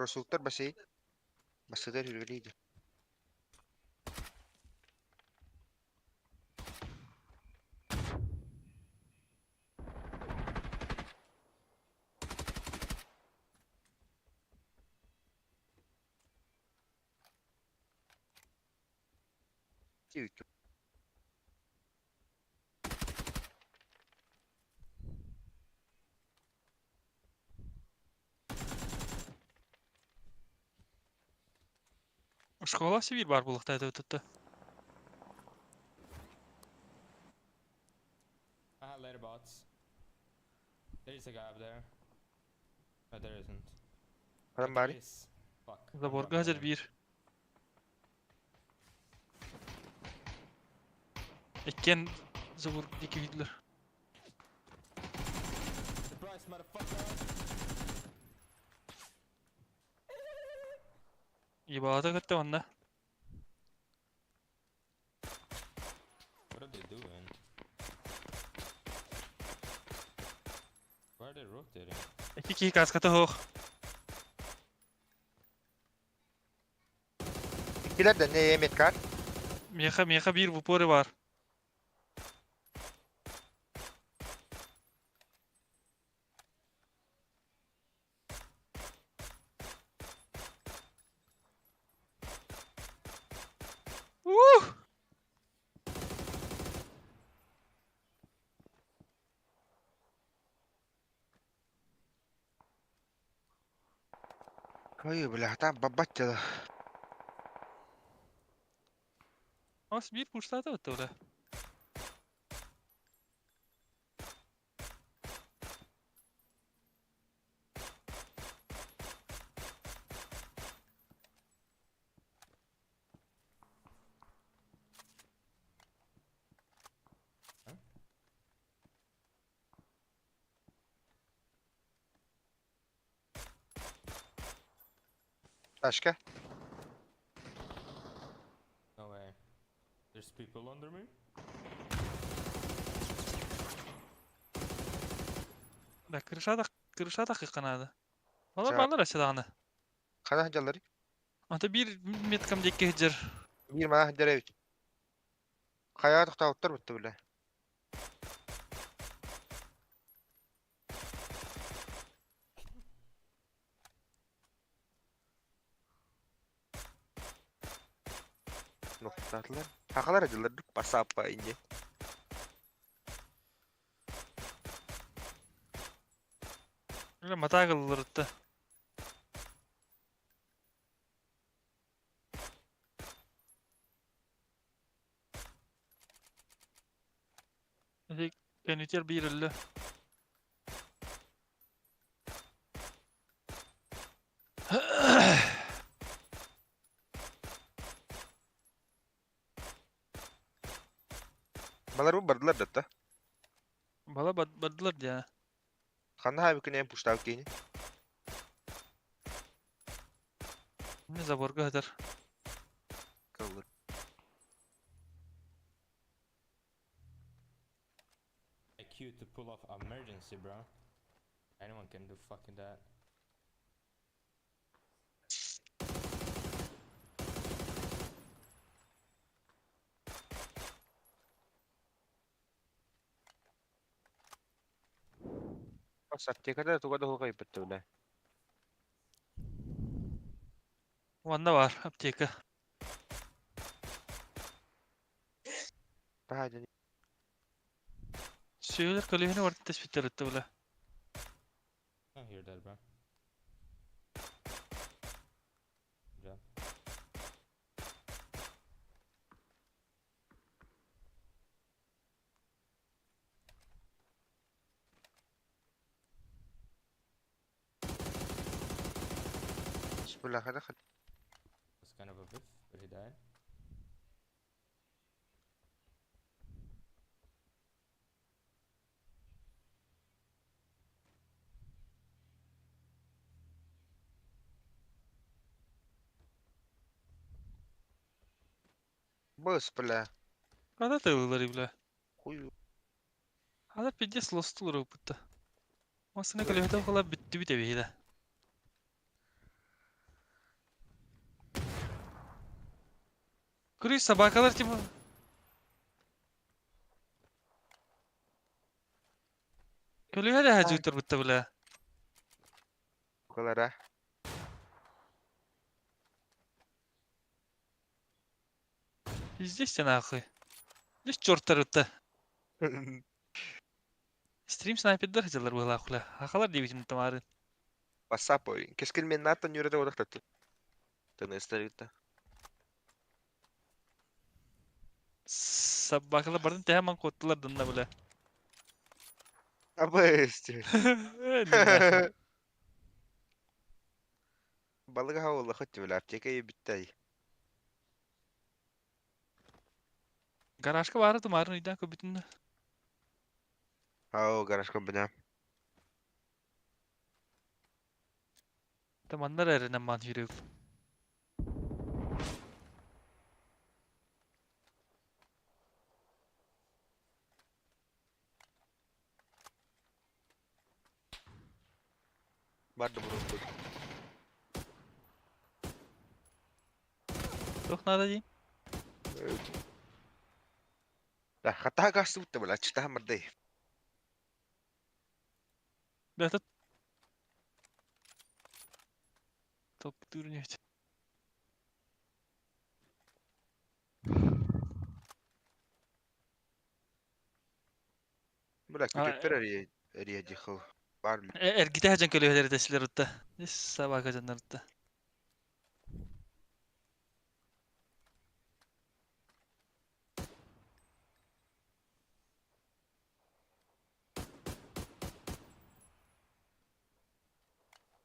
Росултар бассейн. Бассейн хүргелейді. Тиви.
Школа Сибирь бар булыкта это өтөттө.
Ah, later bots. There is a guy up there. No, there isn't.
Адам
There
бары.
is. Fuck. I'm
Заборга
dropping
хазыр
him.
бир. Эккен забор екі видлер.
Surprise, motherfucker!
Ебалата көттө онда.
What are they doing? Why are they rotating?
Эки ки каската хоох.
Килер да не еметкар.
Меха меха бир в упоре бар. Ух!
Кой, бля, там бабаттела.
Ас бир пуштата өттө.
Ташка.
No way. There's people under me?
Да крышада крышада кыканады. Балар
Жа-
балар асаданы.
Хана ханжалары.
Ата бир меткам декке жер.
Бир мана ханжаревич. Хаяр тоқтауттар бітті, бля. Ноқтатылар. Хақалар адылар басаппа инде.
Эле матагылырытты. Кенитер бир эле.
Балар бу бардылар датта.
Бала бадылар дия.
Хана хаби күнен пуштау кейні.
Не заборга хатар.
Кылыр.
IQ to pull off emergency, bro. Anyone can do fucking that.
Бас аптекада туга да хугайбыт бля.
Уонна бар аптека.
Таһа
Сүөлэр көлүөһүнү барытын тэспиттэр ытта бля.
I hear that, bro. Yeah.
Бля, хада
Was kind of a whiff, but he died.
Быс, бля.
Хада тыллары бля.
Хуй.
Хада пиздец лостулар опытта. Масына көлүөһүтэ хола бүттүбүт эбиһилэ. Көрүй собакалар типа. Көлүөһэ да хаҗыытар бутта бля.
Калара.
Пиздец те нахуй. Здесь черттар ытта. Стрим снайпердар хадьалар быһалаах бля. Хахалар диэбитим тамарын.
Вассапой. Кескил мен наттан юрede одактаты. Тыныстарыта.
Собакалар бардын тэһэ ман куоттулар дынна бля.
Абыс.
Нахуй.
Балыга хаула хоть бля, аптека ебиттай.
Гаражка баара тумарын ыйдаан көбүтүн.
Ау, гаражка бля.
Таманнар эренен ман жүрөк.
Барды бурун.
Туох наада дии?
Да, хата гасты бля, чита мырдай.
Бля, тут... Топ турнир.
Бля,
А,
күтөттөр риядихыл. Бар
Эргите хажан көлүһэлэр тэсилер утта. Ис собака жаннар утта.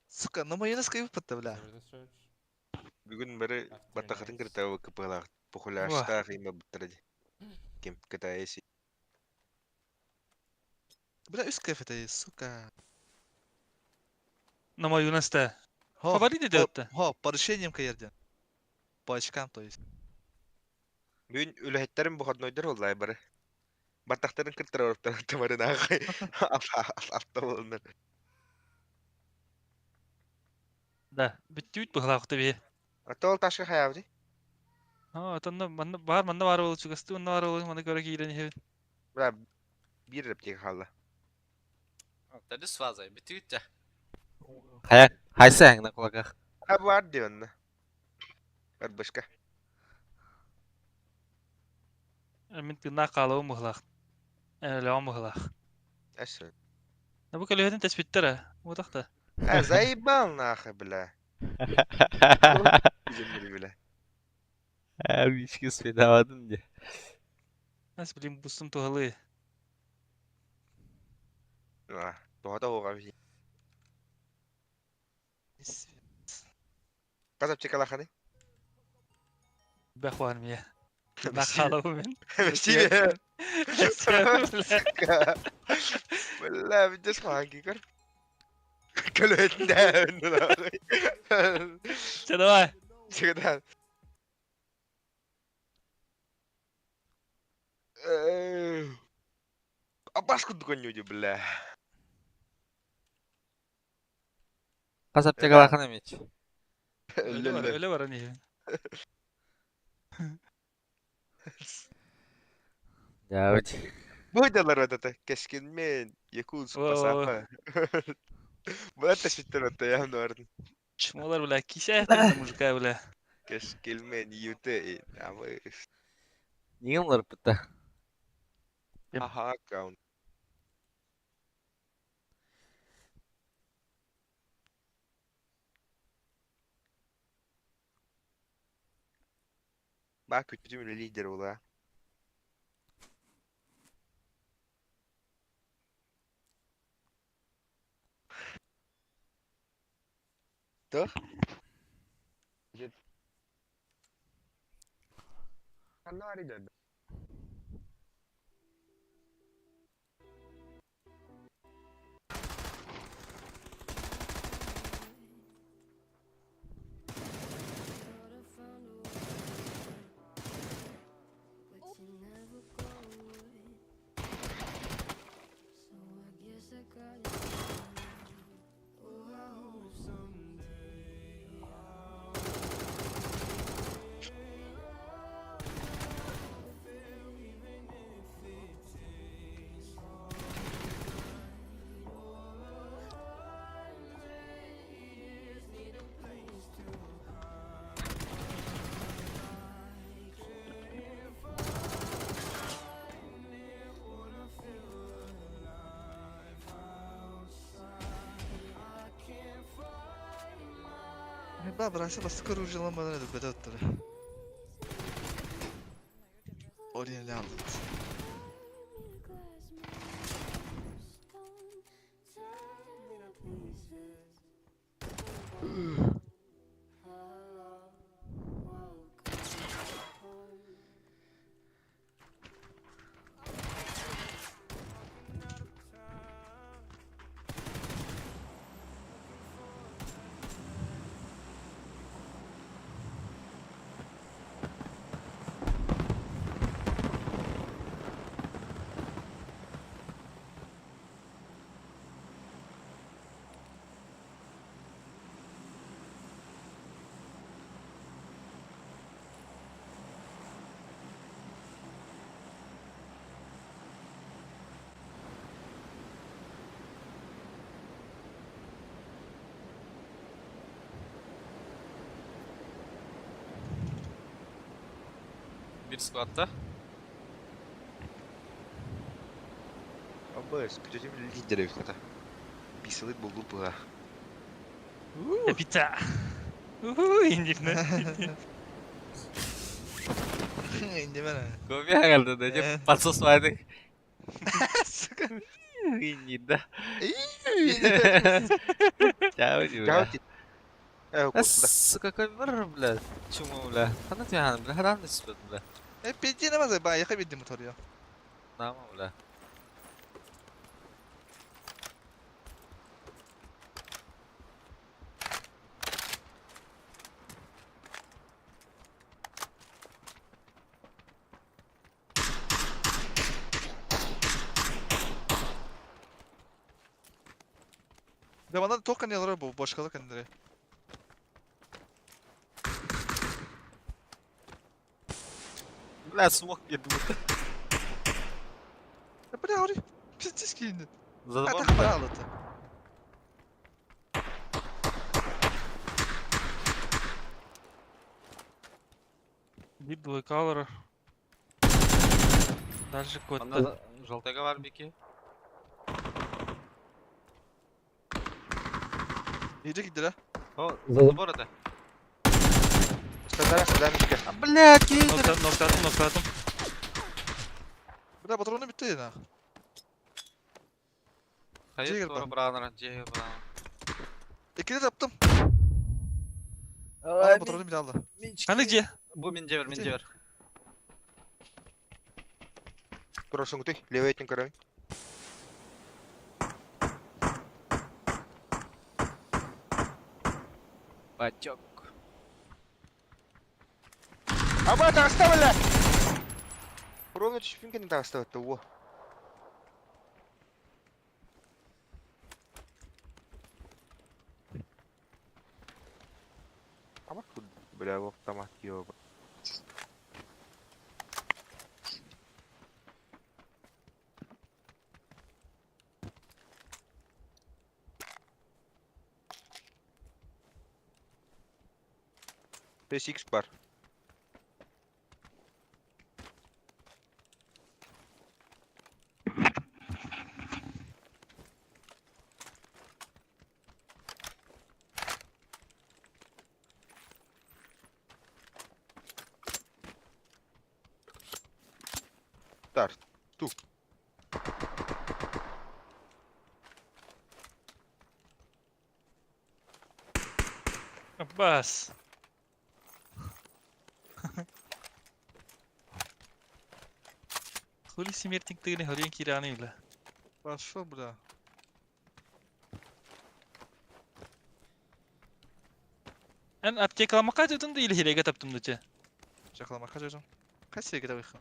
Сука, на майонез выпадта, бля.
There was a search.
Бүгүн бары
After
баттахатын
nights.
кыртабы кыпылах похуляштах има буттарди. Кем кытайси.
Бля, үс кайф это, сука.
На майонезте.
Хо,
Фаворит
по,
идет.
хо, по решениям каерден. По очкам, то есть.
Бүгүн үлэхеттерин бухаднойдор оллай бары. Баттахтарын кыртара ороптар тамарын агай. Алта болунар.
Да, бүттүбүт быһалаахта бии.
Атол ташка хаябди.
Аа, отонно манна бар манна бар болчу, чугасты манна бар болчу, манна көрө киирен иһэбин.
Бля, бир рептек халла.
Тәдіс фаза, бүтүт Хая, хайса әңні құлақақ.
А бар диванна. Арбашка.
Мин тыыннаах хаалабын быһалаах. Өлөҕүм быһалаах.
Әсі.
На бу көлүөһүтүн тэспиттэр ээ. Уотахта.
А заебал нахуй, бля. Земли, бля.
Вички свидавадым де.
Нас блин бустум туһалыы.
А, тоғата оға бі. Қазап чекалаханы?
Бэх бар мия. Тыыннаах хаалабын мин.
Бля,
Бля.
Бля, видишь, маги, көр. Көлөтүндә.
Чэ, давай.
Чегеден. Абаш кудгонюди, бля.
Қазап чекалахан емеч.
Өлө бар, өлө баран иһэбин.
Жабыч.
Бу далар это Кэскилмен, Якутск,
Во-во-во.
Пасапа. Была тащиттер это я норн.
Чмолар, бля, кися это мужика, бля.
Кэскилмен, ЮТ, а вы.
Нигин олар быта.
Ага, аккаунт. Ба күтүм лидер була. Toch?
Ба, брася бастыкы оружиелан это бедеттер. Оригинал.
Bir squad'ta.
Абыс, күтүм лидер это. Бисылык булду буга.
Капита. Уху, индивно.
Инди мен.
Көбе geldi de.
Э.
Подсос вайдык.
Сука.
Инди да. Чао,
Чао.
бля.
Э, куда?
Сука, какой бр, бля. Чуму, бля. Хана тяхан, бля. Харан düşmedi, бля.
E пиди намаз ба, яха бидди мотор я.
Нама, бля.
Да bana токен ялар бу башкалар кендери.
Бля, смог girdi bu.
Ya бля, ори. Пиздец кийинди.
За
А
забор,
так
бля.
алды.
Дип двойка Дальше код.
Анда желтыйга бар бики.
Иди кидер.
О, за забор это.
Стандара, стандара,
А, бля, кийди.
Ноктатым, ноктатым.
Бля, патроны битти на.
Hayır,
Жегер
doğru
бар.
браныр, жегер браныр.
Икини таптым. Ана патроны бит алды.
Аны где?
Бу мен жебер, мен жебер.
Прошлом ты, левый этим корой.
Бачок.
Аба, так оставили! Ровно чуть не так оставить-то, во. Аба, тут, бля, в автомат, ёба. TSX бар. Старт. Ту.
Аббас. Хули смертник тыгыны хорен кираны бля.
Пошел, бля.
Эн аптекаламакка жутун да или хиреге таптым дуче.
Жакаламакка жожум. Кайсы жерге табыйхын?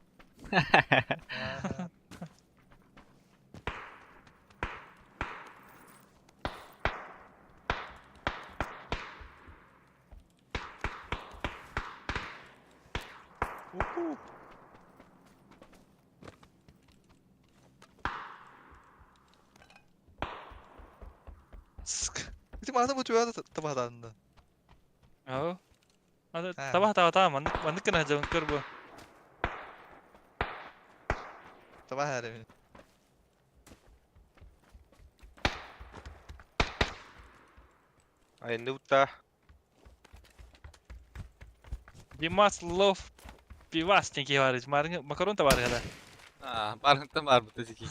Уху. Ск. Ити мааны бу түбэ табаһадаанна.
Ау. Табах таба таба маннык маннык гына жабын көр бу.
Табах эрэ мин.
Айанныбыт
Димас лов пивас тенки бар. Марың макарон табар гада.
А, барынтан бар бу тезики.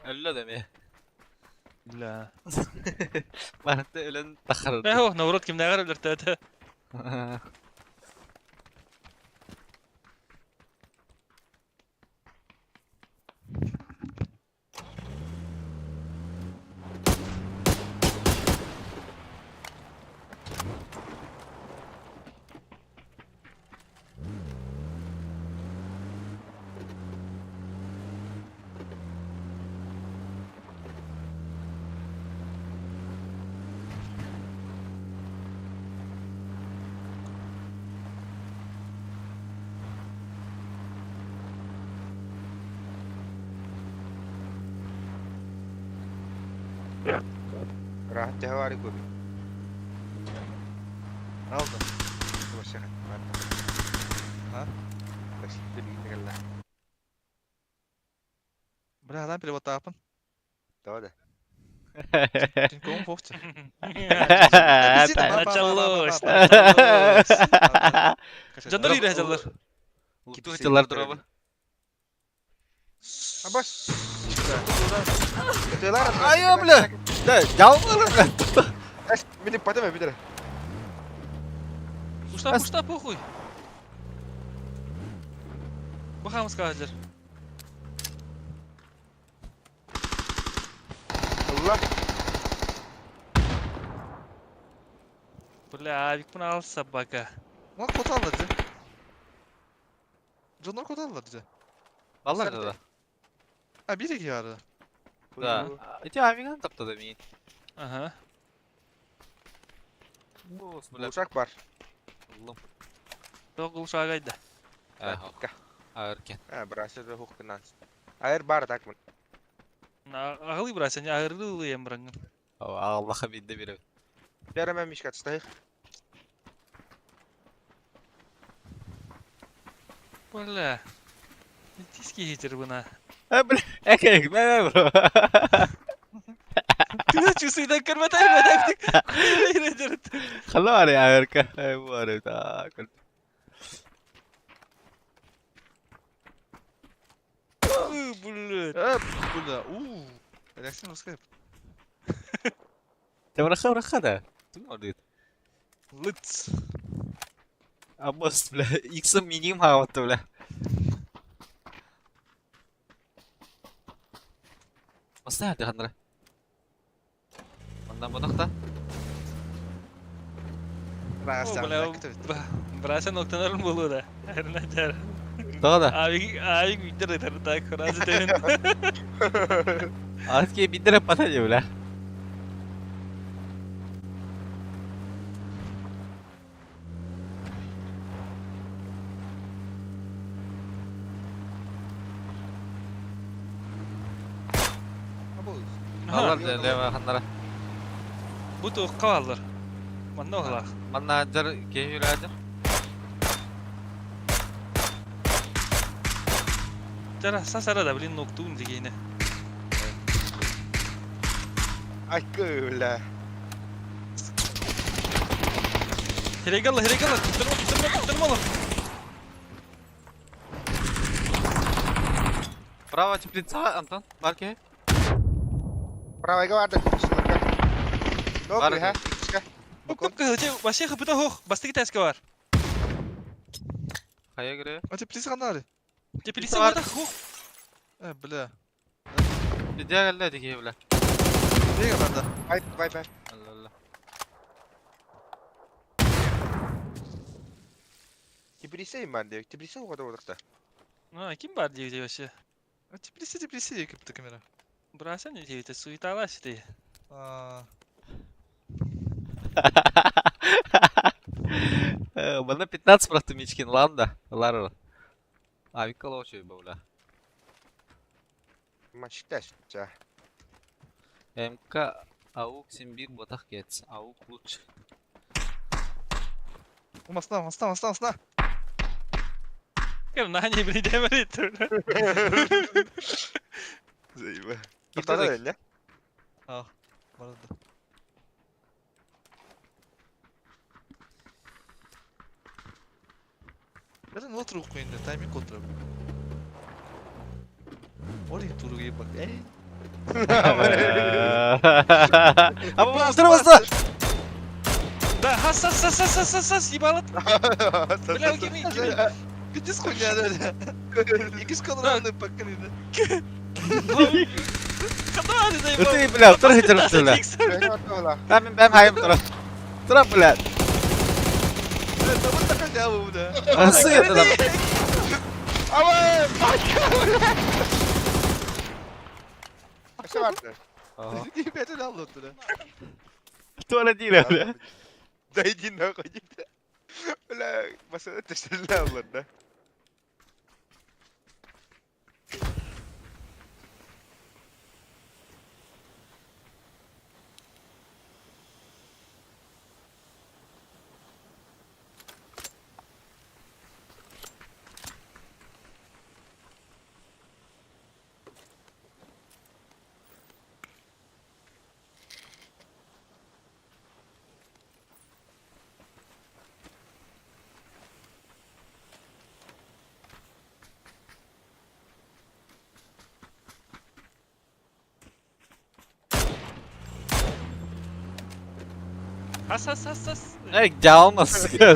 Өллө да ме.
Бля.
Барынта өлөн тахарды.
Эхо, наоборот кимнәгәр өлөртөтө.
Rahat var көбі.
Алды.
Вообще
А? Бля, адам перевод таапын.
Давай да.
Тинькофф фохча.
Началось, началось. Жандар ире жаллар.
Луту жаллар дроба.
Абас.
Ай, бля. Да, жалмыр, бля.
Мени потом бидер.
Ушта, ушта, похуй. Бахам скажер.
Allah.
Бля, авик мына ал собака.
Lan kod aldı. Canlar kod aldı.
Баллар да.
Ha bir iki vardı.
Да. Ити авиган тапта да мин.
Ага.
Бос, бля.
Ушак бар.
Лым.
Тоғыл шагайда.
Аркен.
Ha, брасы да хуккынан. Айыр бар так мын.
Ағылы брася, не айырылы ем бұраңын.
Аллаха бидде биреп.
Бәрі мишка тастайық.
Бля. Диски хитер бұна.
Э, бля, экек, мэ бро.
Ты чувствуй, көрмәт айырмәт
Хала бар я арка. Ай, бар так.
Бля.
Бля, ууу. Реакция русская.
Те браха браха да. Ту ордит.
Лыц.
Абос, бля, иксом миним хаватты, бля. Баста хандра. Ондан бодохта.
Бля, брася ноктанар болу да. Эрна жар.
Тоо да.
Авик, авик видер это так, разы тен.
Атке бидре пата же, бля. Алар лева хандара.
Бу туққа алар. Манна оғлақ.
Манна жар кehүрәжер.
Чара сасара да блин ноктуун дигине.
Айкы, бля.
Херегала, херегала, туттарма, туттарма, туттарма.
Право теплица, Антон, барки.
Правайга барды, сылырга. Нок,
Бар
ха, иккискэ.
Оп, кыһычы, вообще хыпыта хох, бастыгы тәске бар.
Хайа гире.
А теплица ханнары?
Теплица
Бар.
бар хох.
Э, бля.
Идеально дики, бля.
Неге барды?
Вайп, вайп, вайп.
Алла, алла.
Теплица им бар деп. Теплица оғада одақта.
А, ким бар дейdi вообще?
А теплица, теплица деп камера.
Браса не дейdi, суеталась ты.
А,
Манна 15 просто Мичкин, ладно. Лара. А, Викола очень бля.
Мачта, ча.
МК АУК Симбир ботах кетс. АУК лучше.
Масна, масна, масна, масна.
Кем на не блин, демерит.
Заеба.
Кирдик.
Тоқтады, не?
А, барды. Zaten oturup koyun timing oturup. Oraya turu bak. Ey.
А быстро, быстро!
Да, хас, хас, хас, хас, хас, хас, хас, ебало. Бля, кими, кими.
Кытыс хуйня да. Икис конраны пакканы.
Куда ты заебал?
Ты, бля, второй бля. Бэм, бэм, хайм, тура. Тура, бля.
Табын такая бу да.
Асы это там.
Абай, Қаша барды?
Бәтен алды тура.
Тура диле, бля.
Да иди нахуй, иди. Бля, басына төшірді алларда.
Хас, хас, хас, хас.
Эй, жалмас,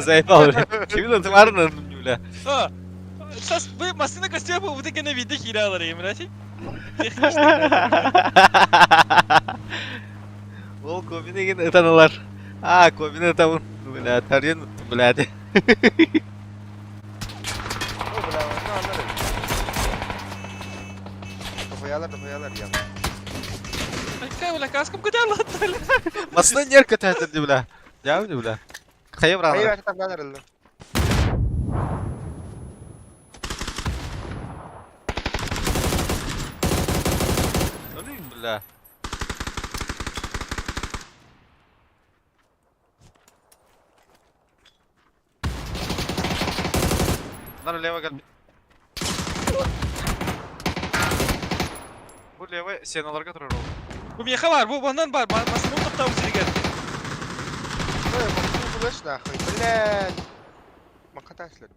заебал, бля. Кимин отварны, бля.
А, Сас, вы машина костюм bu bu gene video hile alır блядь.
Ол көбінеген ытаналар. А, көбіне ытамын. Бля, тарен ұтты, бля.
О, бля, оны алар. Тоқоялар, тоқоялар, я.
Какая, бля, каском куда латали?
Масына нерка тәтірді, бля. Жауды, бля. Қайы
Қайы
бұралар.
бәрі тапқанар әлі.
Бля. Нар лево кәлбит. Бу лево сеналарга турар ол.
Бу меха бар, бу банан бар, машина топтау сирген.
Ой, машина булаш нахуй, блядь. Мақата сілер.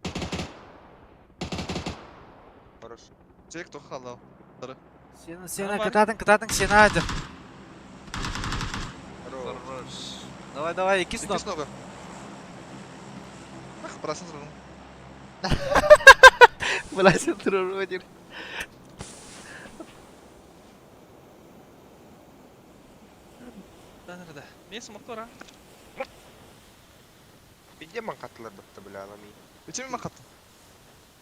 Хорош.
Чек тохалау.
Сена, сена, кытатын, кытатын, сена деп.
Хорош.
Давай, давай, икис
Икис нога. Ах, брасын туру.
Бля, сен турар өдір.
Да, да, да. Мен смоктора.
Бізде маңқаттылар бітті, бля, алами.
Үчеме макаттым.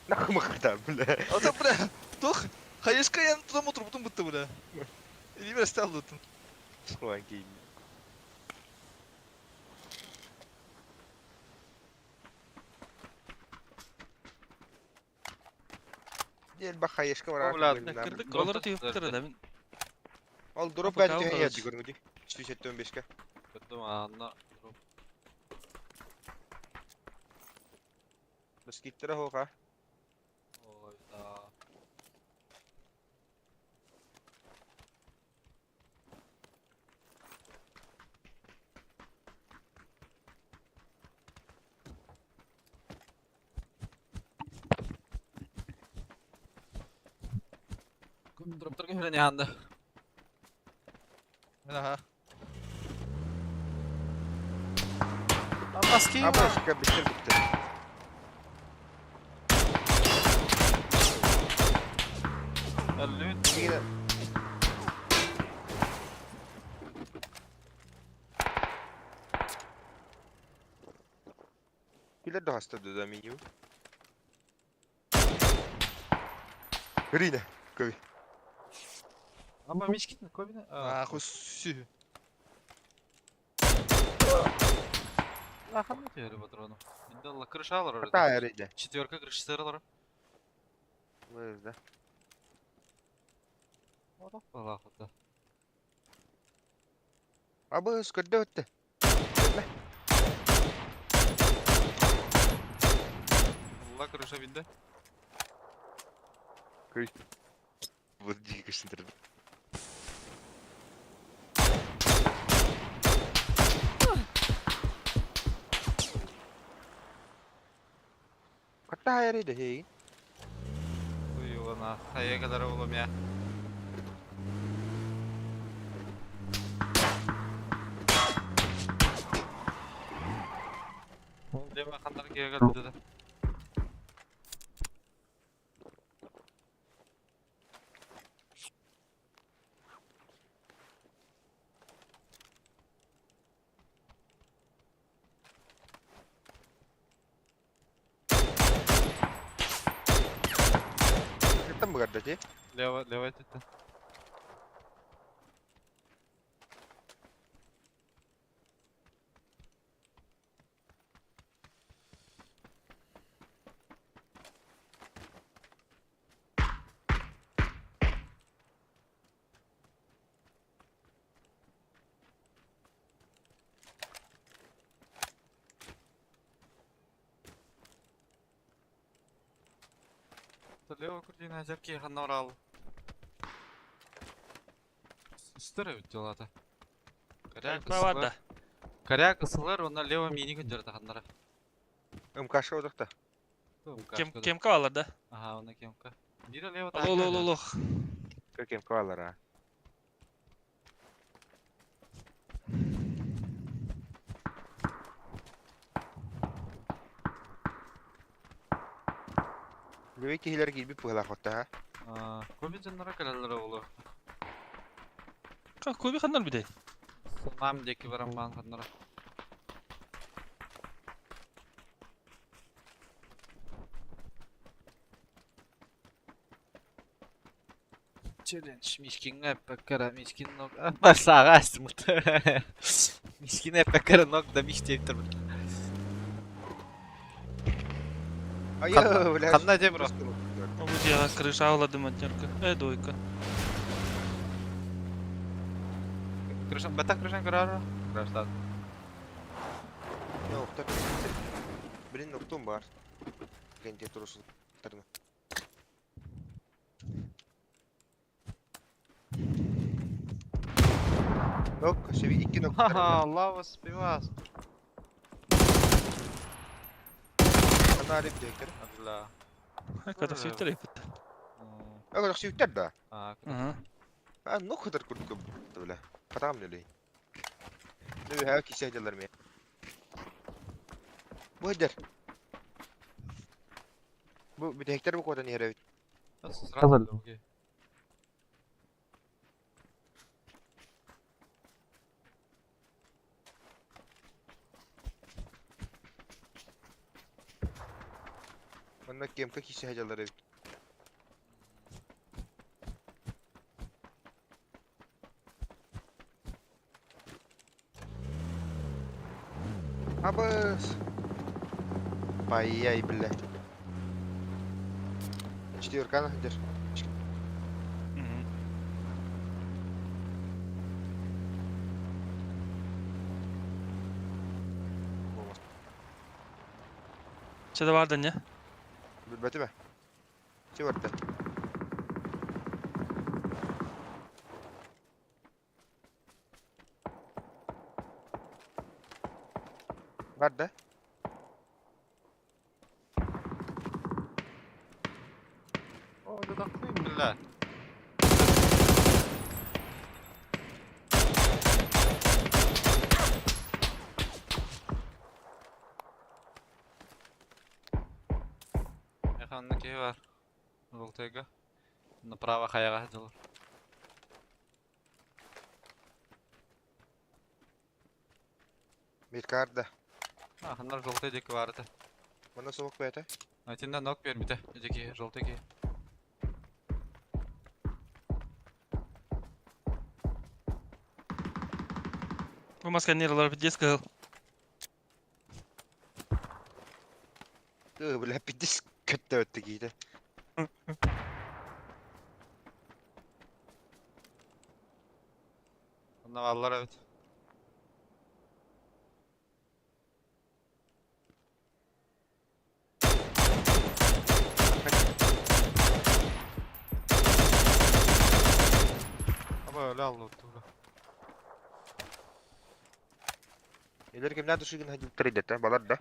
Нахуй маңқата, бля.
Ата бля. Тох. Хаешка ян тудам отырып бітті бля. Или бір стал утun.
Соған кейін. Дел баха ешкі бар.
О, бля,
Кырдык, олар түйіп да мен.
Ол дроп
Пока
бәрі
ол,
түйе
короче.
көріңді. 375-ке.
Көрдім, анна.
Біз киттірі хоға.
Ой, да. Дроптарга хүрэн яһанда.
Мен аха.
Абаски.
Абаска bitti bitti.
Лют.
Yine Bilir de hasta dödem iyi. Rine, көй.
Аба мичкин кобина.
Нахуй сүү.
Аханна тиһэри патрону. Индалла крышалар орда.
Хата Rine.
Четверка крышалар.
Да.
Отох балахыта.
Абы скөрдө өттө.
Алла крыша бинде.
Вот дикий кышындыр. Хата Rine hey.
Уйуна. Хая кадар улым я. Деме хандар кеге да.
Кеттен бұғарда те?
Лево, лево это. Лево крутина зерки ханорал. Стыры дела-то. Коряк
Правда.
Коряк ысылар, онна лево мини күндерді ханнара.
МК одақта.
Кем кемка алар да.
Ага, онна кемка. Бире лево
Алло, алло, алло.
Как МК алар а. Левей кихилер килби пыгла хотта ха.
Көбі жаннара калалары олу.
Ка көбі ханнар биде.
Нам деки бараман ханнара. Челлендж мишкинге пәккара мишкин ног. Басага астымыт. Мишкине пәккара ног да миш деп тұр.
Айо, бля.
Ханна де бро.
Бу дела крыша алады матерка. Э, дойка.
Крышан, бата крышан көрөр. Крыштан.
Не оқтар. Бірін оқтум бар. Кенте тұрысын. Нок, себи икки нок.
Ха-ха, лава спивас.
Ана алип дектер.
Бля.
Когда сүйттер епетті.
Ага, сүйттер да.
А,
Ага.
А, нок хатар куртка бля. Хатам нелей. Не ха кисе жалар ме. Бу дер. Бу битектер бу кодан yere.
Сразу луги.
Онна кемка кисе жалар эбит. Абыс. Пай-яй, бля. Четверка нахдер.
Чада барды не?
Билбәте бе. Четверка. Бар да?
О, да хуй, бля. Манна киһи баар. Желтыйга. Направо хайаҕа сылдьаллар.
Милкарда.
Аханнар желтый диэки баар этэ.
Манна суох бэйэтэ.
Итиннэ нок биэрбитэ. Ити киһи, желтый киһи.
Бу маска не олорор пиздец кыһыл.
Ыы, бля, пиздец көттөөттө киитэ.
Онно бааллар эбит. Аба өлө аллыттыга.
Илер кимнәр душигин хадиптар идете, балар да.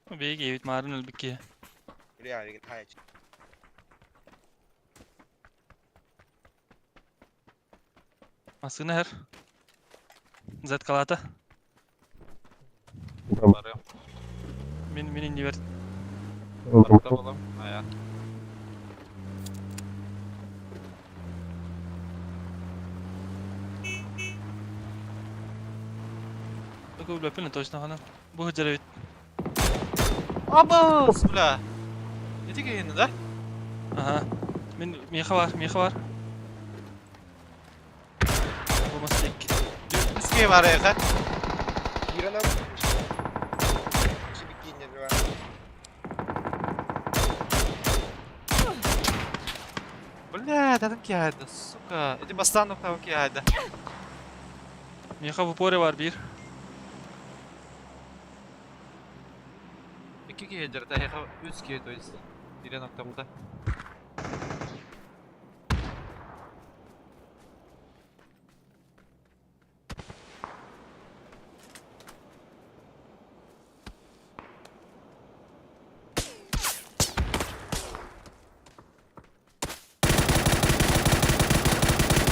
Биги эбит маарын өлбүт киһи.
Бля, деген хайач.
Массыына иһэр. Заткалаата.
Барыам.
Мин мин иннибэр
Барыта буолам. Айа.
Только билбэппин точно ханан. Бу сылдьар эбит.
Абыс, бля. Ити киһини да?
Аха. Мин миэхэ бар, миэхэ бар. Бу мастик.
Үскей бар эха.
Кирана Сибикинер бар.
Бля, дадым киһайда, сука. Ити бастаан октава киһайда.
Миэхэ в упоре бар биир.
Икки киһи дьарыта, эһиэхэ үс киһи, то есть. Ирен октабыта.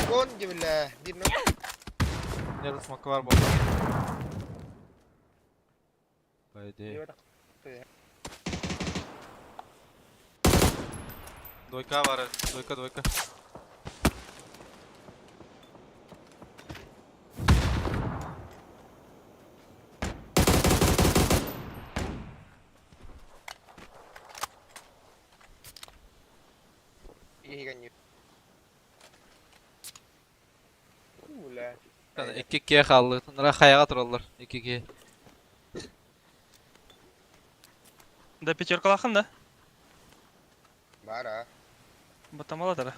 Кон бля, бир
Нервы смока бар болды. По идее. Двойка бар, двойка, двойка. Икки иккиэ хааллыбыт. Нара хайаҕа тураллар. Икки киһи.
Да пятеркалаахын да?
Бара.
Батамалатара.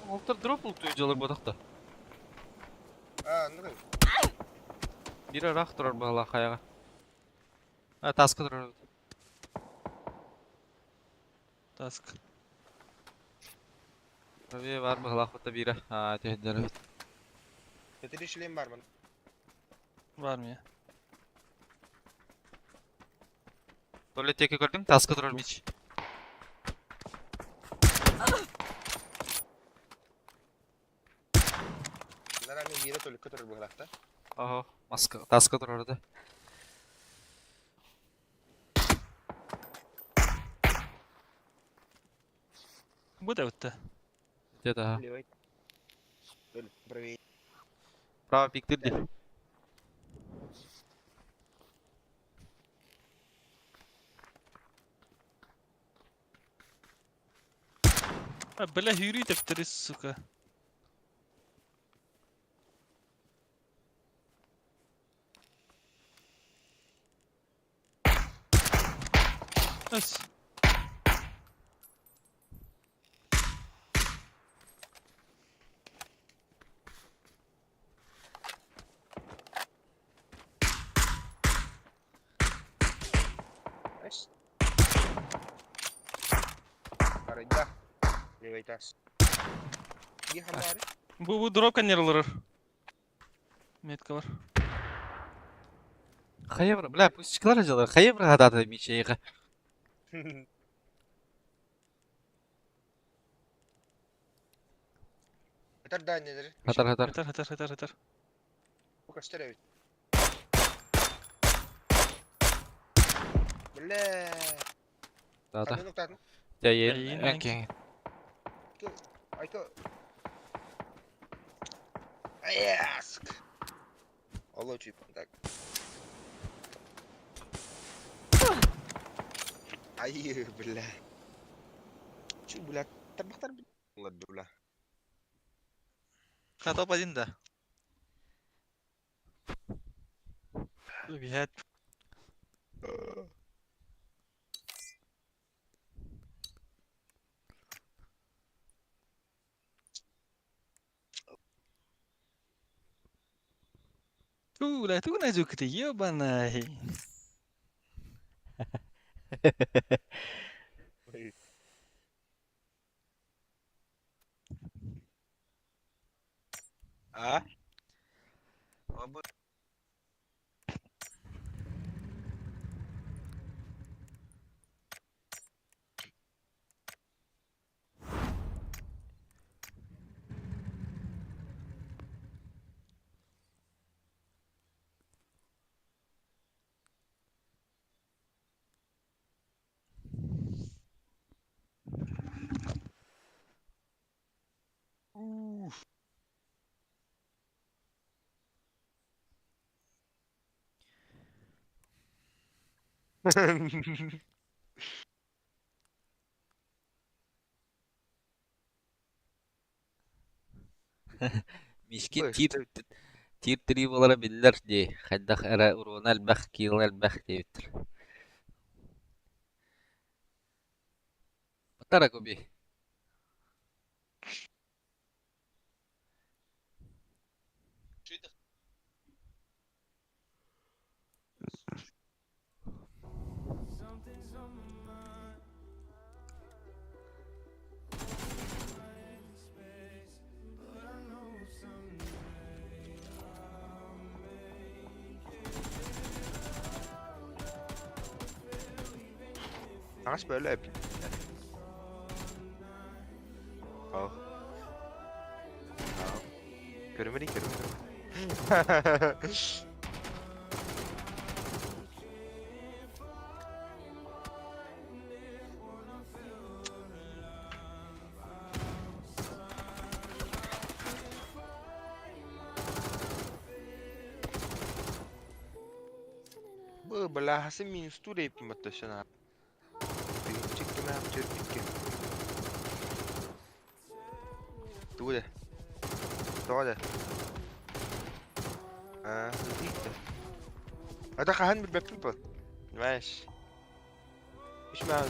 Олтар дроп ултуй дьалар ботахта.
А, ну
Бир ыраах турар баһылаах хайаҕа. А, таска турар.
Таск.
Правее бар баһылаах бата биирэ. Аа, түһэддэр эбит.
Петри шлем бар мын.
Бар мия.
Туалет теке көрдүң, таска турар мич.
Нара мен биирэ только турар быһылаахта.
Ого, маска, таска турар да.
Бу да өттө.
Где-то.
Левый. Правее.
Право пиктир ди.
А, бля, хүйрүй тептери, сука. Өс.
Эс. Арайда. Левый тас. Биир хамаары.
Бу бу дроп канерлер. Метка бар.
Хайа бля, пусть дьалар. Хайа бра хадата мич эйха.
Хатар да нелер.
Хатар хатар.
Хатар хатар хатар хатар.
Бу көстөр эбит. Бля.
Да-да.
Ханнык татын?
Дьайын
Эйин
эҥкиҥ.
Айто. Аяск. Алло, чип, так. Ай, бля. Чу, бля, тарбахтар бля.
Топ один да.
Биһэт. Тула, туна зюкты, ебаный.
А? Абы. Уф.
Мишкин
Ой,
тир
что-
тир три буолара биллэр дии. Хайдах эрэ уруона элбэх, киила элбэх диэбиттэр. Батара куби.
Taas böyle yapayım. Al. Al. Görmedin görmedin. Bu belahası minus tur yapayım hatta Çıktım hem çırpık Тугу Тоҕо да? Аа, сытыйда. Ата хаһан билбэппин бу. Понимаешь? Үс маҕан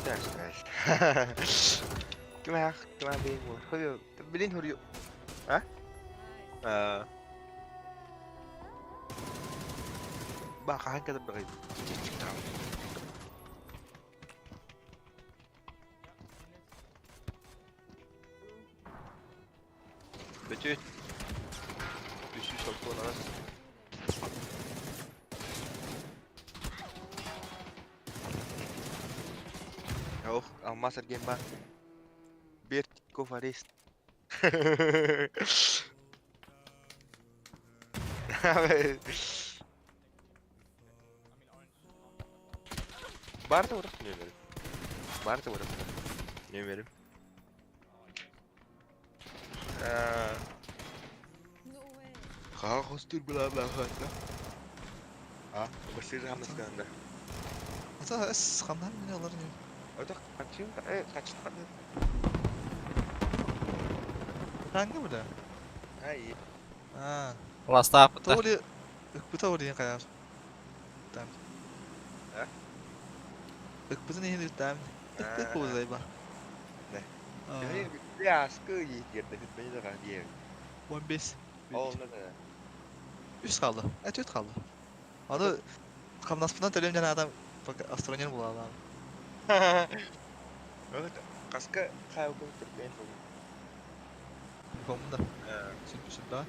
Ким аах, ким аах бэйэҥ буолар. Хоруйу, билин хоруйу. А? Аа. Ба хаһан кэлэр Бүтүт. 368. Oh, алмаз эргиэн баар. Берт Кофарист. Баарта урах нөмерим. Баарта урах нөмерим. Хаҕа хостуур бла-бла хатта. А, басыр хамнасканда.
Ата эс хамнан мин алар не.
Ото качым, качты ханды.
Hangi bu da?
Ай.
А.
Ластааппыттар.
Толи ыкпыта ол деген каяр. Там.
А?
Ыкпытын иһин үттам. Ыкпыт
А.
буолзайба.
Не. Аскы итерде бeni de diye.
15.
Olmadı.
3 kaldı. Evet 4 kaldı. Аны хамнаспытынан төлөм жана адам астронер була алам.
Evet, kaska kayboldu ben bu.
Коммунда. Сүп сүп да.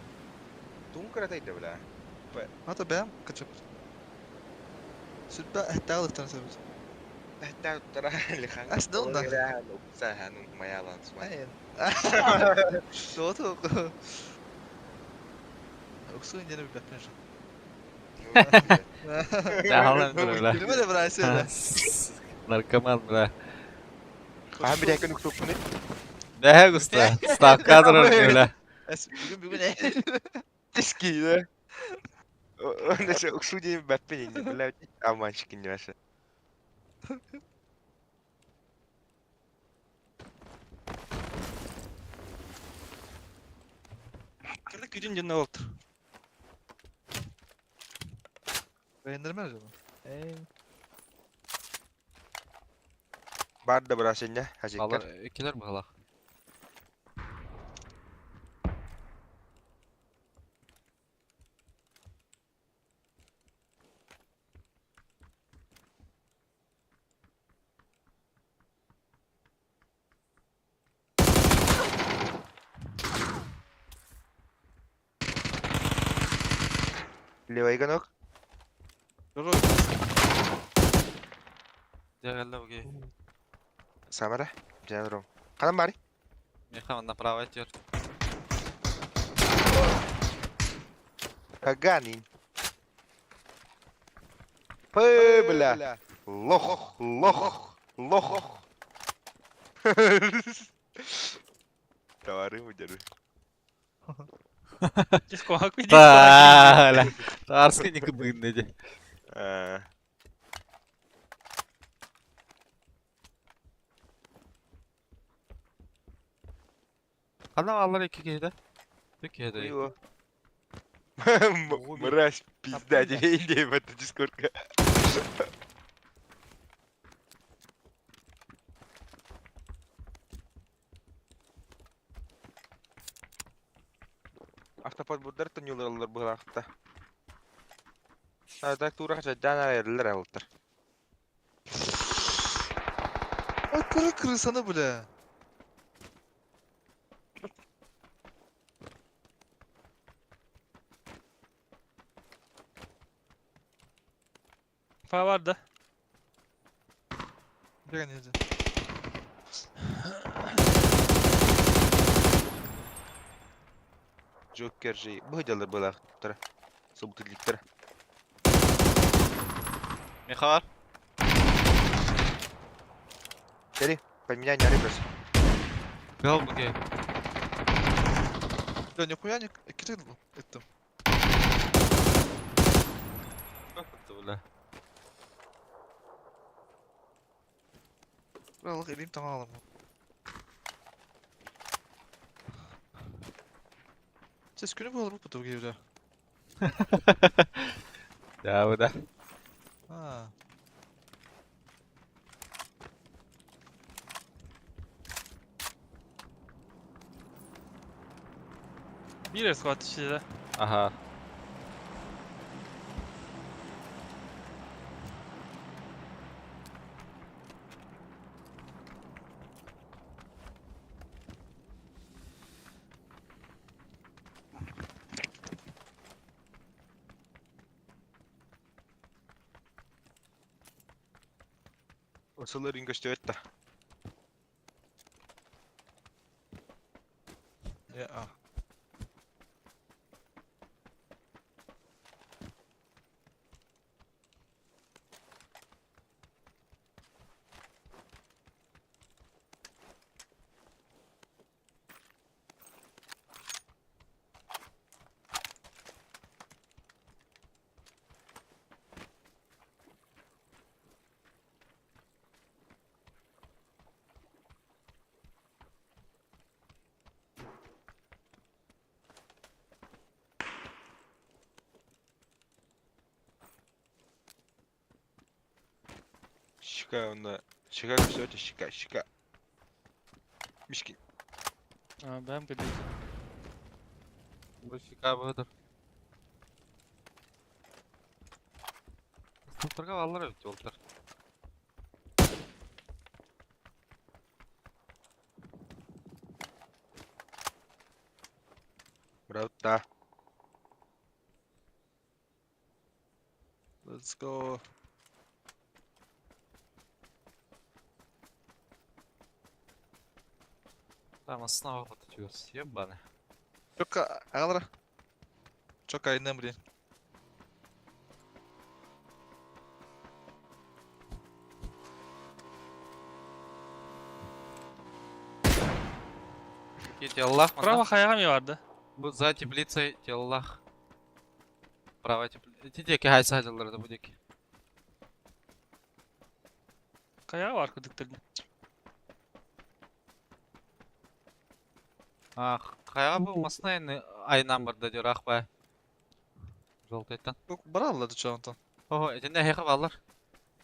Тун кыратайды бла.
Ата бэм качып. Сүп ба әттәгылыктан сөбүт.
Hatta tara лихан.
Ас донда.
Сахан маялан сма.
Айын. Doğru. Уксу индене bir бәппен.
Дьаһалан турар.
Билме де бір айсы.
Наркоман, бля.
Хаһан бирэкин уксуппуну?
Бэһэ густа. Ставка турар, бля.
Эс бүгүн бүгүн э.
Тиски, да? Онда уксу диэн баппин инде, бля, обманщик инде вообще.
Кырдык күдүн дьонно болтур.
Beğendirme acaba? Ey.
Бар да брасенья,
Алар
хазиккар.
килер быһалах.
Левый ганок.
Yok yok.
Дьэ буги.
Самара. Жанром. Канам бари?
Меха направо тер.
Каганин. Пы, бля. Лох, лох, лох. Товары удержи.
Дискоак види.
Та, бля. Тарска не кыбынны ди. Хана алар iki киһи Бик киһи
Его. Мразь, пизда, тебе идея в эту дискордка. Автопод будар тонюлар булахта. А так тура жадан арайлар алтыр.
Ay kırı kırısana bile.
Fa var da.
Bir an önce.
Джокер же быдалар булахтар. Субтитры.
Меха бар.
Поменяй на реброс.
Гал буги.
Ya нихуя не кирил ettim.
Бля.
Buralık eleyim tamam alalım. Ses günü bu olur bu gibi.
Да, да.
Ha.
Биир схват да.
Ага.
Осылар ингөстөттө.
Ya.
Щека онна. Щека көстөттө, щека, щека. Мишкин.
А, бэм кэбит.
Бу щека быдыр. Ступтарга алар өтө олтар.
Брат,
Let's go.
Там основа вот эти ебаны.
Çok ağlara. Çok ayından buraya.
Теллах
Право
манна.
хайаҕа эмиэ баар да?
Бу за теплицей теллах. Правая теплица. Ити диэки хайса сылдьаллар да бу диэки.
Хайаҕа баар курдуктар дии.
А, хайаҕа бу масына айны айнаан барда дьораах баа. Желтайтан.
Бу бараллар да чоонтон.
Ого, итиннэ эһиэхэ бааллар.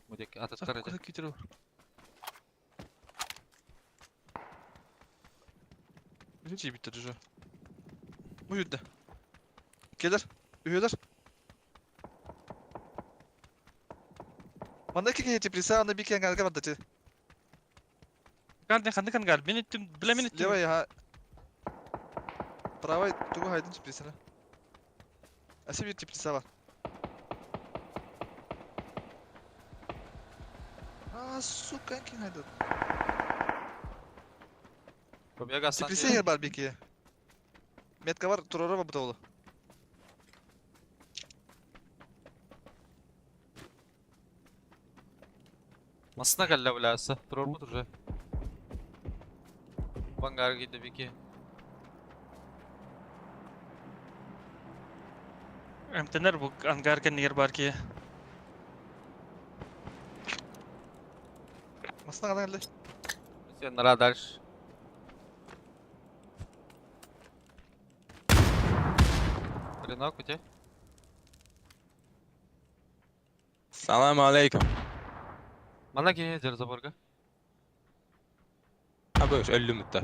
Бу диэки атыттар ити.
Куда киирэр? Үһү тиийбиттэр уже. Бу үрдэ. Келер. Үһүлэр. Манна икки киһи теплица, аны биир киһи ангарга барда ти.
Гарден ханнык ангар? Мин иттим, бля мин иттим.
Левый, ага. Правый тугу хайдын теплицаны. Әсе бир теплица бар. А, сука, кин хайдын.
Побега астан
Теплица ер бар бики. Метка бар, турара бар бутаулы.
Масына кэллэ бля, турарбыт уже. Бангар киирдэ бики.
Эмтэнэр бу ангар кэннигэр баар киһи.
Масына гана кэллэ.
Все, нара дальше. Клинок у тебя?
Салам алейкум.
Манна киһи дьэр заборга.
Абы өллүм да.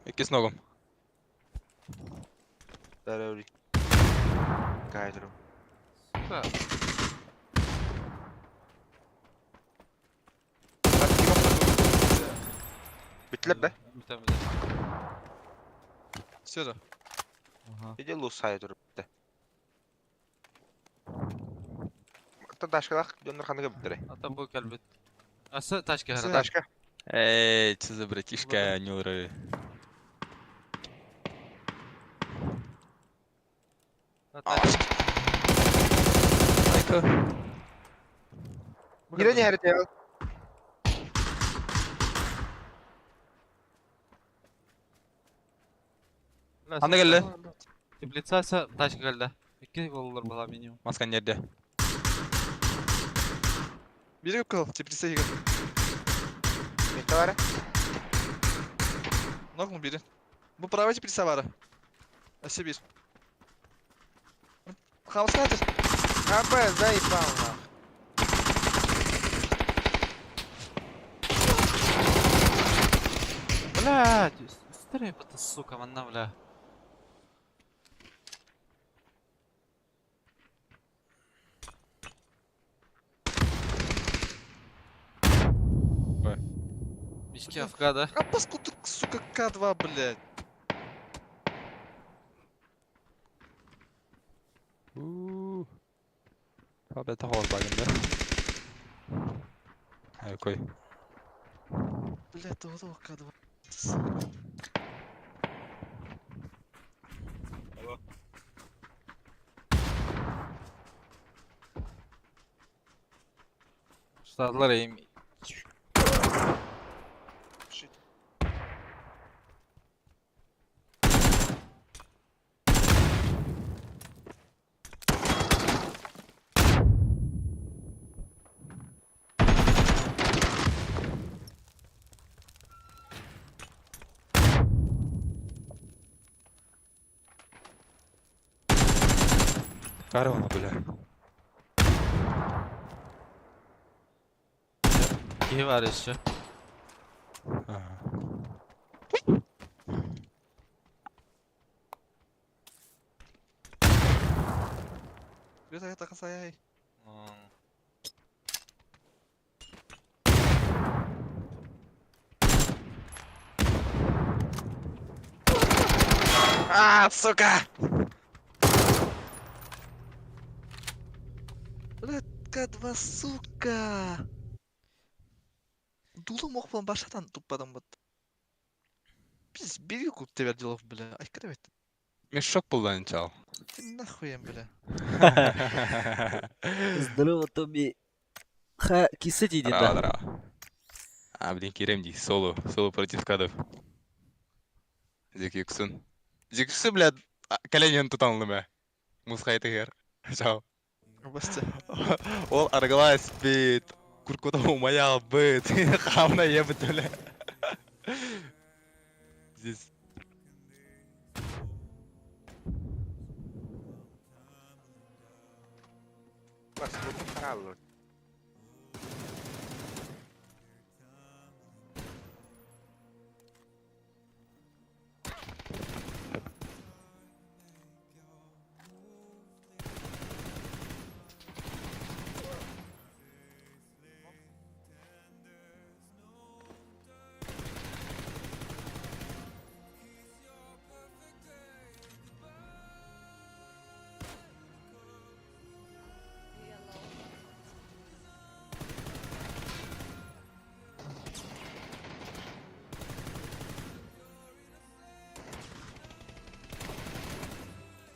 Иккис ногум.
Здорово. Кайдру.
Сука.
Битлер да?
Бүтэн бүтэн.
Все да.
Ага.
Иди лусай туруп битте. Та ташкалах дьоннор ханныга биттер.
Ата бу кэлбит. Асы тачка
Асы.
хара.
Ташка.
Эй, что за братишка, нюры. Айка.
Кире не харите.
Ханна кэллэ?
Теплица асы тачка кэллэ. Икки боллар была минимум.
Маска нерде.
Бири кыл, теплица егер.
Мете бар.
Ног му бири. Бу правый теплица бар. Әсе бир. Хамсына атыр.
Абы заебал нах.
Блядь, стрей это сука, манна, бля.
Ой.
Мишки АФК, да?
А паскуда, сука, К2, блядь.
У. Хабета хол багында. Ай, кой.
Блядь, того К2. Сука.
Штадлар эми.
Shit.
Карвана, бля.
Киһи бар еще.
Ага.
Бир аяқ тақын саяй.
А, сука!
Блядь, К2, сука. Дулым оқпан башатан туппадан бат. Биз бир куп тебер делов, бля. Ай, кырабет.
Мешок был начал.
Ты нахуя, бля.
Здорово, Тоби. Ха, кисы тиди
Здорово, здорово.
А, блин, киирэм дии. Соло. Соло против кадов. Зекюксун. Зекюксу, блядь, кэлэн тутан ыллым ээ. Мусхайтыгар. Чао.
Баста.
Ол арыгылаа испит. Куркута умайа албыт. Хаамна ебыт бля. Здесь.
Бас, bu хааллар.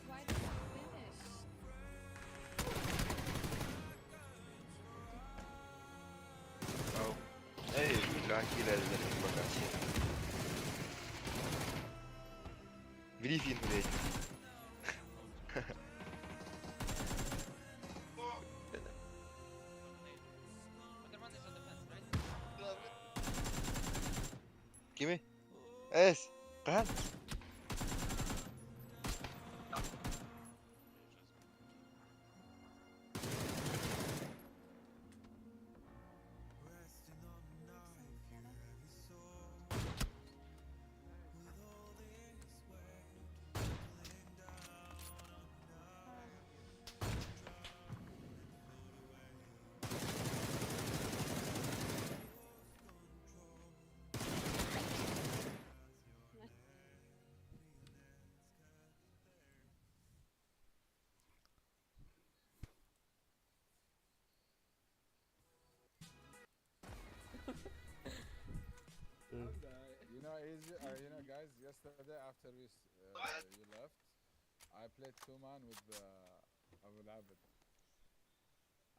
Why did you finish?
Эй, бля, киирэллэр бакация. Гриффин, блядь. Kimi? Эс, хаһан?
You know, easy, you know, guys. Yesterday after we you left, I played two man with Abu Labid.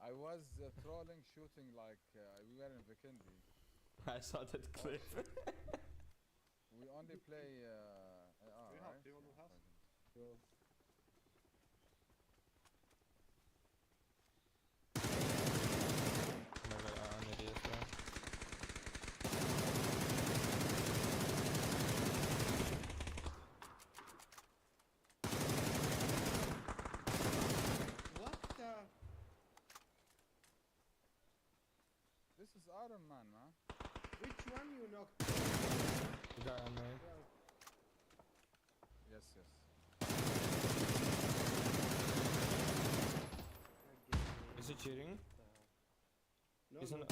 I was trolling, shooting like we were in Vikendi.
I saw that clip.
We only play AR, right? Yeah,
Oh my god, I'm an idiot, bro.
What the? This is Iron Man, man.
Which one you knocked?
You got him, man.
Yes.
Is he cheating?
No,
He's
no.
on.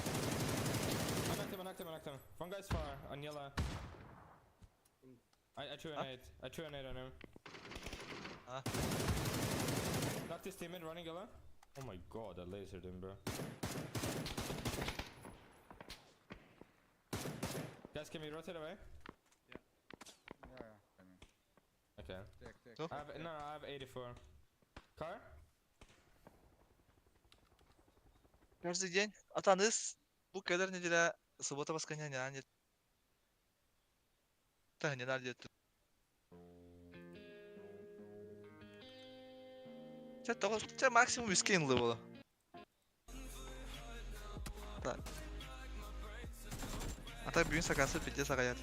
I knocked him, I knocked him, I knocked him. One guy's far, on yellow. I threw a
Huh?
nade. I threw a nade on him.
Huh?
Knocked his teammate running yellow. Oh my god, I lasered him, bro. Guys, can we rotate away?
Yeah. I mean,
Okay.
take, take.
So?
I have, no, I have 84. Car?
Каждый день. Атаныс бу кэлэр неделя суббота воскресенье не Та не надо. Чэ тоҕо чэ максимум үскэ инлы буолла. Так. А так бүгүн сакасы пидде саҕайар.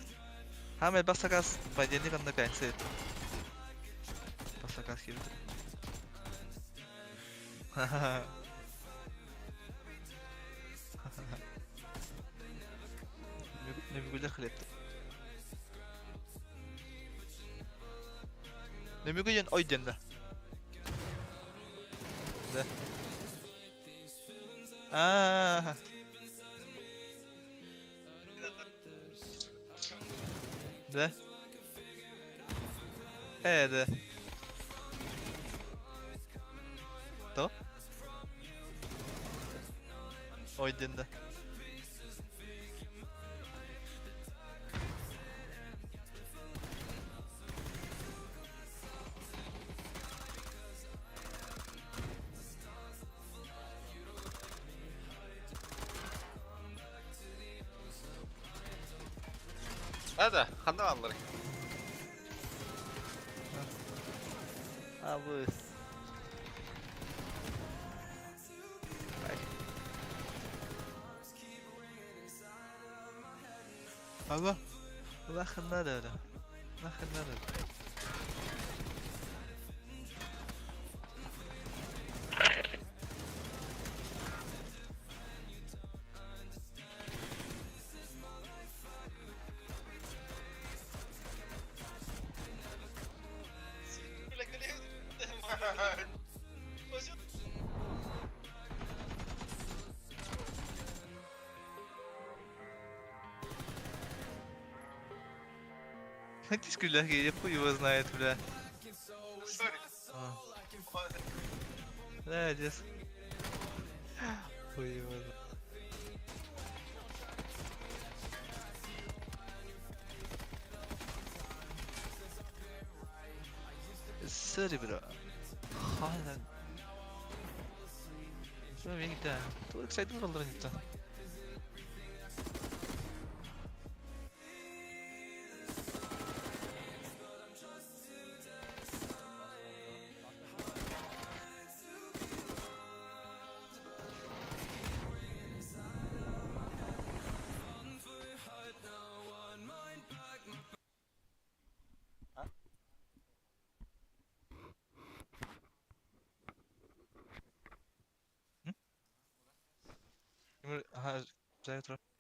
Хаам элбэх сакаас понедельник анна пятница. Сакаас киирбит. Ха-ха. Нөмүгүлэр хлеб. Нөмүгү диэн ой диэн да. Да. Аа. Да. Да. То? Ой диэн да.
Да, ханна бааллар? Абыс.
Алло. Нахрен надо это. Нахрен надо. Диск я хуй его знает, бля. А. Да, диск. Хуй его знает. Sorry bro. Hala. Şu an Tuğ excited oldular gitti.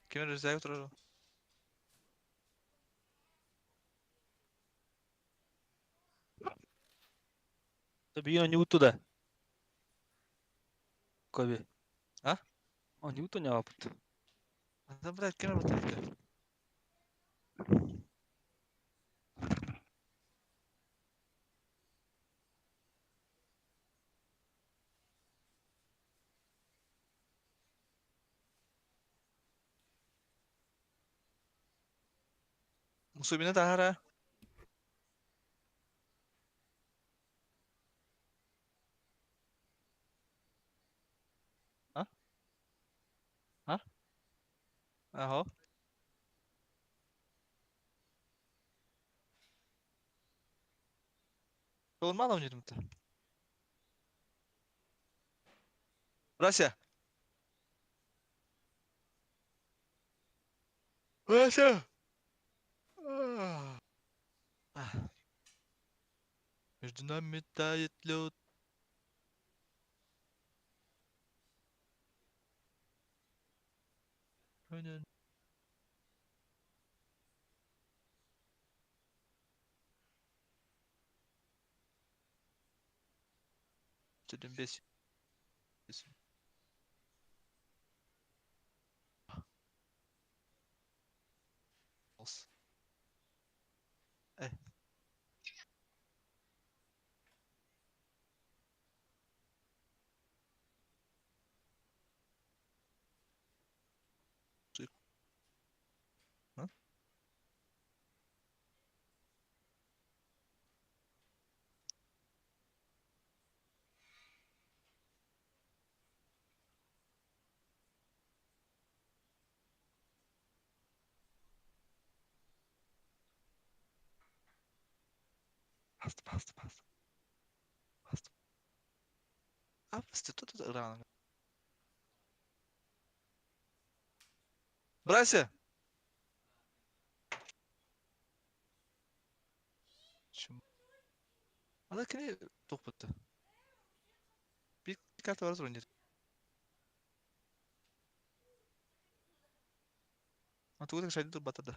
Ким рюкзак турар?
Тоби они туда. Коби.
А?
Они не опыт.
Да, блядь, кем работает? Мусубина тахара. А? А? Аха. Мало мне-то. Вася! Вася! Между нами тает лед. Что бесит? А? Паста, паста, паста. Паста. А, тут рано. Брася! Чем? Ана кини тохпутта. Bir карта бар турун. А тугу шайды тур батады.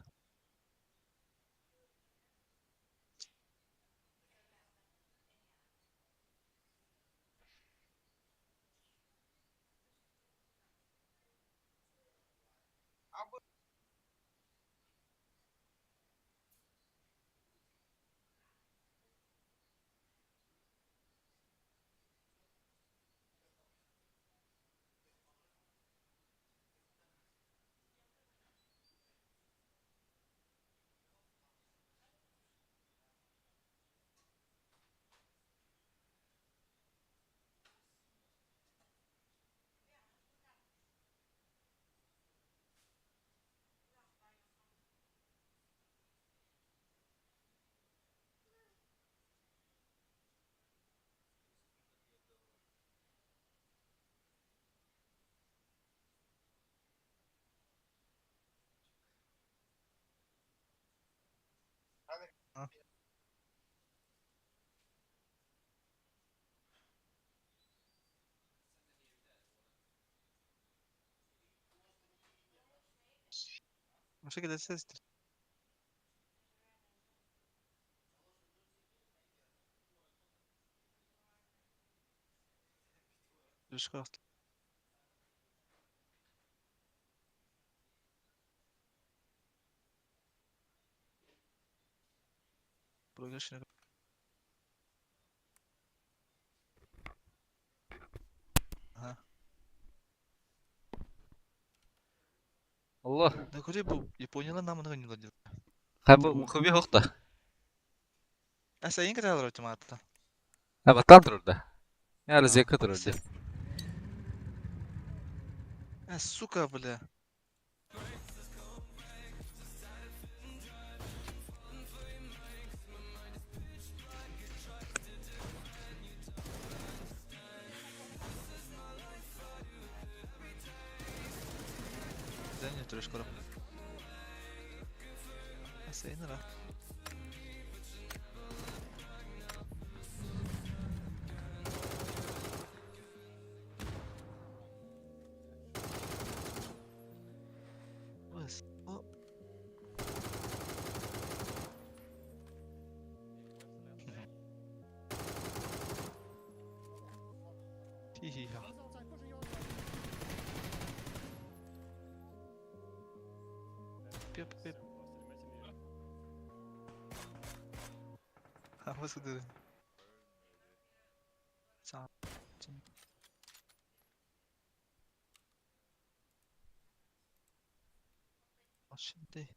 Вообще кэлэрсэ Ага.
Алло.
Да көрө бу Япониялар намын ойнуулар диэн.
Хай бу мухуби хохта.
А сайын кытаалар автоматта.
Ha баттан турur да. Я разека турur ди.
А сука, бля. Да не трешка. А сайын ра. Ой, о. Хи-хи-ха. Пеп-пеп. А вот сюда. Şimdi.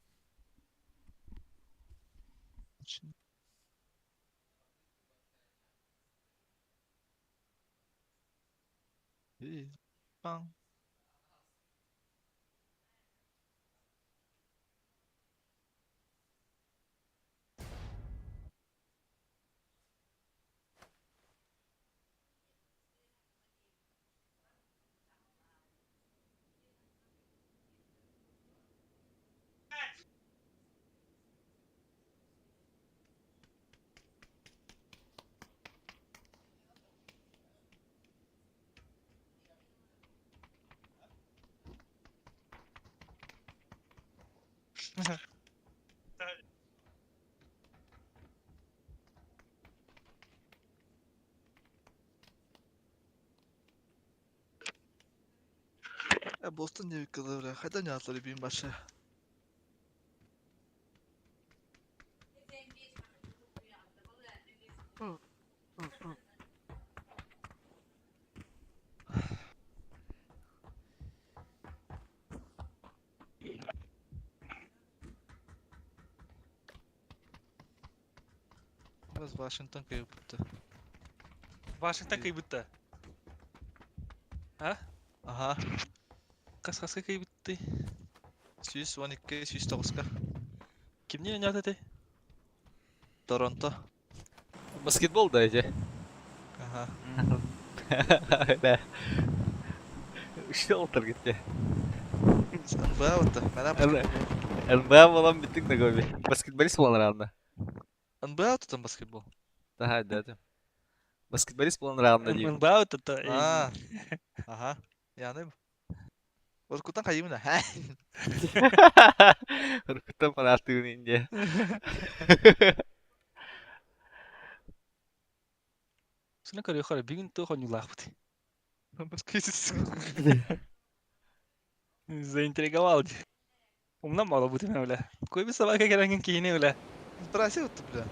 Şimdi. Bang. Boston диэбиккэ дылы бля, хайдах ньаатылар биин баша. Бас Вашингтон кыйбытты.
Вашингтон кыйбытта. А?
Ага.
Кас-каска кыйбытты.
112, 109-ка.
Кимне ойнаат этэй?
Торонто.
Баскетбол да эти.
Ага.
Да. Что олтар gitti.
НБА вот Мана
НБА болан биттик да гоби. Баскетболист болан рağında.
НБА вот там баскетбол.
Да, да, да. Баскетболист болан рağında дейм.
НБА вот это.
А. Ага. Яны. Оркутан хайымына.
Оркуттан фанаттыгын инде.
Сына көрө хара бүгүн то хонюлахпыт.
Баскетбол.
Заинтриговал. Умна мало бут бля. Кой би собака керенген кийини бля.
Браси вот бля.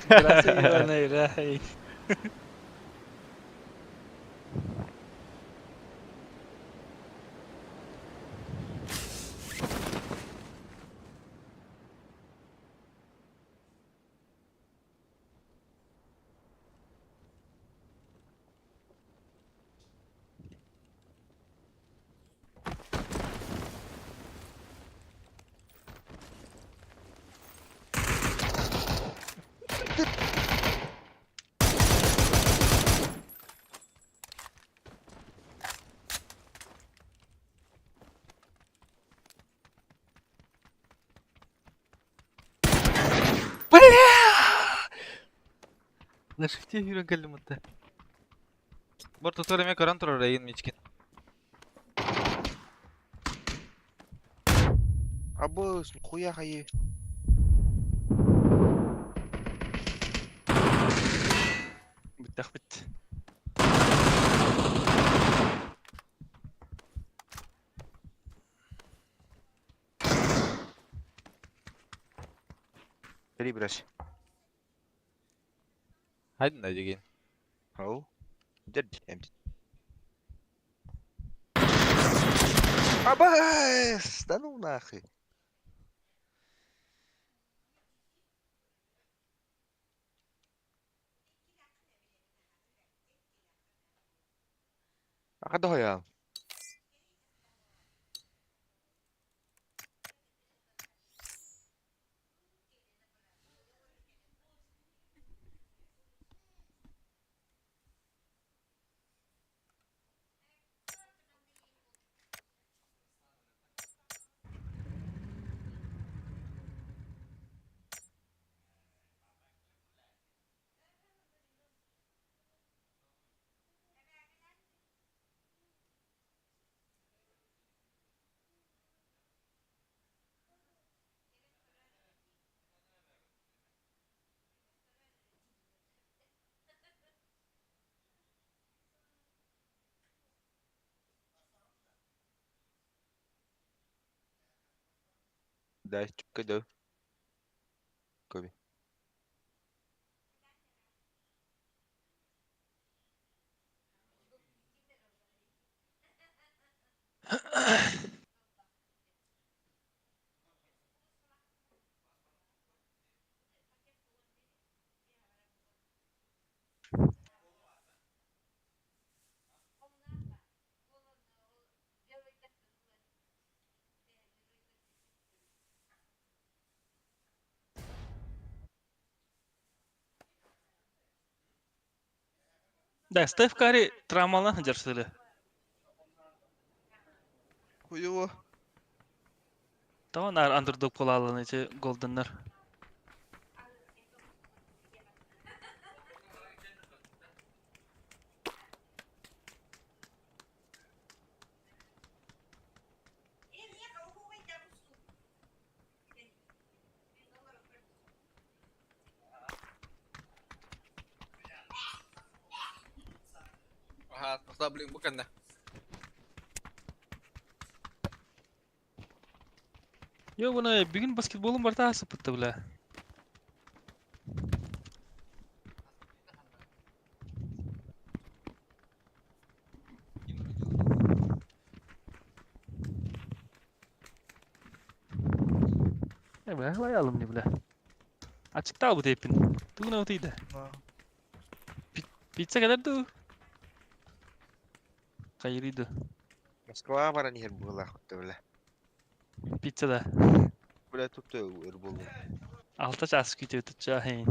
Браси ебаный, бля.
На шифте yürөн кэллим отта. Бор тутар эме көрөн турар эйин мичкин.
Абыс, нихуя хайы.
Бүттэх бит.
Бери, брась.
Хайдын да деген.
Ау. Дед, эмти. Абас! Да ну нахуй. А когда я? Да, чукка Коби.
Да, Стеф Карри травмалан сылдьар сылы.
Хуево.
Тоҕо наар андердог буолааллан ити голденнар.
Аха, тоқта блин бу кэннэ.
Йо, буна бүгүн баскетболун барта асыппытта бля. Э, бля, лаялым не бля. Ачыктаа бу тейпин. Тугуна утыйда. Пицца кэлэр дуу? Хайырый дуу?
Москва баран иһэр быһыылаах бля.
Пицца да.
Бля, тут өр буоллум.
Алта чаас күүтэ тутчаа хейн.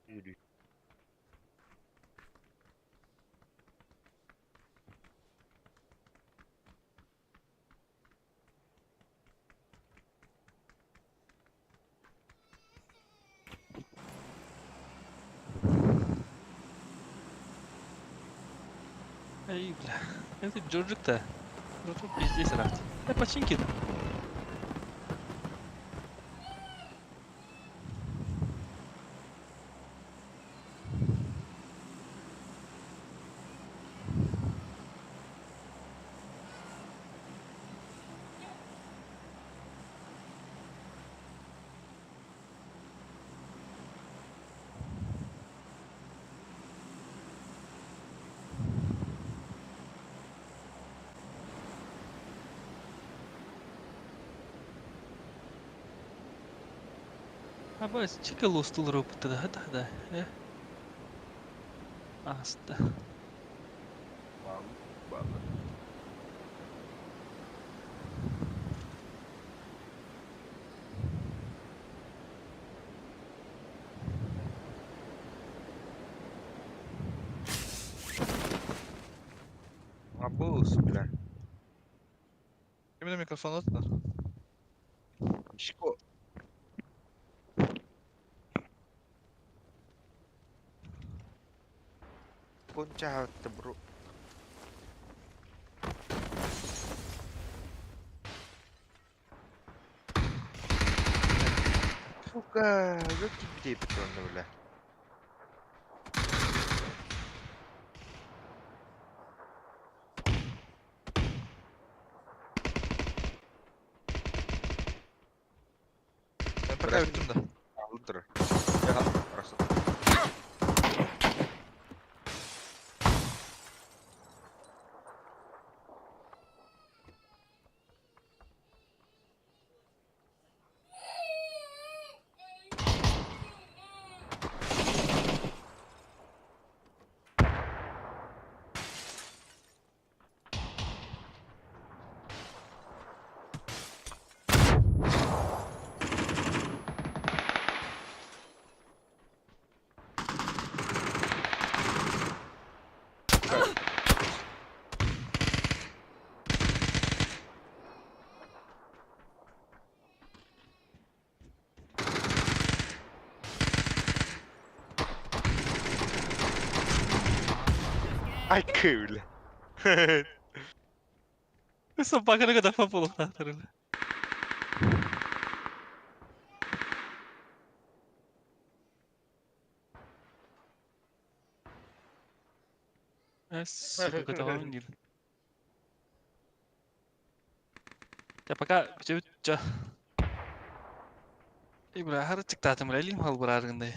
Yürü.
Эй, бля. Это Джорджик-то. Джорджик пиздец рафт. Э, починки. Абас, чика лостул ропыта да, да, да. Э. Аста.
Бам, бам. Голос, бля.
Именно микрофон отно.
Мишко. Конча бро. Сука, как тебе патроны, бля?
Ben пока өттүм да.
Алдыр. Я просто. Ай, кul.
Собака kadar буолуохтаахтар. Сука, көтөҕөмүн диир. Дьэ пока бүтүбүт дьэ. Эй бля, хара чыктаатым бля, илиим халбырааргындай.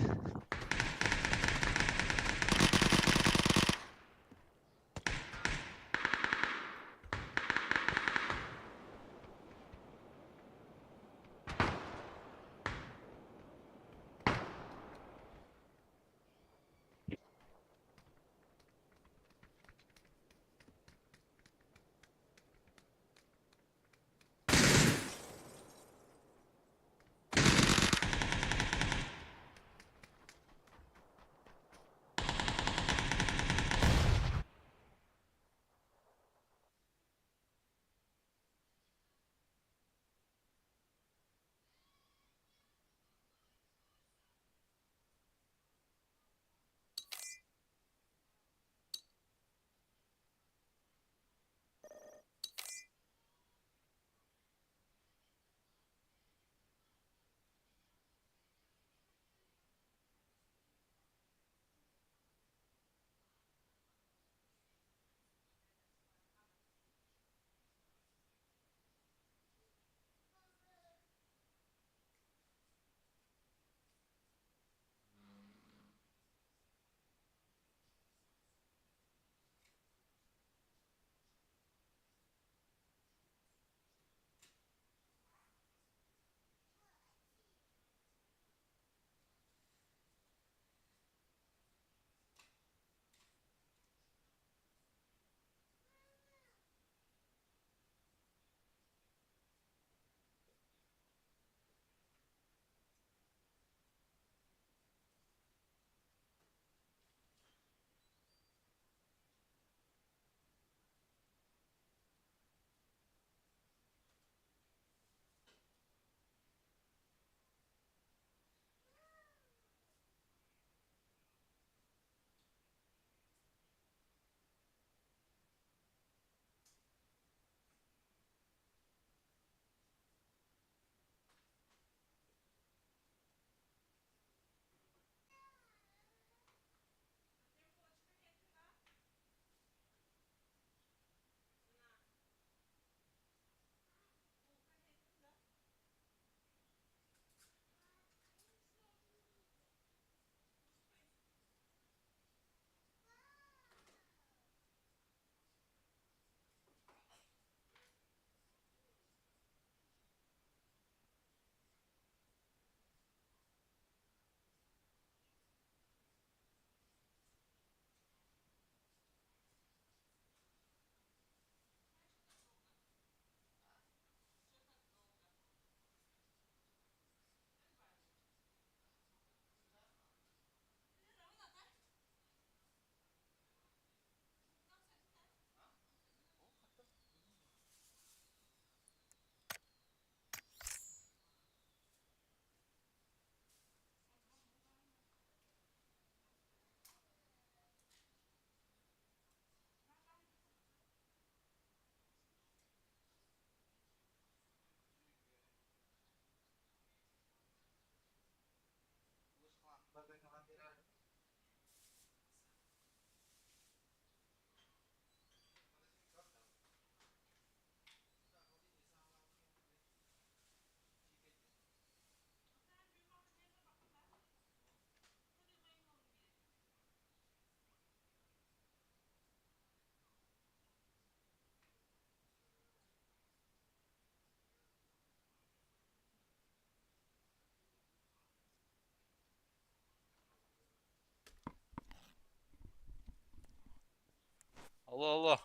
Алло, алло.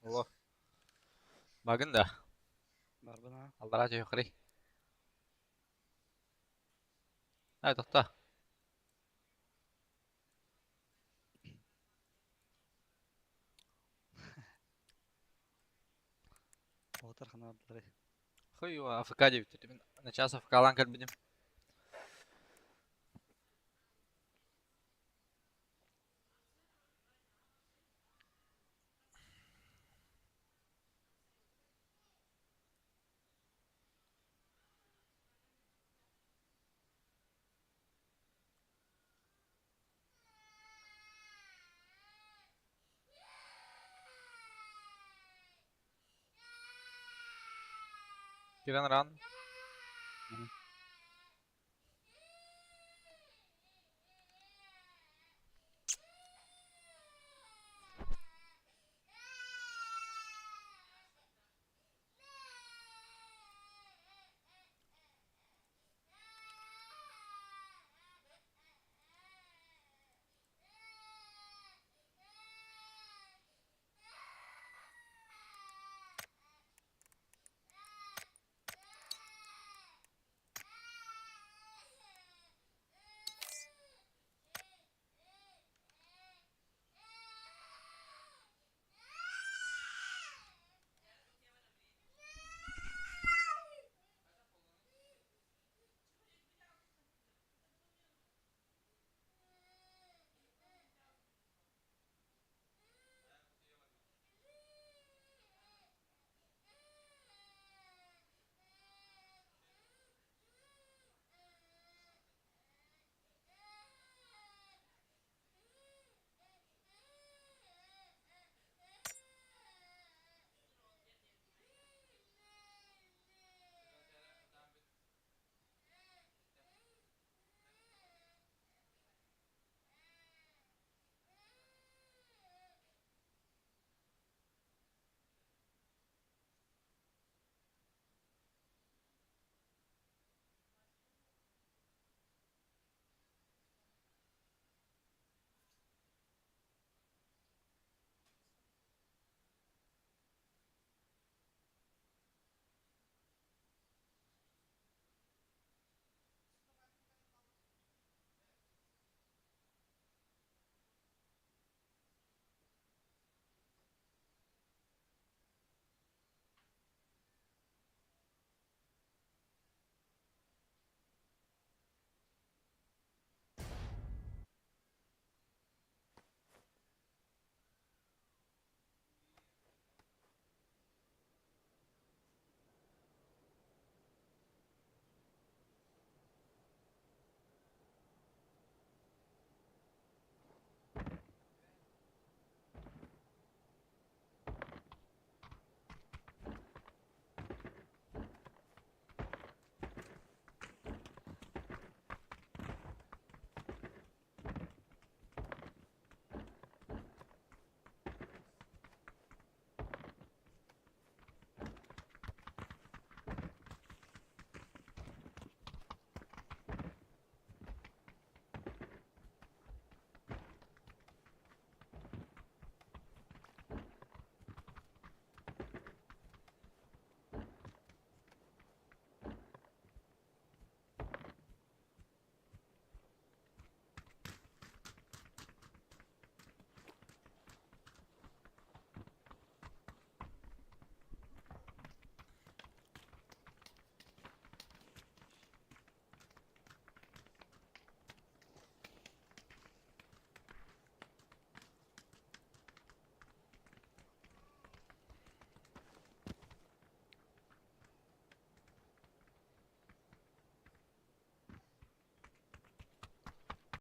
Алло. Багын да.
Барбына.
Аллара жайқыры. Ай, тоқта.
Отар ханардылары.
Хуй, АФК деп бітті. Мен час АФК-лан кірбідім. Киран ран.